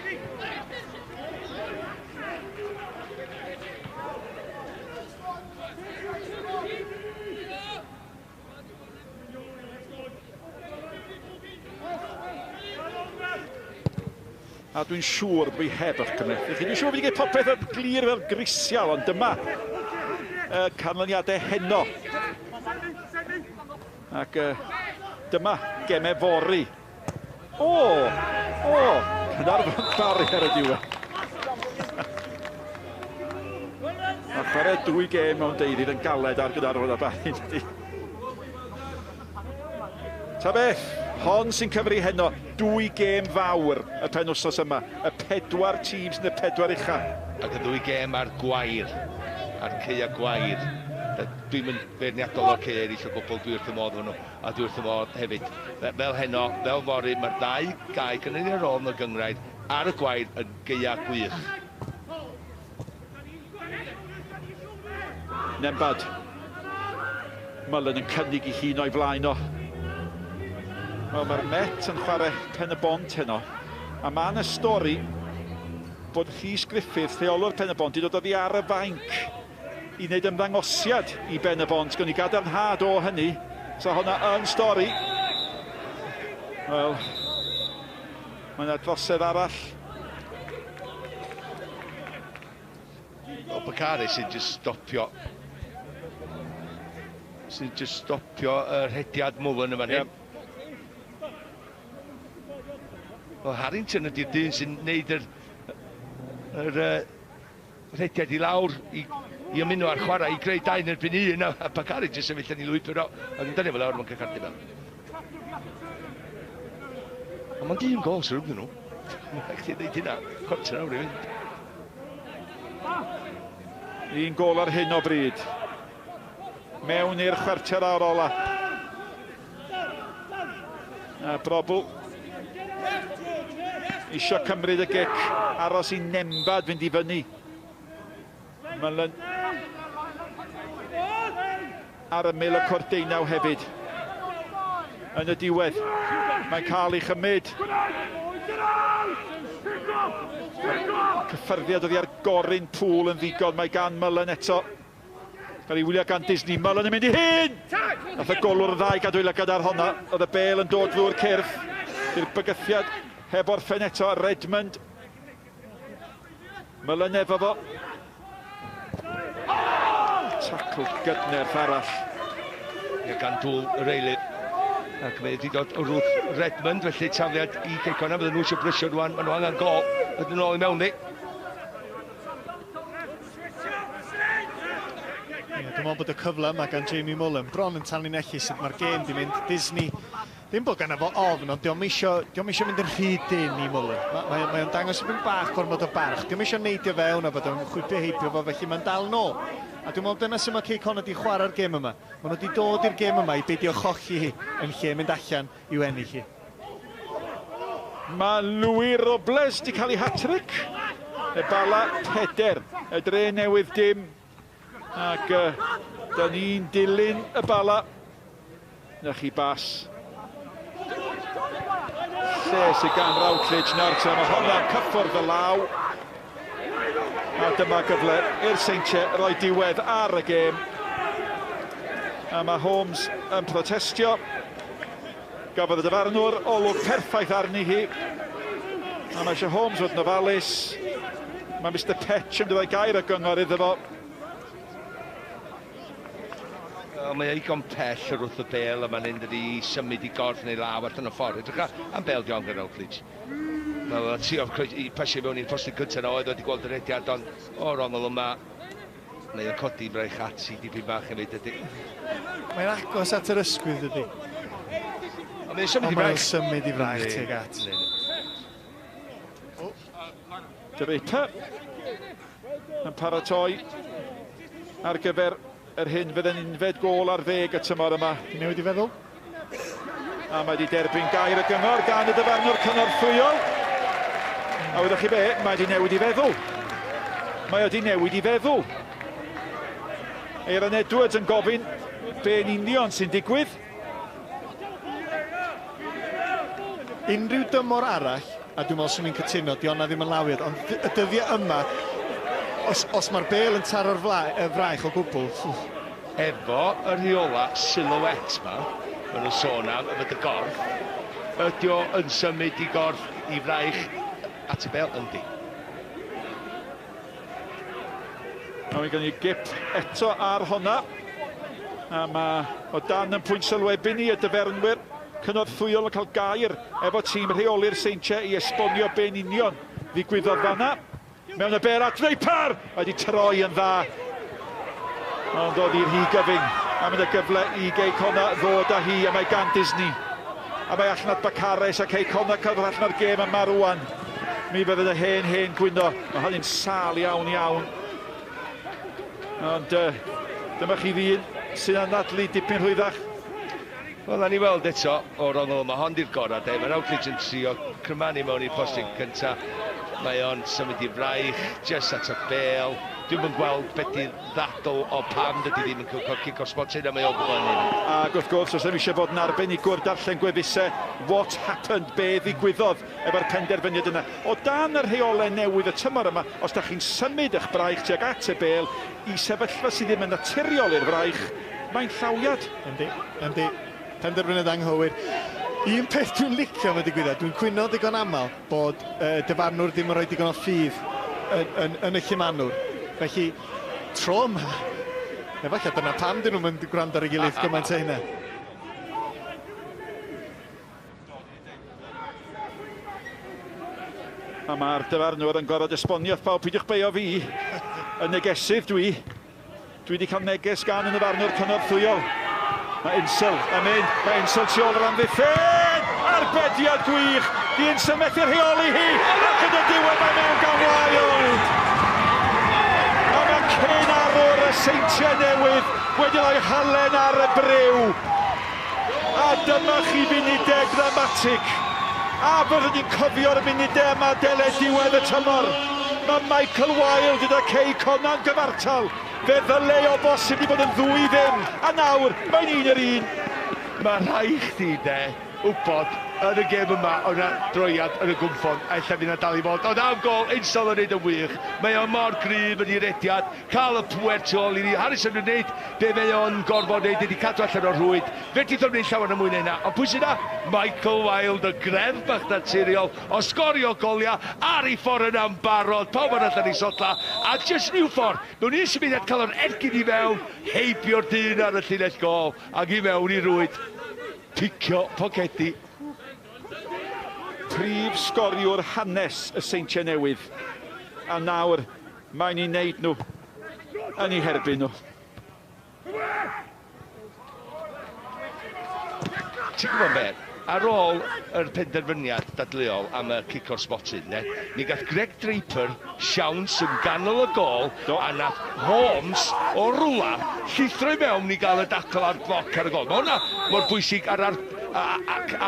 A dwi'n siŵr bod fi heb eich cymhlethu chi. Dwi'n siŵr bod fi wedi gwneud popeth yn glir fel grisial, ond dyma y canlyniadau heno. Ac uh, dyma gemau fory. O! O! Caernarfon Barry ar y diwedd. Mae chwarae dwy gêm mewn deuddydd yn galed ar Gaernarfon a Barry, dydy. Ta beth, hon sy'n cyfri heno, dwy gêm fawr y penwsos yma. Y pedwar tîm sy'n y pedwar ucha. Ac y ddwy gêm ar gwair, ar caeau gwair. Dwi'm yn feirniadol o'r caeau eraill o gwbl, dwi wrth fy modd efo nhw, a dwi wrth fy modd hefyd. Fel heno, fel fory, mae'r ddau gae gynnon ni ar ôl yn y gynghrair ar y gwair yn gaeau gwych. Nembad. Mullen yn cynnig i hun o'i flaen o. Wel, mae'r Met yn chwarae Pen y Bont heno. A mae yna stori bod Rhys Griffith, rheolwr Pen y Bont, wedi dod oddi ar y fainc i wneud ymddangosiad i Ben y Bont. Gwni gadarnhad o hynny. So hwnna yn stori. Wel, mae yna drosedd arall. O, Bakary sy'n just stopio. Sy'n just stopio y rhediad Mullen yma hyn. Wel, Harrington ydy'r dyn sy'n neud yr, yr rhediad i lawr i, i ymuno ar chwarae i greu 2 yn erbyn 1 a, a Bakary jyst sefyll yn ei lwybr o. A dwi'n dynnu fel lawr, mae'n cael cardyn fel. Ond mae'n dyn gol sy'n rhwng nhw. Mae'n chdi ddeud hynna, cwarter awr i fynd. Un gol ar hyn o bryd. Mewn i'r chwarter awr ola. A Brobl isio cymryd y gic, aros i Nembad fynd i fyny. Mullen ar ymyl y cwrt deunaw hefyd. Yn y diwedd, mae'n cael ei chymryd. Cyffyrddiad oddi ar goryn Pŵl yn ddigon, mae gan Mullen eto. Cael ei wylio gan Disney, Mullen yn mynd i hyn! Nath y golwr yn dda i gadw ei lygad ar honna, oedd y bel yn dod drwy'r cyrff. I'r bygythiad heb orffen eto, Redmond. Mullen efo fo. Tacl gydnerth arall. Ie, gan Dŵl yr eilydd. Ac mae wedi dod o Ruth Redmond, felly tafliad i Cei Connah, fydden nhw eisiau brysio rwan, maen nhw angen gol, ydyn nhw ôl i mewn ni. Ie, dwi'n meddwl bod y cyfle yma gan Jamie Mullen bron yn tanlinellu sut mae'r gêm di mynd. Disney, ddim bod gan fo ofn, ond dio'm isio, dio'm isio mynd yn rhy dynn i Mullen. Mae, mae, mae o'n dangos yn bach gormod o barch. Dio'm isio neidio fewn a bod o'n chwipio heibio fo, felly mae'n dal nôl. A dwi'n meddwl dyna sut mae Cei Connah di chwarae'r gêm yma. Maen nhw wedi dod i'r gêm yma i beidio cholli hi yn lle mynd allan i'w ennill hi. Mae Louis Robles di cael ei hat-trick. Y Bala 4, y Dre Newydd dim. Ac da ni'n dilyn y Bala. Na chi bas. Lle sydd gan Routledge nawr te, mae hwnna'n cyffwrdd y law. A dyma gyfle i'r Seintiau roi diwedd ar y gêm. A mae Holmes yn protestio. Gafodd y dyfarnwr olwg perffaith arni hi. A mae eisiau Holmes fod yn ofalus. Mae Mr Petch yn mynd i roi gair o gyngor iddo fo. Mae o igon pell yr wrth y bel a mae'n mynd i symud i gorff neu law allan o ffordd. Edrych am bel di ond gan Routledge. Mae'n trio i pasio mewn i'r postyn cyntaf na oedd wedi gweld y rediad, ond o'r ongl yma, mae o'n codi braich ati dipyn bach hefyd ydy. Mae'n agos at yr ysgwydd ydy. Ond mae'n symud i braich. Mae'n symud i fraich tuag at. Draper yn paratoi ar gyfer yr hyn fydd yn unfed gôl ar ddeg y tymor yma. Di newid i feddwl? A mae wedi derbyn gair y gyngor gan y dyfarnwr cynorthwyol. A wyddoch chi be, mae wedi newid i feddwl. Mae wedi newid i feddwl. Aaron Edwards yn gofyn be'n union sy'n digwydd. Unrhyw dymor arall, a dwi'n meddwl swn i'n cytuno, di honna ddim yn lawiad, ond y dyddiau yma, os, os mae'r bel yn taro'r fraich o gwbl. Efo y rheola silhouette ma, maen nhw'n sôn am, efo dy gorff, ydy o yn symud i gorff i fraich at y bel? Yndi. A mae gen i gip eto ar honna. A mae o dan yn pwynt sylwebu ni y dyfernwyr cynorthwyol yn cael gair efo tîm rheoli'r Seintiau i esbonio be'n union ddigwyddodd fanna. Mewn y bel at Draper! Mae wedi troi yn dda. Ond oedd hi'r hi gyfyng. A mynd y gyfle i Gei Connah ddod â hi, a mae gan Disney. A mae allan at Bacares a Cei Connah cyrraedd allan o'r gêm yma rwan. Mi fydd y hen hen gwyno. Mae hynny'n sâl iawn iawn. Ond dyma chi ddyn sy'n anadlu dipyn rhwyddach. Wel, na ni weld eto o'r ongl yma, hon di'r gorau, de. Mae Routledge yn trio crymanu mewn i'r postyn cyntaf. Mae o'n symud i fraich, just at y bel. Dwi'm yn gweld beth di ddadl o pam dydy ddim yn cael cic o'r smotyn a mae o'n gwybod hyn. Ac wrth gwrs, os ddim eisiau bod yn arbenigwr darllen gwefusau, what happened, be ddigwyddodd efo'r penderfyniad yna. O dan y rheolau newydd y tymor yma, os da chi'n symud eich braich tuag at y bêl i sefyllfa sydd ddim yn naturiol i'r fraich, mae'n llawiad. Yndi, yndi. Penderfyniad anghywir. Un peth dwi'n licio am y digwyddiad, dwi'n cwyno ddigon aml bod dyfarnwr ddim yn rhoi digon o ffydd yn y llumanwr. Felly, tro yma, efallai dyna pam dyn nhw'n mynd gwrando ar ei gilydd gymaint o hynna. A mae'r dyfarnwr yn gorfod esbonio wrth bawb, peidiwch beio fi, y negesydd dwi. Dwi wedi cael neges gan y nyfarnwr cynorthwyol. Mae Insel yn mynd, mae Insel tu ôl yr amddiffyn! Arbediad gwych! Di Insel methu rheoli hi, ac yn y diwedd mae mewn gan Wilde! A mae cyn arwr y Seintiau Newydd wedi rhoi halen ar y briw. A dyma chi funudau dramatig. A byddwn ni'n cofio'r munudau yma dele diwedd y tymor. Mae Michael Wilde gyda Cei Connah'n gyfartal. Fe ddyle o bosib wedi bod yn 2-0, a nawr mae'n 1-1. Mae rhaid chdi de wybod yn y gêm yma oedd yna droiad yn y gwmffon, a ella fydd yna dal i fod. Ond am gol, Insel yn neud yn wych. Mae o mor gryf yn ei rediad, cael y pwer tu ôl i ni. Harrison yn neud be mae o'n gorfod neud, ydy cadw allan o'r rhwyd. Fedrith o'm neud llawer na mwy na hynna. Ond pwy sydd yna? Michael Wilde, y greddf bach naturiol o sgorio goliau ar ei ffordd yna'n barod. Pawb arall yn ei sodla, a jyst rhyw ffordd, mewn un symudiad cael yr ergyd i fewn, heibio'r dyn ar y llinell gôl, ac i mewn i rwyd. Picio pocedi. Prif sgoriwr hanes y Seintiau Newydd. A nawr mae'n ei wneud nhw yn ei herbyn nhw. Ti'n gwybod be? Ar ôl yr penderfyniad dadleuol am y cic o'r smotyn, ne, mi gath Greg Draper siawns yn ganol y gôl, a nath Holmes o rwla llithro i mewn i gael y dacl a'r bloc ar y gôl. Mae hwnna mor bwysig ar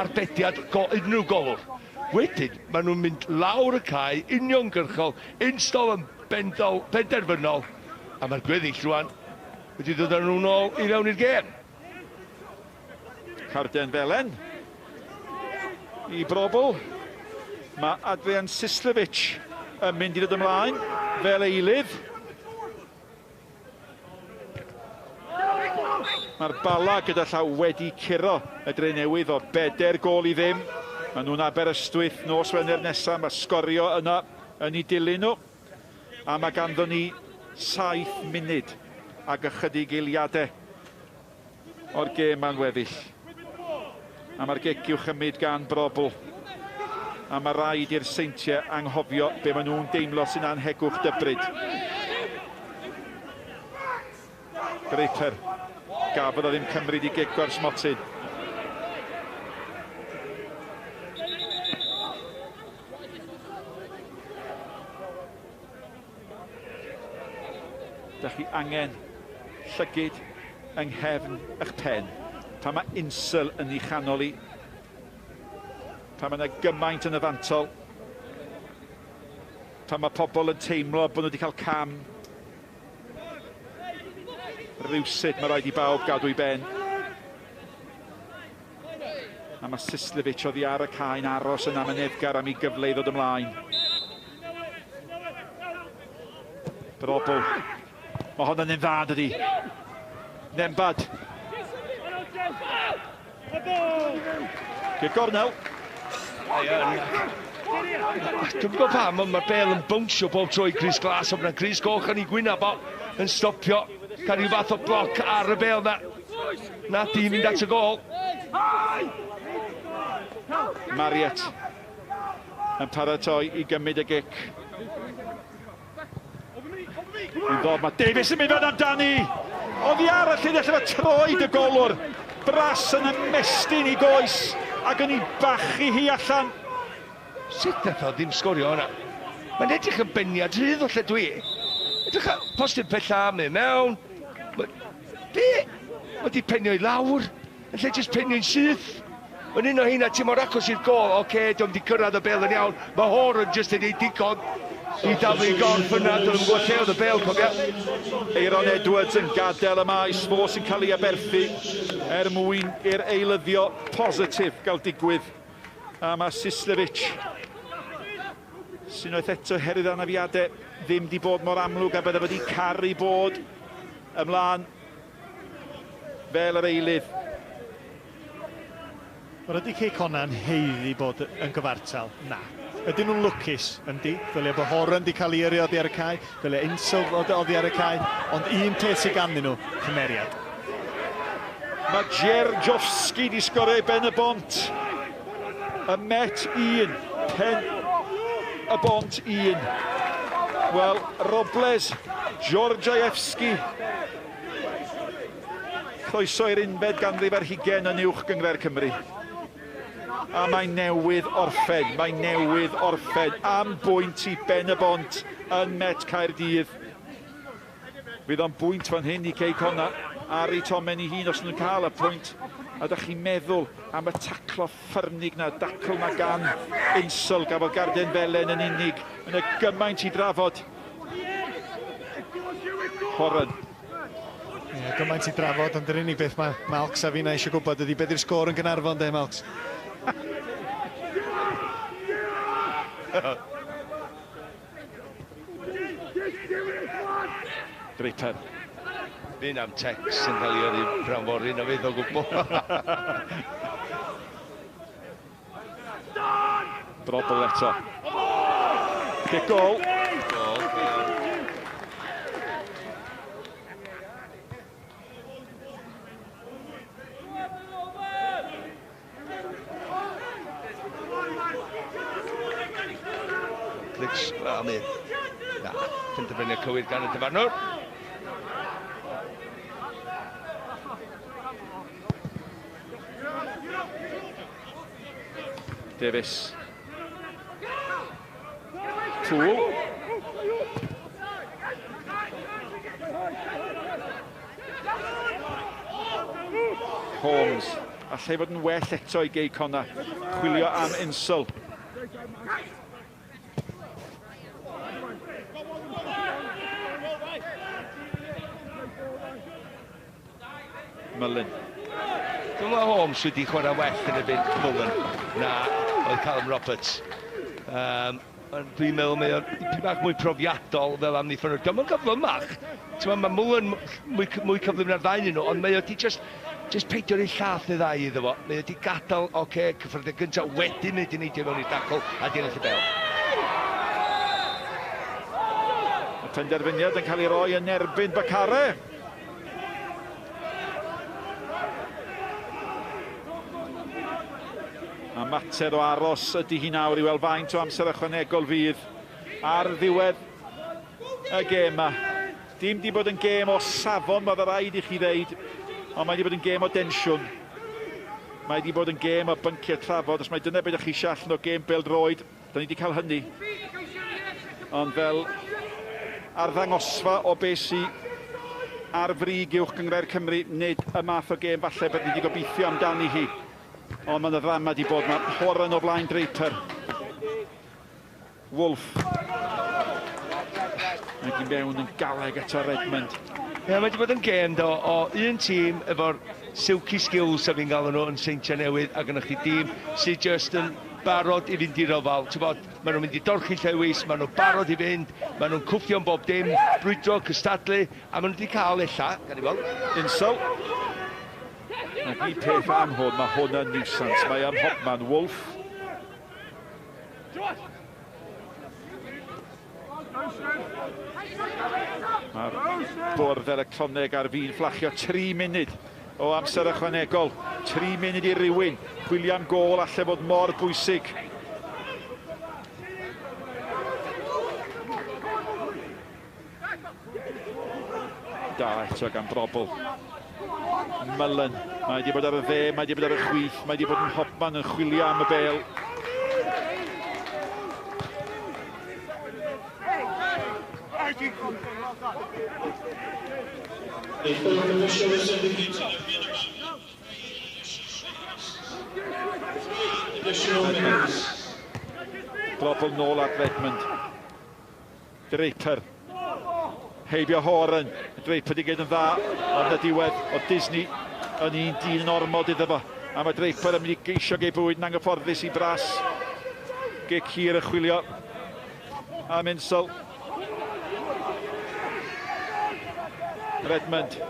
arbediad unrhyw golwr. Wedyn, maen nhw'n mynd lawr y cae, uniongyrchol, install yn bendol, penderfynol, a mae'r gweddill rwan wedi dod â nhw'n ôl i fewn i'r gêm. Carden Felen i Brobl. Mae Adrian Sislevic yn mynd i ddod ymlaen fel eilydd. Mae'r Bala gyda llaw wedi curo y Dre Newydd o 4 gôl i ddim. Maen nhw'n Aberystwyth nos Wener nesaf, mae sgorio yna yn ei dilyn nhw. A mae ganddo ni 7 munud ac ychydig eiliadau o'r gêm ma'n weddill. A mae'r gic i'w chymryd gan Brobl. A mae rhaid i'r Seintiau anghofio be maen nhw'n deimlo sy'n anhegwch dybryd. Draper gafodd o ddim cymryd i gic o'r smotyn. Da chi angen llygid yng nghefn eich pen. Pan mae Insel yn ei chanol i, pan mae yna gymaint yn y fantol, pan mae pobl yn teimlo bod nhw wedi cael cam, rywsut mae rhaid i bawb gadw i ben. A mae Sislevic oddi ar y cae'n aros yn amyneddgar am ei gyfle i ddod ymlaen. Brobl. Mae hwn yn un dda, dydi? Nembad. I'r gornel. Dwi'n gwybod pam, ond mae'r bel yn bownsio bob tro i Chris Glass, ond mae'r Chris Goch yn ei gwynab o yn stopio, cael rhyw fath o bloc ar y bel na. Na di mynd at y gôl. Marriott yn paratoi i gymryd y gic. Yn ddod, mae Davies yn mynd fan amdani. Oddi ar y llinell efo troed y golwr. Bras yn ymestyn i goes ac yn ei bachu hi allan. Sut nath o ddim sgorio hwnna? Mae'n edrych yn beniad rhydd o lle dwi. Edrych ar postyn pella, mynd mewn. Be? Mae wedi penio i lawr, yn lle jyst penio'n syth. Mae'n un o heina, ti mor agos i'r gôl, oce, dio'm di cyrraedd y bêl yn iawn. Mae Horan jyst yn ei digon. I daflu gorff yna, dyn nhw'n gwybod lle oedd y bel, cofia. Aeron Edwards yn gadael y maes, fo sy'n cael ei aberthu er mwyn i'r eilyddio positif gael digwydd. A mae Sislevic, sy'n oeth eto herydd anafiadau, ddim di bod mor amlwg a bydde wedi caru bod ymlaen fel yr eilydd. Yr ydy Cei Connah'n haeddu bod yn gyfartal? Na. Ydyn nhw'n lwcus? Yndi. Ddylia bod Horan di cael ei yrru oddi ar y cae, ddylia Insel fod oddi ar y cae, ond un peth sydd ganddyn nhw, cymeriad. Mae Djerjovski di sgorio i Ben y Bont. Y Met 1, Pen y Bont 1. Wel, Robles, Georgievski. Croeso i'r unfed ganrif ar hugain yn uwch gynghrair Cymru. A mae newydd orffen, mae newydd orffen am bwynt i Ben y Bont yn Met Caerdydd. Fydd o'n bwynt fan hyn i Cei Connah, ar ei tomen i hun os nhw'n cael y pwynt. A da chi'n meddwl am y taclo ffyrnig na, dacl na gan Insel gafodd garden felen yn unig. Mae yna gymaint i drafod. Horan. Ie, gymaint i drafod, ond yr unig beth mae Malcs a finna eisiau gwybod ydy beth yw'r sgôr yn Gaernarfon, de, Malcs? Draper. Fi'n am text yn cael ei yrru pnawn fory, na fydd o gwbl. Drobl eto. Cic gol. Gol, ie. Clics, wel, mi. Na, penderfyniad cywir gan y dyfarnwr. Davies. Tool. Holmes. Allai fod yn well eto i Gei Connah. Chwilio am Insel. Mullen. Dwi'n meddwl Holmes wedi chwarae well yn erbyn Mullen na oedd Callum Roberts. Dwi'n meddwl mae o'n dipyn bach mwy profiadol fel amddiffynnwr. Dio'm yn gyflymach. Ti'n mae Mullen mwy, mwy cyflym na'r ddau nhw, ond mae o di just peidio rhoi llath neu ddau iddo fo. Mae o di gadael, oce, okay, cyffyrddiad gyntaf, wedyn mynd i neidio mewn i'r dacl a di ennill y bel. Y penderfyniad yn cael ei roi yn erbyn Bakare. A mater o aros ydy hi nawr i weld faint o amser ychwanegol fydd ar ddiwedd y gêm yma. Dim di bod yn gêm o safon, mae rhaid i chi ddeud, ond mae di bod yn gêm o densiwn. Mae di bod yn gêm o bynciau trafod, os mae dyna beth ydych chi eisiau allan o gêm bêl-droed, da ni di cael hynny. Ond fel arddangosfa o beth sy ar frig uwch gynghrair Cymru, nid y math o gêm falle beth ni wedi gobeithio amdani hi. Ond mae yna ddrama di bod, mae Horan o flaen Draper. Wolf. Ac i mewn yn galeg eto Redmond. Ie, mae wedi bod yn gêm do, o un tîm efo'r silky skills a fi'n galw nhw yn Seintiau Newydd, a gynnwch chi dîm sydd just yn barod i fynd i ryfel. Ti'n bod, maen nhw'n mynd i dorchi llewis, maen nhw'n barod i fynd, maen nhw'n cwffio'n bob dim, brwydro, cystadlu, a maen nhw wedi cael ella, gan i weld. Insel. Ac i peth am hwn, mae hwn yn nuisance. Mae ym mhobman. Wolf. Mae'r bwrdd electroneg ar fin fflachio 3 munud o amser ychwanegol. 3 munud i rywun. Chwilio am gôl allai fod mor bwysig. Da eto gan Brobl. Mullen. Mae wedi bod ar y dde, mae wedi bod ar y chwith, mae wedi bod yn hobman yn chwilio am y bêl. Brobl nôl at Redmond. Draper. Heibio Horan. Draper di gyd yn dda, ond y diwedd o Disney yn un dyn yn ormod iddo fo. A mae Draper yn mynd i geisio gei bwyd yn anghyfforddus i Bras. Gic hir y chwilio. A Minsel. Redmond.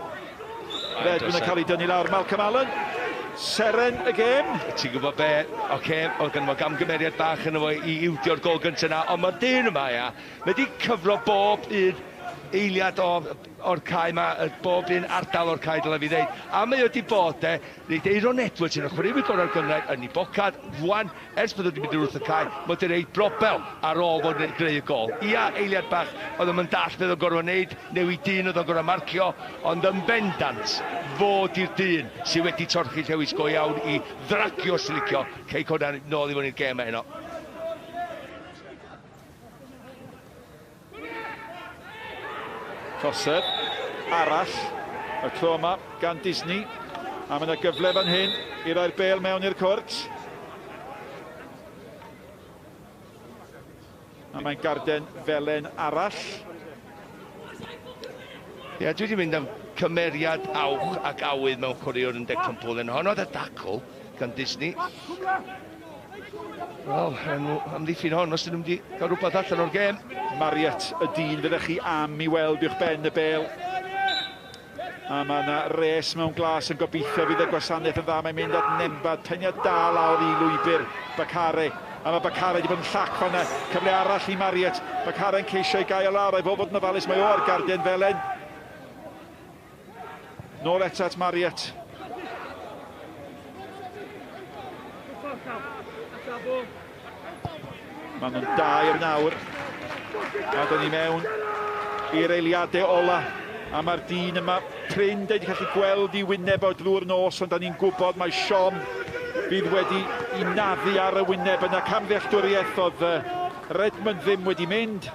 Redmond yn cael ei dynnu lawr. Malcolm Allen. Seren y gêm. Ti'n gwybod be, oce, okay, oedd gynno fo gamgymeriad bach yno fo i iwdio'r gol gyntaf yna, ond mae'r dyn yma, ia, mae wedi cyfro bob un eiliad o'r cae yma, bob un ardal o'r cae, dylai fi ddeud. A mae wedi bod, de, reit Eiron Edwards yn y chwaraewyr gorau'r gynghrair yn ei bocad, rwan, ers bod wedi mynd wrth y cae, mae wedi rhoi brobel ar ôl fod yn greu y gol. Ia, eiliad bach, oedd o'n dall beth o'n gorfod wneud, newid dyn oedd o'n gorfod marcio, ond yn bendant, fod i'r dyn sydd wedi torchi llewis go iawn i ddragio slicio Cei Connah nôl i fyny'r gêm heno. Tosser arall, y tro yma gan Disney. A mae yna gyfle fan hyn i roi'r bêl mewn i'r cwrt. A mae'n garden felen arall. Ie, dwi wedi mynd am cymeriad awch ac awydd mewn chwaraewr 15 blwyddyn. Hon oedd y dacl gan Disney. Wel, amddiffyn hon, os ydyn nhw'n mynd i gael rhywbeth allan o'r gêm. Marriott, y dyn fyddech chi am i weld uwch ben y bêl. A mae yna res mewn glas yn gobeithio fydd y gwasanaeth yn dda. Mae'n mynd at Nembad, peniad da lawr i lwybr Bakare. A mae Bakare wedi bod yn llac fanna. Cyfle arall i Marriott. Bakare'n ceisio i gael lawr. Ei fod yn ofalus, mae o ar garden felen. Nôl eto at Marriott. Maen nhw'n dair nawr. A dyn ni mewn i'r eiliadau ola. A mae'r dyn yma prin wedi gallu gweld i wyneb o drwy'r nos, ond da ni'n gwybod mae siom fydd wedi i naddu ar y wyneb yna. Camddealltwriaeth oedd Redmond ddim wedi mynd.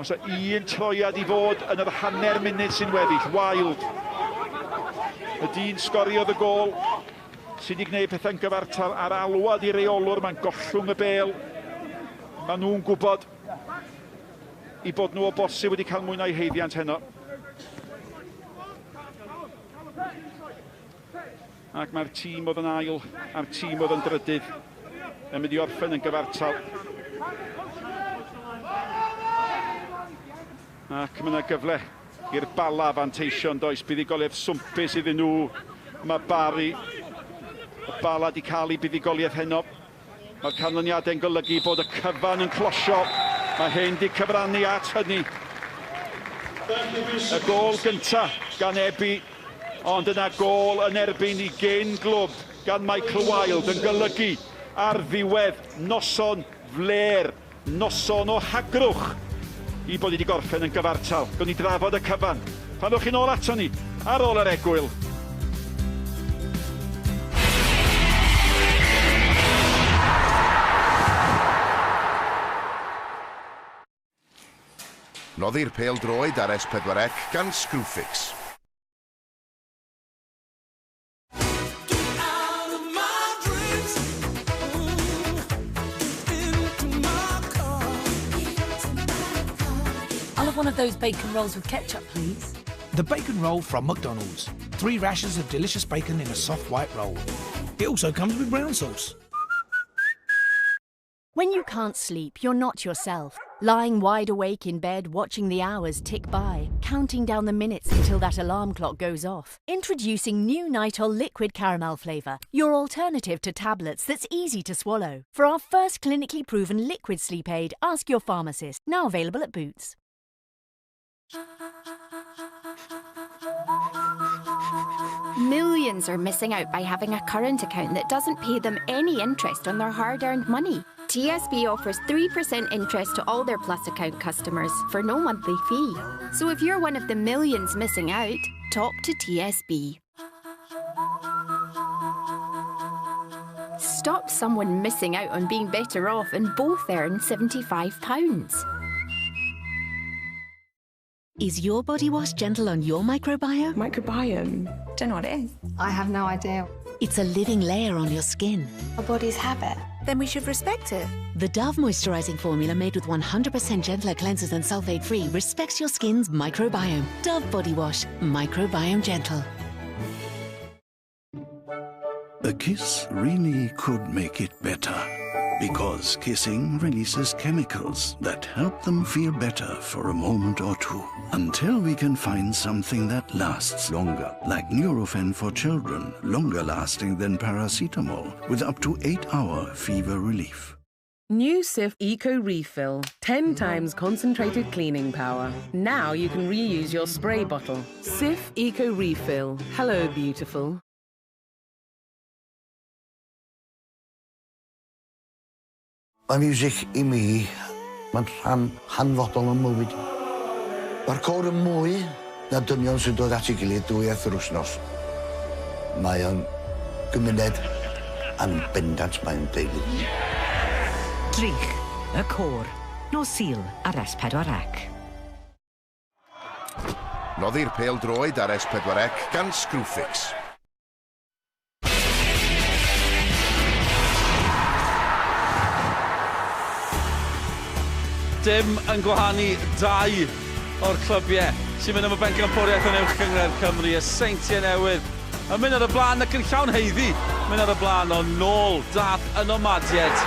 Os yna un troiad i fod yn yr hanner munud sy'n weddill, Wild. Y dyn sgoriodd y gôl sydd wedi gwneud pethau'n gyfartal ar alwad i reolwr, mae'n gollwng y bêl. Maen nhw'n gwybod i bod nhw o bosib wedi cael mwy na'i haeddiant heno. Ac mae'r tîm oedd yn ail a'r tîm oedd yn drydydd yn mynd i orffen yn gyfartal. Ac mae yna gyfle i'r Bala fanteision, does? Buddugoliaeth swmpus iddyn nhw. Mae Barry, y Bala wedi cael ei buddugoliaeth heno. Mae'r canlyniadau'n golygu bod y cyfan yn closio. Mae hyn wedi cyfrannu at hynny. Y gôl gyntaf gan Ebi, ond yna gôl yn erbyn i gyn glwb gan Michael Wilde yn golygu ar ddiwedd noson fler, noson o hagrwch i bod wedi gorffen yn gyfartal. Gwni drafod y cyfan. Pan ddewch chi'n ôl ato ni ar ôl yr egwyl. Noddi'r pêl droed ar S4C gan Screwfix. I'll have one of those bacon rolls with ketchup, please. The bacon roll from McDonald's. 3 rashers of delicious bacon in a soft white roll. It also comes with brown sauce. When you can't sleep, you're not yourself. Lying wide awake in bed, watching the hours tick by, counting down the minutes until that alarm clock goes off. Introducing new Nytol Liquid Caramel Flavour, your alternative to tablets that's easy to swallow. For our first clinically proven liquid sleep aid, ask your pharmacist. Now available at Boots. Millions are missing out by having a current account that doesn't pay them any interest on their hard-earned money. TSB offers 3% interest to all their Plus account customers for no monthly fee. So if you're one of the millions missing out, talk to TSB. Stop someone missing out on being better off and both earn £75. Is your body wash gentle on your microbiome? Microbiome? Don't know what it is. I have no idea. It's a living layer on your skin. Our bodies have it. Then we should respect it. The Dove moisturizing formula made with 100% gentler cleansers and sulfate-free respects your skin's microbiome. Dove Body Wash, microbiome gentle. A kiss really could make it better. Because kissing releases chemicals that help them feel better for a moment or two. Until we can find something that lasts longer, like Nurofen for children, longer lasting than paracetamol, with up to 8-hour fever relief. New Cif Eco Refill, 10 times concentrated cleaning power. Now you can reuse your spray bottle. Cif Eco Refill. Hello, beautiful. Mae music i mi, mae'n rhan hanfodol o'n mywyd. Mae'r côr yn mwy na dynion sy'n dod at ei gilydd dwywaith yr wythnos. Mae o'n gymuned a'n bendant mae'n deulu. Drych, y côr, nos Sul ar S4C. Noddir pêl droed ar S4C gan Screwfix. Dim yn gwahanu dau o'r clybiau sy'n mynd am y bencampwriaeth yn Uwch Gynghrair Cymru, y Seintiau Newydd yn mynd ar y blaen ac yn llawn haeddu mynd ar y blaen ond nôl dath y Nomadiaid.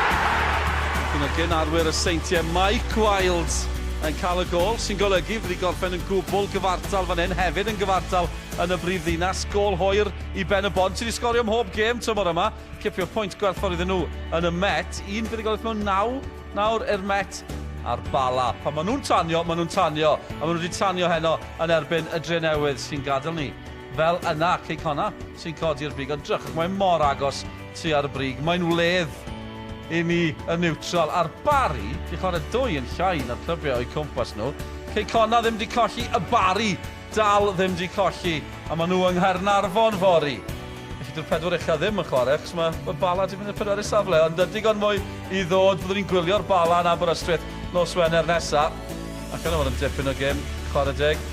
Un o gyn-arwyr y Seintiau, Mike Wilds, yn cael y gôl sy'n golygu fydd i gorffen yn gwbl gyfartal fan hyn, hefyd yn gyfartal yn y brif ddinas. Gôl hwyr i Ben y Bont sydd wedi sgorio ym mhob gêm tymor yma. Cipio pwynt gwerthfawr iddyn nhw yn y Met. Un fuddugoliaeth mewn naw nawr i'r Met a'r Bala. Pan maen nhw'n tanio, maen nhw'n tanio. A maen nhw wedi tanio heno yn erbyn y Drenewydd sy'n gadael ni fel yna. Cei Connah sy'n codi'r brig. Ond drychwch, mae mor agos tua'r brig. Mae'n wledd i ni yn niwtral. A'r Barri, di chwarae dwy yn llai na'r clybiau o'u cwmpas nhw. Cei Connah ddim di colli, y Barri dal ddim di colli. A maen nhw yng Nghaernarfon fory. Felly dyw'r pedwar ucha ddim yn chwarae, achos mae y Bala di mynd i'r pedwerydd safle. Ond digon mwy i ddod, byddwn ni'n gwylio'r Bala yn Aberystwyth nos Wener nesa. Ac yna fod yn dipyn o gêm, chwarae deg.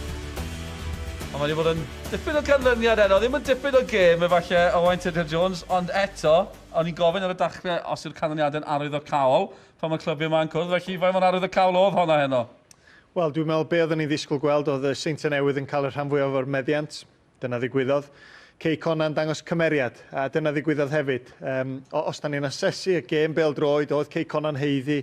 Ond mae wedi bod yn dipyn o ganlyniad heno, ddim yn dipyn o gêm efallai Owain Tudur Jones, ond eto, o'n i'n gofyn ar y dechrau os yw'r canlyniadau'n arwyddocaol pan mae clybiau yma'n cwrdd, felly faint mor arwyddocaol oedd honna heno? Wel, dwi'n meddwl be oedden ni'n ddisgwyl gweld oedd y Seintiau Newydd yn cael y rhan fwyaf o'r meddiant. Dyna ddigwyddodd. Cei Connah'n dangos cymeriad, a dyna ddigwyddodd hefyd. Um, os da ni'n asesu y gêm bêl-droed, oedd Cei Connah'n haeddu,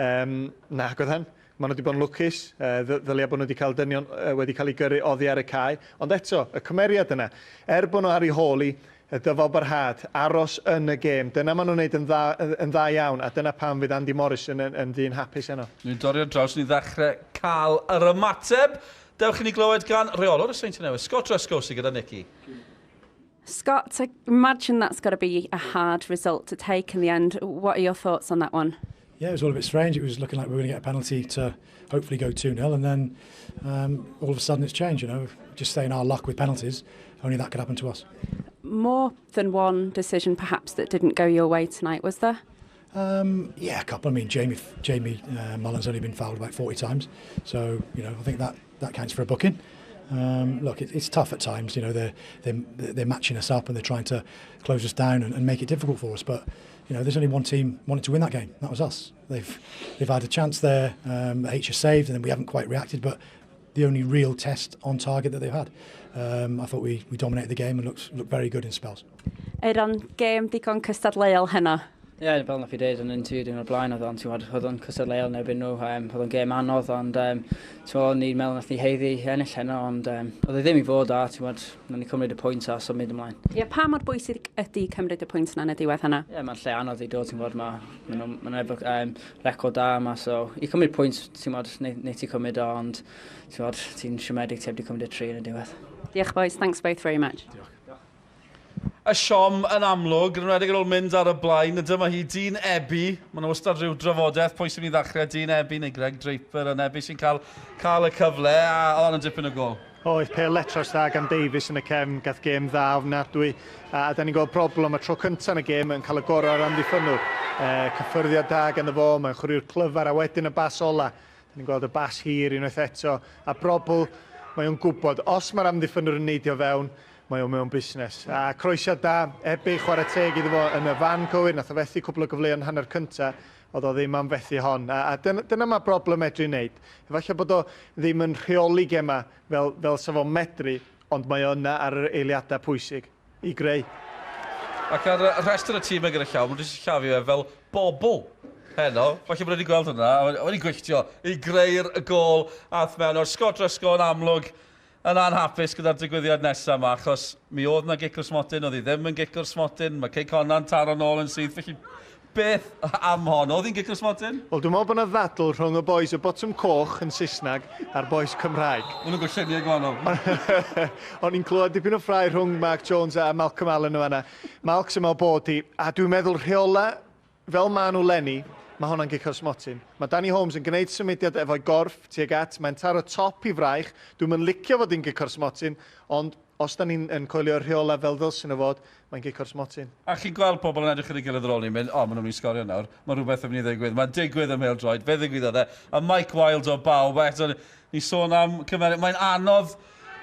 um, nag oedden. Maen nhw wedi bod yn lwcus, uh, ddylia bod nhw wedi cael dynion uh, wedi cael eu gyrru oddi ar y cae. Ond eto, y cymeriad yna, er bod nhw ar ei hôl i, y dyfalbarhad, aros yn y gêm, dyna maen nhw'n wneud yn dda, yn dda iawn, a dyna pam fydd Andy Morris yn, yn, yn ddyn hapus heno. Ni'n dorri ar draws, ni ddechrau cael yr ymateb. Dewch i ni glywed gan reolwr y Seintiau Newydd, Scott Ruscoe, sydd gyda Nicky. Scott, I imagine that's got to be a hard result to take in the end. What are your thoughts on that one? Yeah, it was all a bit strange. It was looking like we were going to get a penalty to hopefully go 2-0, and then all of a sudden it's changed, you know. Just saying our luck with penalties, only that could happen to us. More than one decision perhaps that didn't go your way tonight, was there? Yeah, a couple. I mean, Jamie Mullen's only been fouled about 40 times, so, you know, I think that counts for a booking. Look, it's tough at times. You know, they're matching us up and they're trying to close us down and make it difficult for us. But you know, there's only one team wanted to win that game. That was us. They've had a chance there. H has saved, and then we haven't quite reacted. But the only real test on target that they've had. I thought we dominated the game and looked very good in spells. Aeron, gêm digon cystadleuol heno. Ie, yeah, fel nath i dweud yn interview dyn o'r blaen, oedd o'n, ti'n oedd o'n cystadleuol yn erbyn nhw, oedd o'n gêm anodd, ond ti'n gwbod, ni'n meddwl nath ni haeddu ennill heno, ond oedd e ddim i fod a, ti'n gwbod, nath ni cymryd y pwynt a symud ymlaen. Ie, yeah, pa mor bwysig ydy cymryd y pwynt yna yn y diwedd hynna? Ie, yeah, mae'n lle anodd i dod, ti'n gwbod, mae nhw efo record da yma, so i cymryd pwynt, ti'n gwbod, neu ti cymryd o, ond ti'n gwbod, ti'n siomedig ti heb di cymryd y tri yn y diwedd. Diolch boys, thanks both very much. Diolch. Y siom yn amlwg, yn enwedig ar ôl mynd ar y blaen, a dyma hi, Dean Ebbe. Mae yna wastad rhyw drafodaeth, pwy sy'n mynd i ddechrau, Dean Ebbe neu Greg Draper, yn Ebbe sy'n cael, cael y cyfle, a oedd yn dipyn o gol. Oedd, pêl letras dda gan Davies yn y cefn, gath gêm dda ofnadwy, a da ni'n gweld problem y tro cyntaf yn y gêm yn cael y gorau o'r amddiffynnwr. Cyffyrddiad da ganddo fo, mae'n chwaraewr clyfar, a wedyn y bas ola. Da ni'n gweld y bas hir unwaith eto, a brobl, mae o'n gwybod, os mae'r amddiffynnwr yn neidio fewn, Mae o mewn busnes. A croesiad da, Ebi chwarae teg iddo fo yn y fan cywir, nath o fethu cwpl o gyfleoedd hanner cynta, oedd o ddim am fethu hon. A dyna mae broblem medru wneud. Efallai bod o ddim yn rheoli gema fel sa fo'n medru, ond mae o yna ar yr eiliadau pwysig i greu. Ac ar y rhestr y tîm gyda llaw, maen nhw wedi sillafu e fel bobl heno. Falle bod wedi gweld hwnna, a wedi gwylltio i greu'r gôl ath mewn. O'r Scott Driscoll yn amlwg yn anhapus gyda'r digwyddiad nesaf yma, achos mi oedd na gic o'r smotyn, oedd hi ddim yn gic o'r smotyn, mae Cei Connah'n taro nôl yn syth, felly beth am hon? Oedd hi'n gic o'r smotyn? Wel, dwi'n meddwl bod yna ddadl rhwng y boys y botwm coch yn Saesneg a'r boys Cymraeg. Maen nhw'n gweld lluniau gwahanol. O'n i'n clywed dipyn o ffrae rhwng Mark Jones a Malcolm Allen yn fan'na. Malc sy'n meddwl bod hi, a dwi'n meddwl rheola fel maen nhw leni, mae hwnna'n gic o'r smotyn. Mae Danny Holmes yn gwneud symudiad efo'i gorff tuag at, mae'n taro top i fraich. Dwi'm yn licio fod hi'n gic o'r smotyn, ond os da ni'n yn coelio'r rheola fel ddylsyn nhw fod, mae'n gic o'r smotyn. A chi'n gweld pobl yn edrych ar ei gilydd ar ôl ni'n mynd, o, maen nhw'n mynd i sgorio nawr, mae rhywbeth yn mynd i ddigwydd. Mae'n digwydd ym mhêl-droed, fe ddigwyddodd e. A Mike Wilde o bawb, eto, ni sôn am cymeriad, mae'n anodd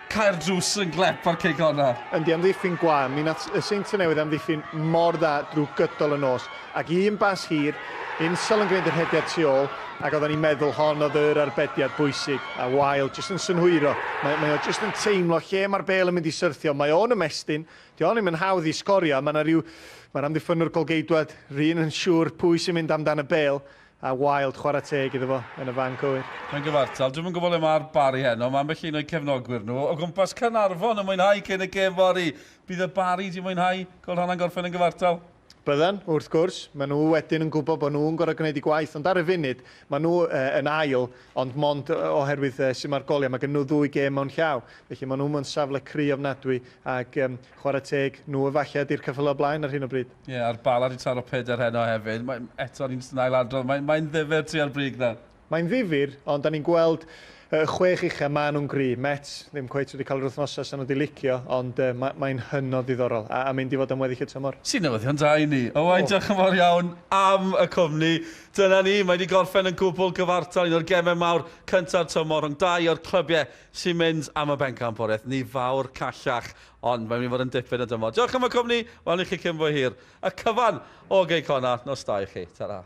cau'r drws yn glep ar Cei Connah. Yndi, amddiffyn gwan. Mi nath y Seintiau Newydd amddiffyn mor dda drwy gydol y nos. Ac un bas hir, Insel yn gwneud yr rhediad tu ôl, ac oedden ni'n meddwl hon oedd yr arbediad bwysig, a Wilde jyst yn synhwyro. Mae o jyst yn teimlo lle mae'r bêl yn mynd i syrthio. Mae o'n ymestyn, di o'n ddim yn hawdd i sgorio, mae yna rhyw... Mae'r amddiffynwr golgeidwad, rhywun yn siŵr pwy sy'n mynd amdan y bêl, a Wilde chwarae teg iddo fo yn y fan cywir. Mae'n gyfartal, dwi'm yn gwybod le mae'r Barri heno, mae ambell un o'i cefnogwyr nhw o gwmpas Caernarfon yn mwynhau cyn y gêm fory. Bydd y Barri 'di mwynhau gweld hwnna'n gorffen yn gyfartal? Byddan, wrth gwrs. Maen nhw wedyn yn gwybod bod nhw'n gorfod gwneud eu gwaith, ond ar y funud, maen nhw yn ail, ond mond oherwydd sut mae'r goliau. Mae gen nhw ddwy gêm mewn llaw, felly maen nhw mewn safle cry ofnadwy, ac chwarae teg, nhw efallai ydy'r ceffylau blaen ar hyn o bryd. Ie, a'r Bala 'di taro pedair heno hefyd. Mae, eto, ni'n ailadrodd, mae'n ddifyr tua'r brig 'na. Mae'n ddifyr, ond da ni'n gweld y chwech ucha, maen nhw'n gry. Met ddim cweit wedi cael yr wythnosau sy'n nhw wedi licio, ond mae'n hynod ddiddorol a mynd i fod am weddill y tymor. Sy'n newyddion da i ni. Owain, diolch yn fawr iawn am y cwmni. Dyna ni, mae wedi gorffen yn gwbl gyfartal, un o'r gemau mawr cynta'r tymor rhwng dau o'r clybiau sy'n mynd am y bencampwriaeth. Ni fawr callach, ond mae'n mynd i fod yn dipyn o dymor. Diolch am y cwmni, welwn i chi cyn bo hir. Y cyfan o Gei Connah, nos da i chi. Ta-ra.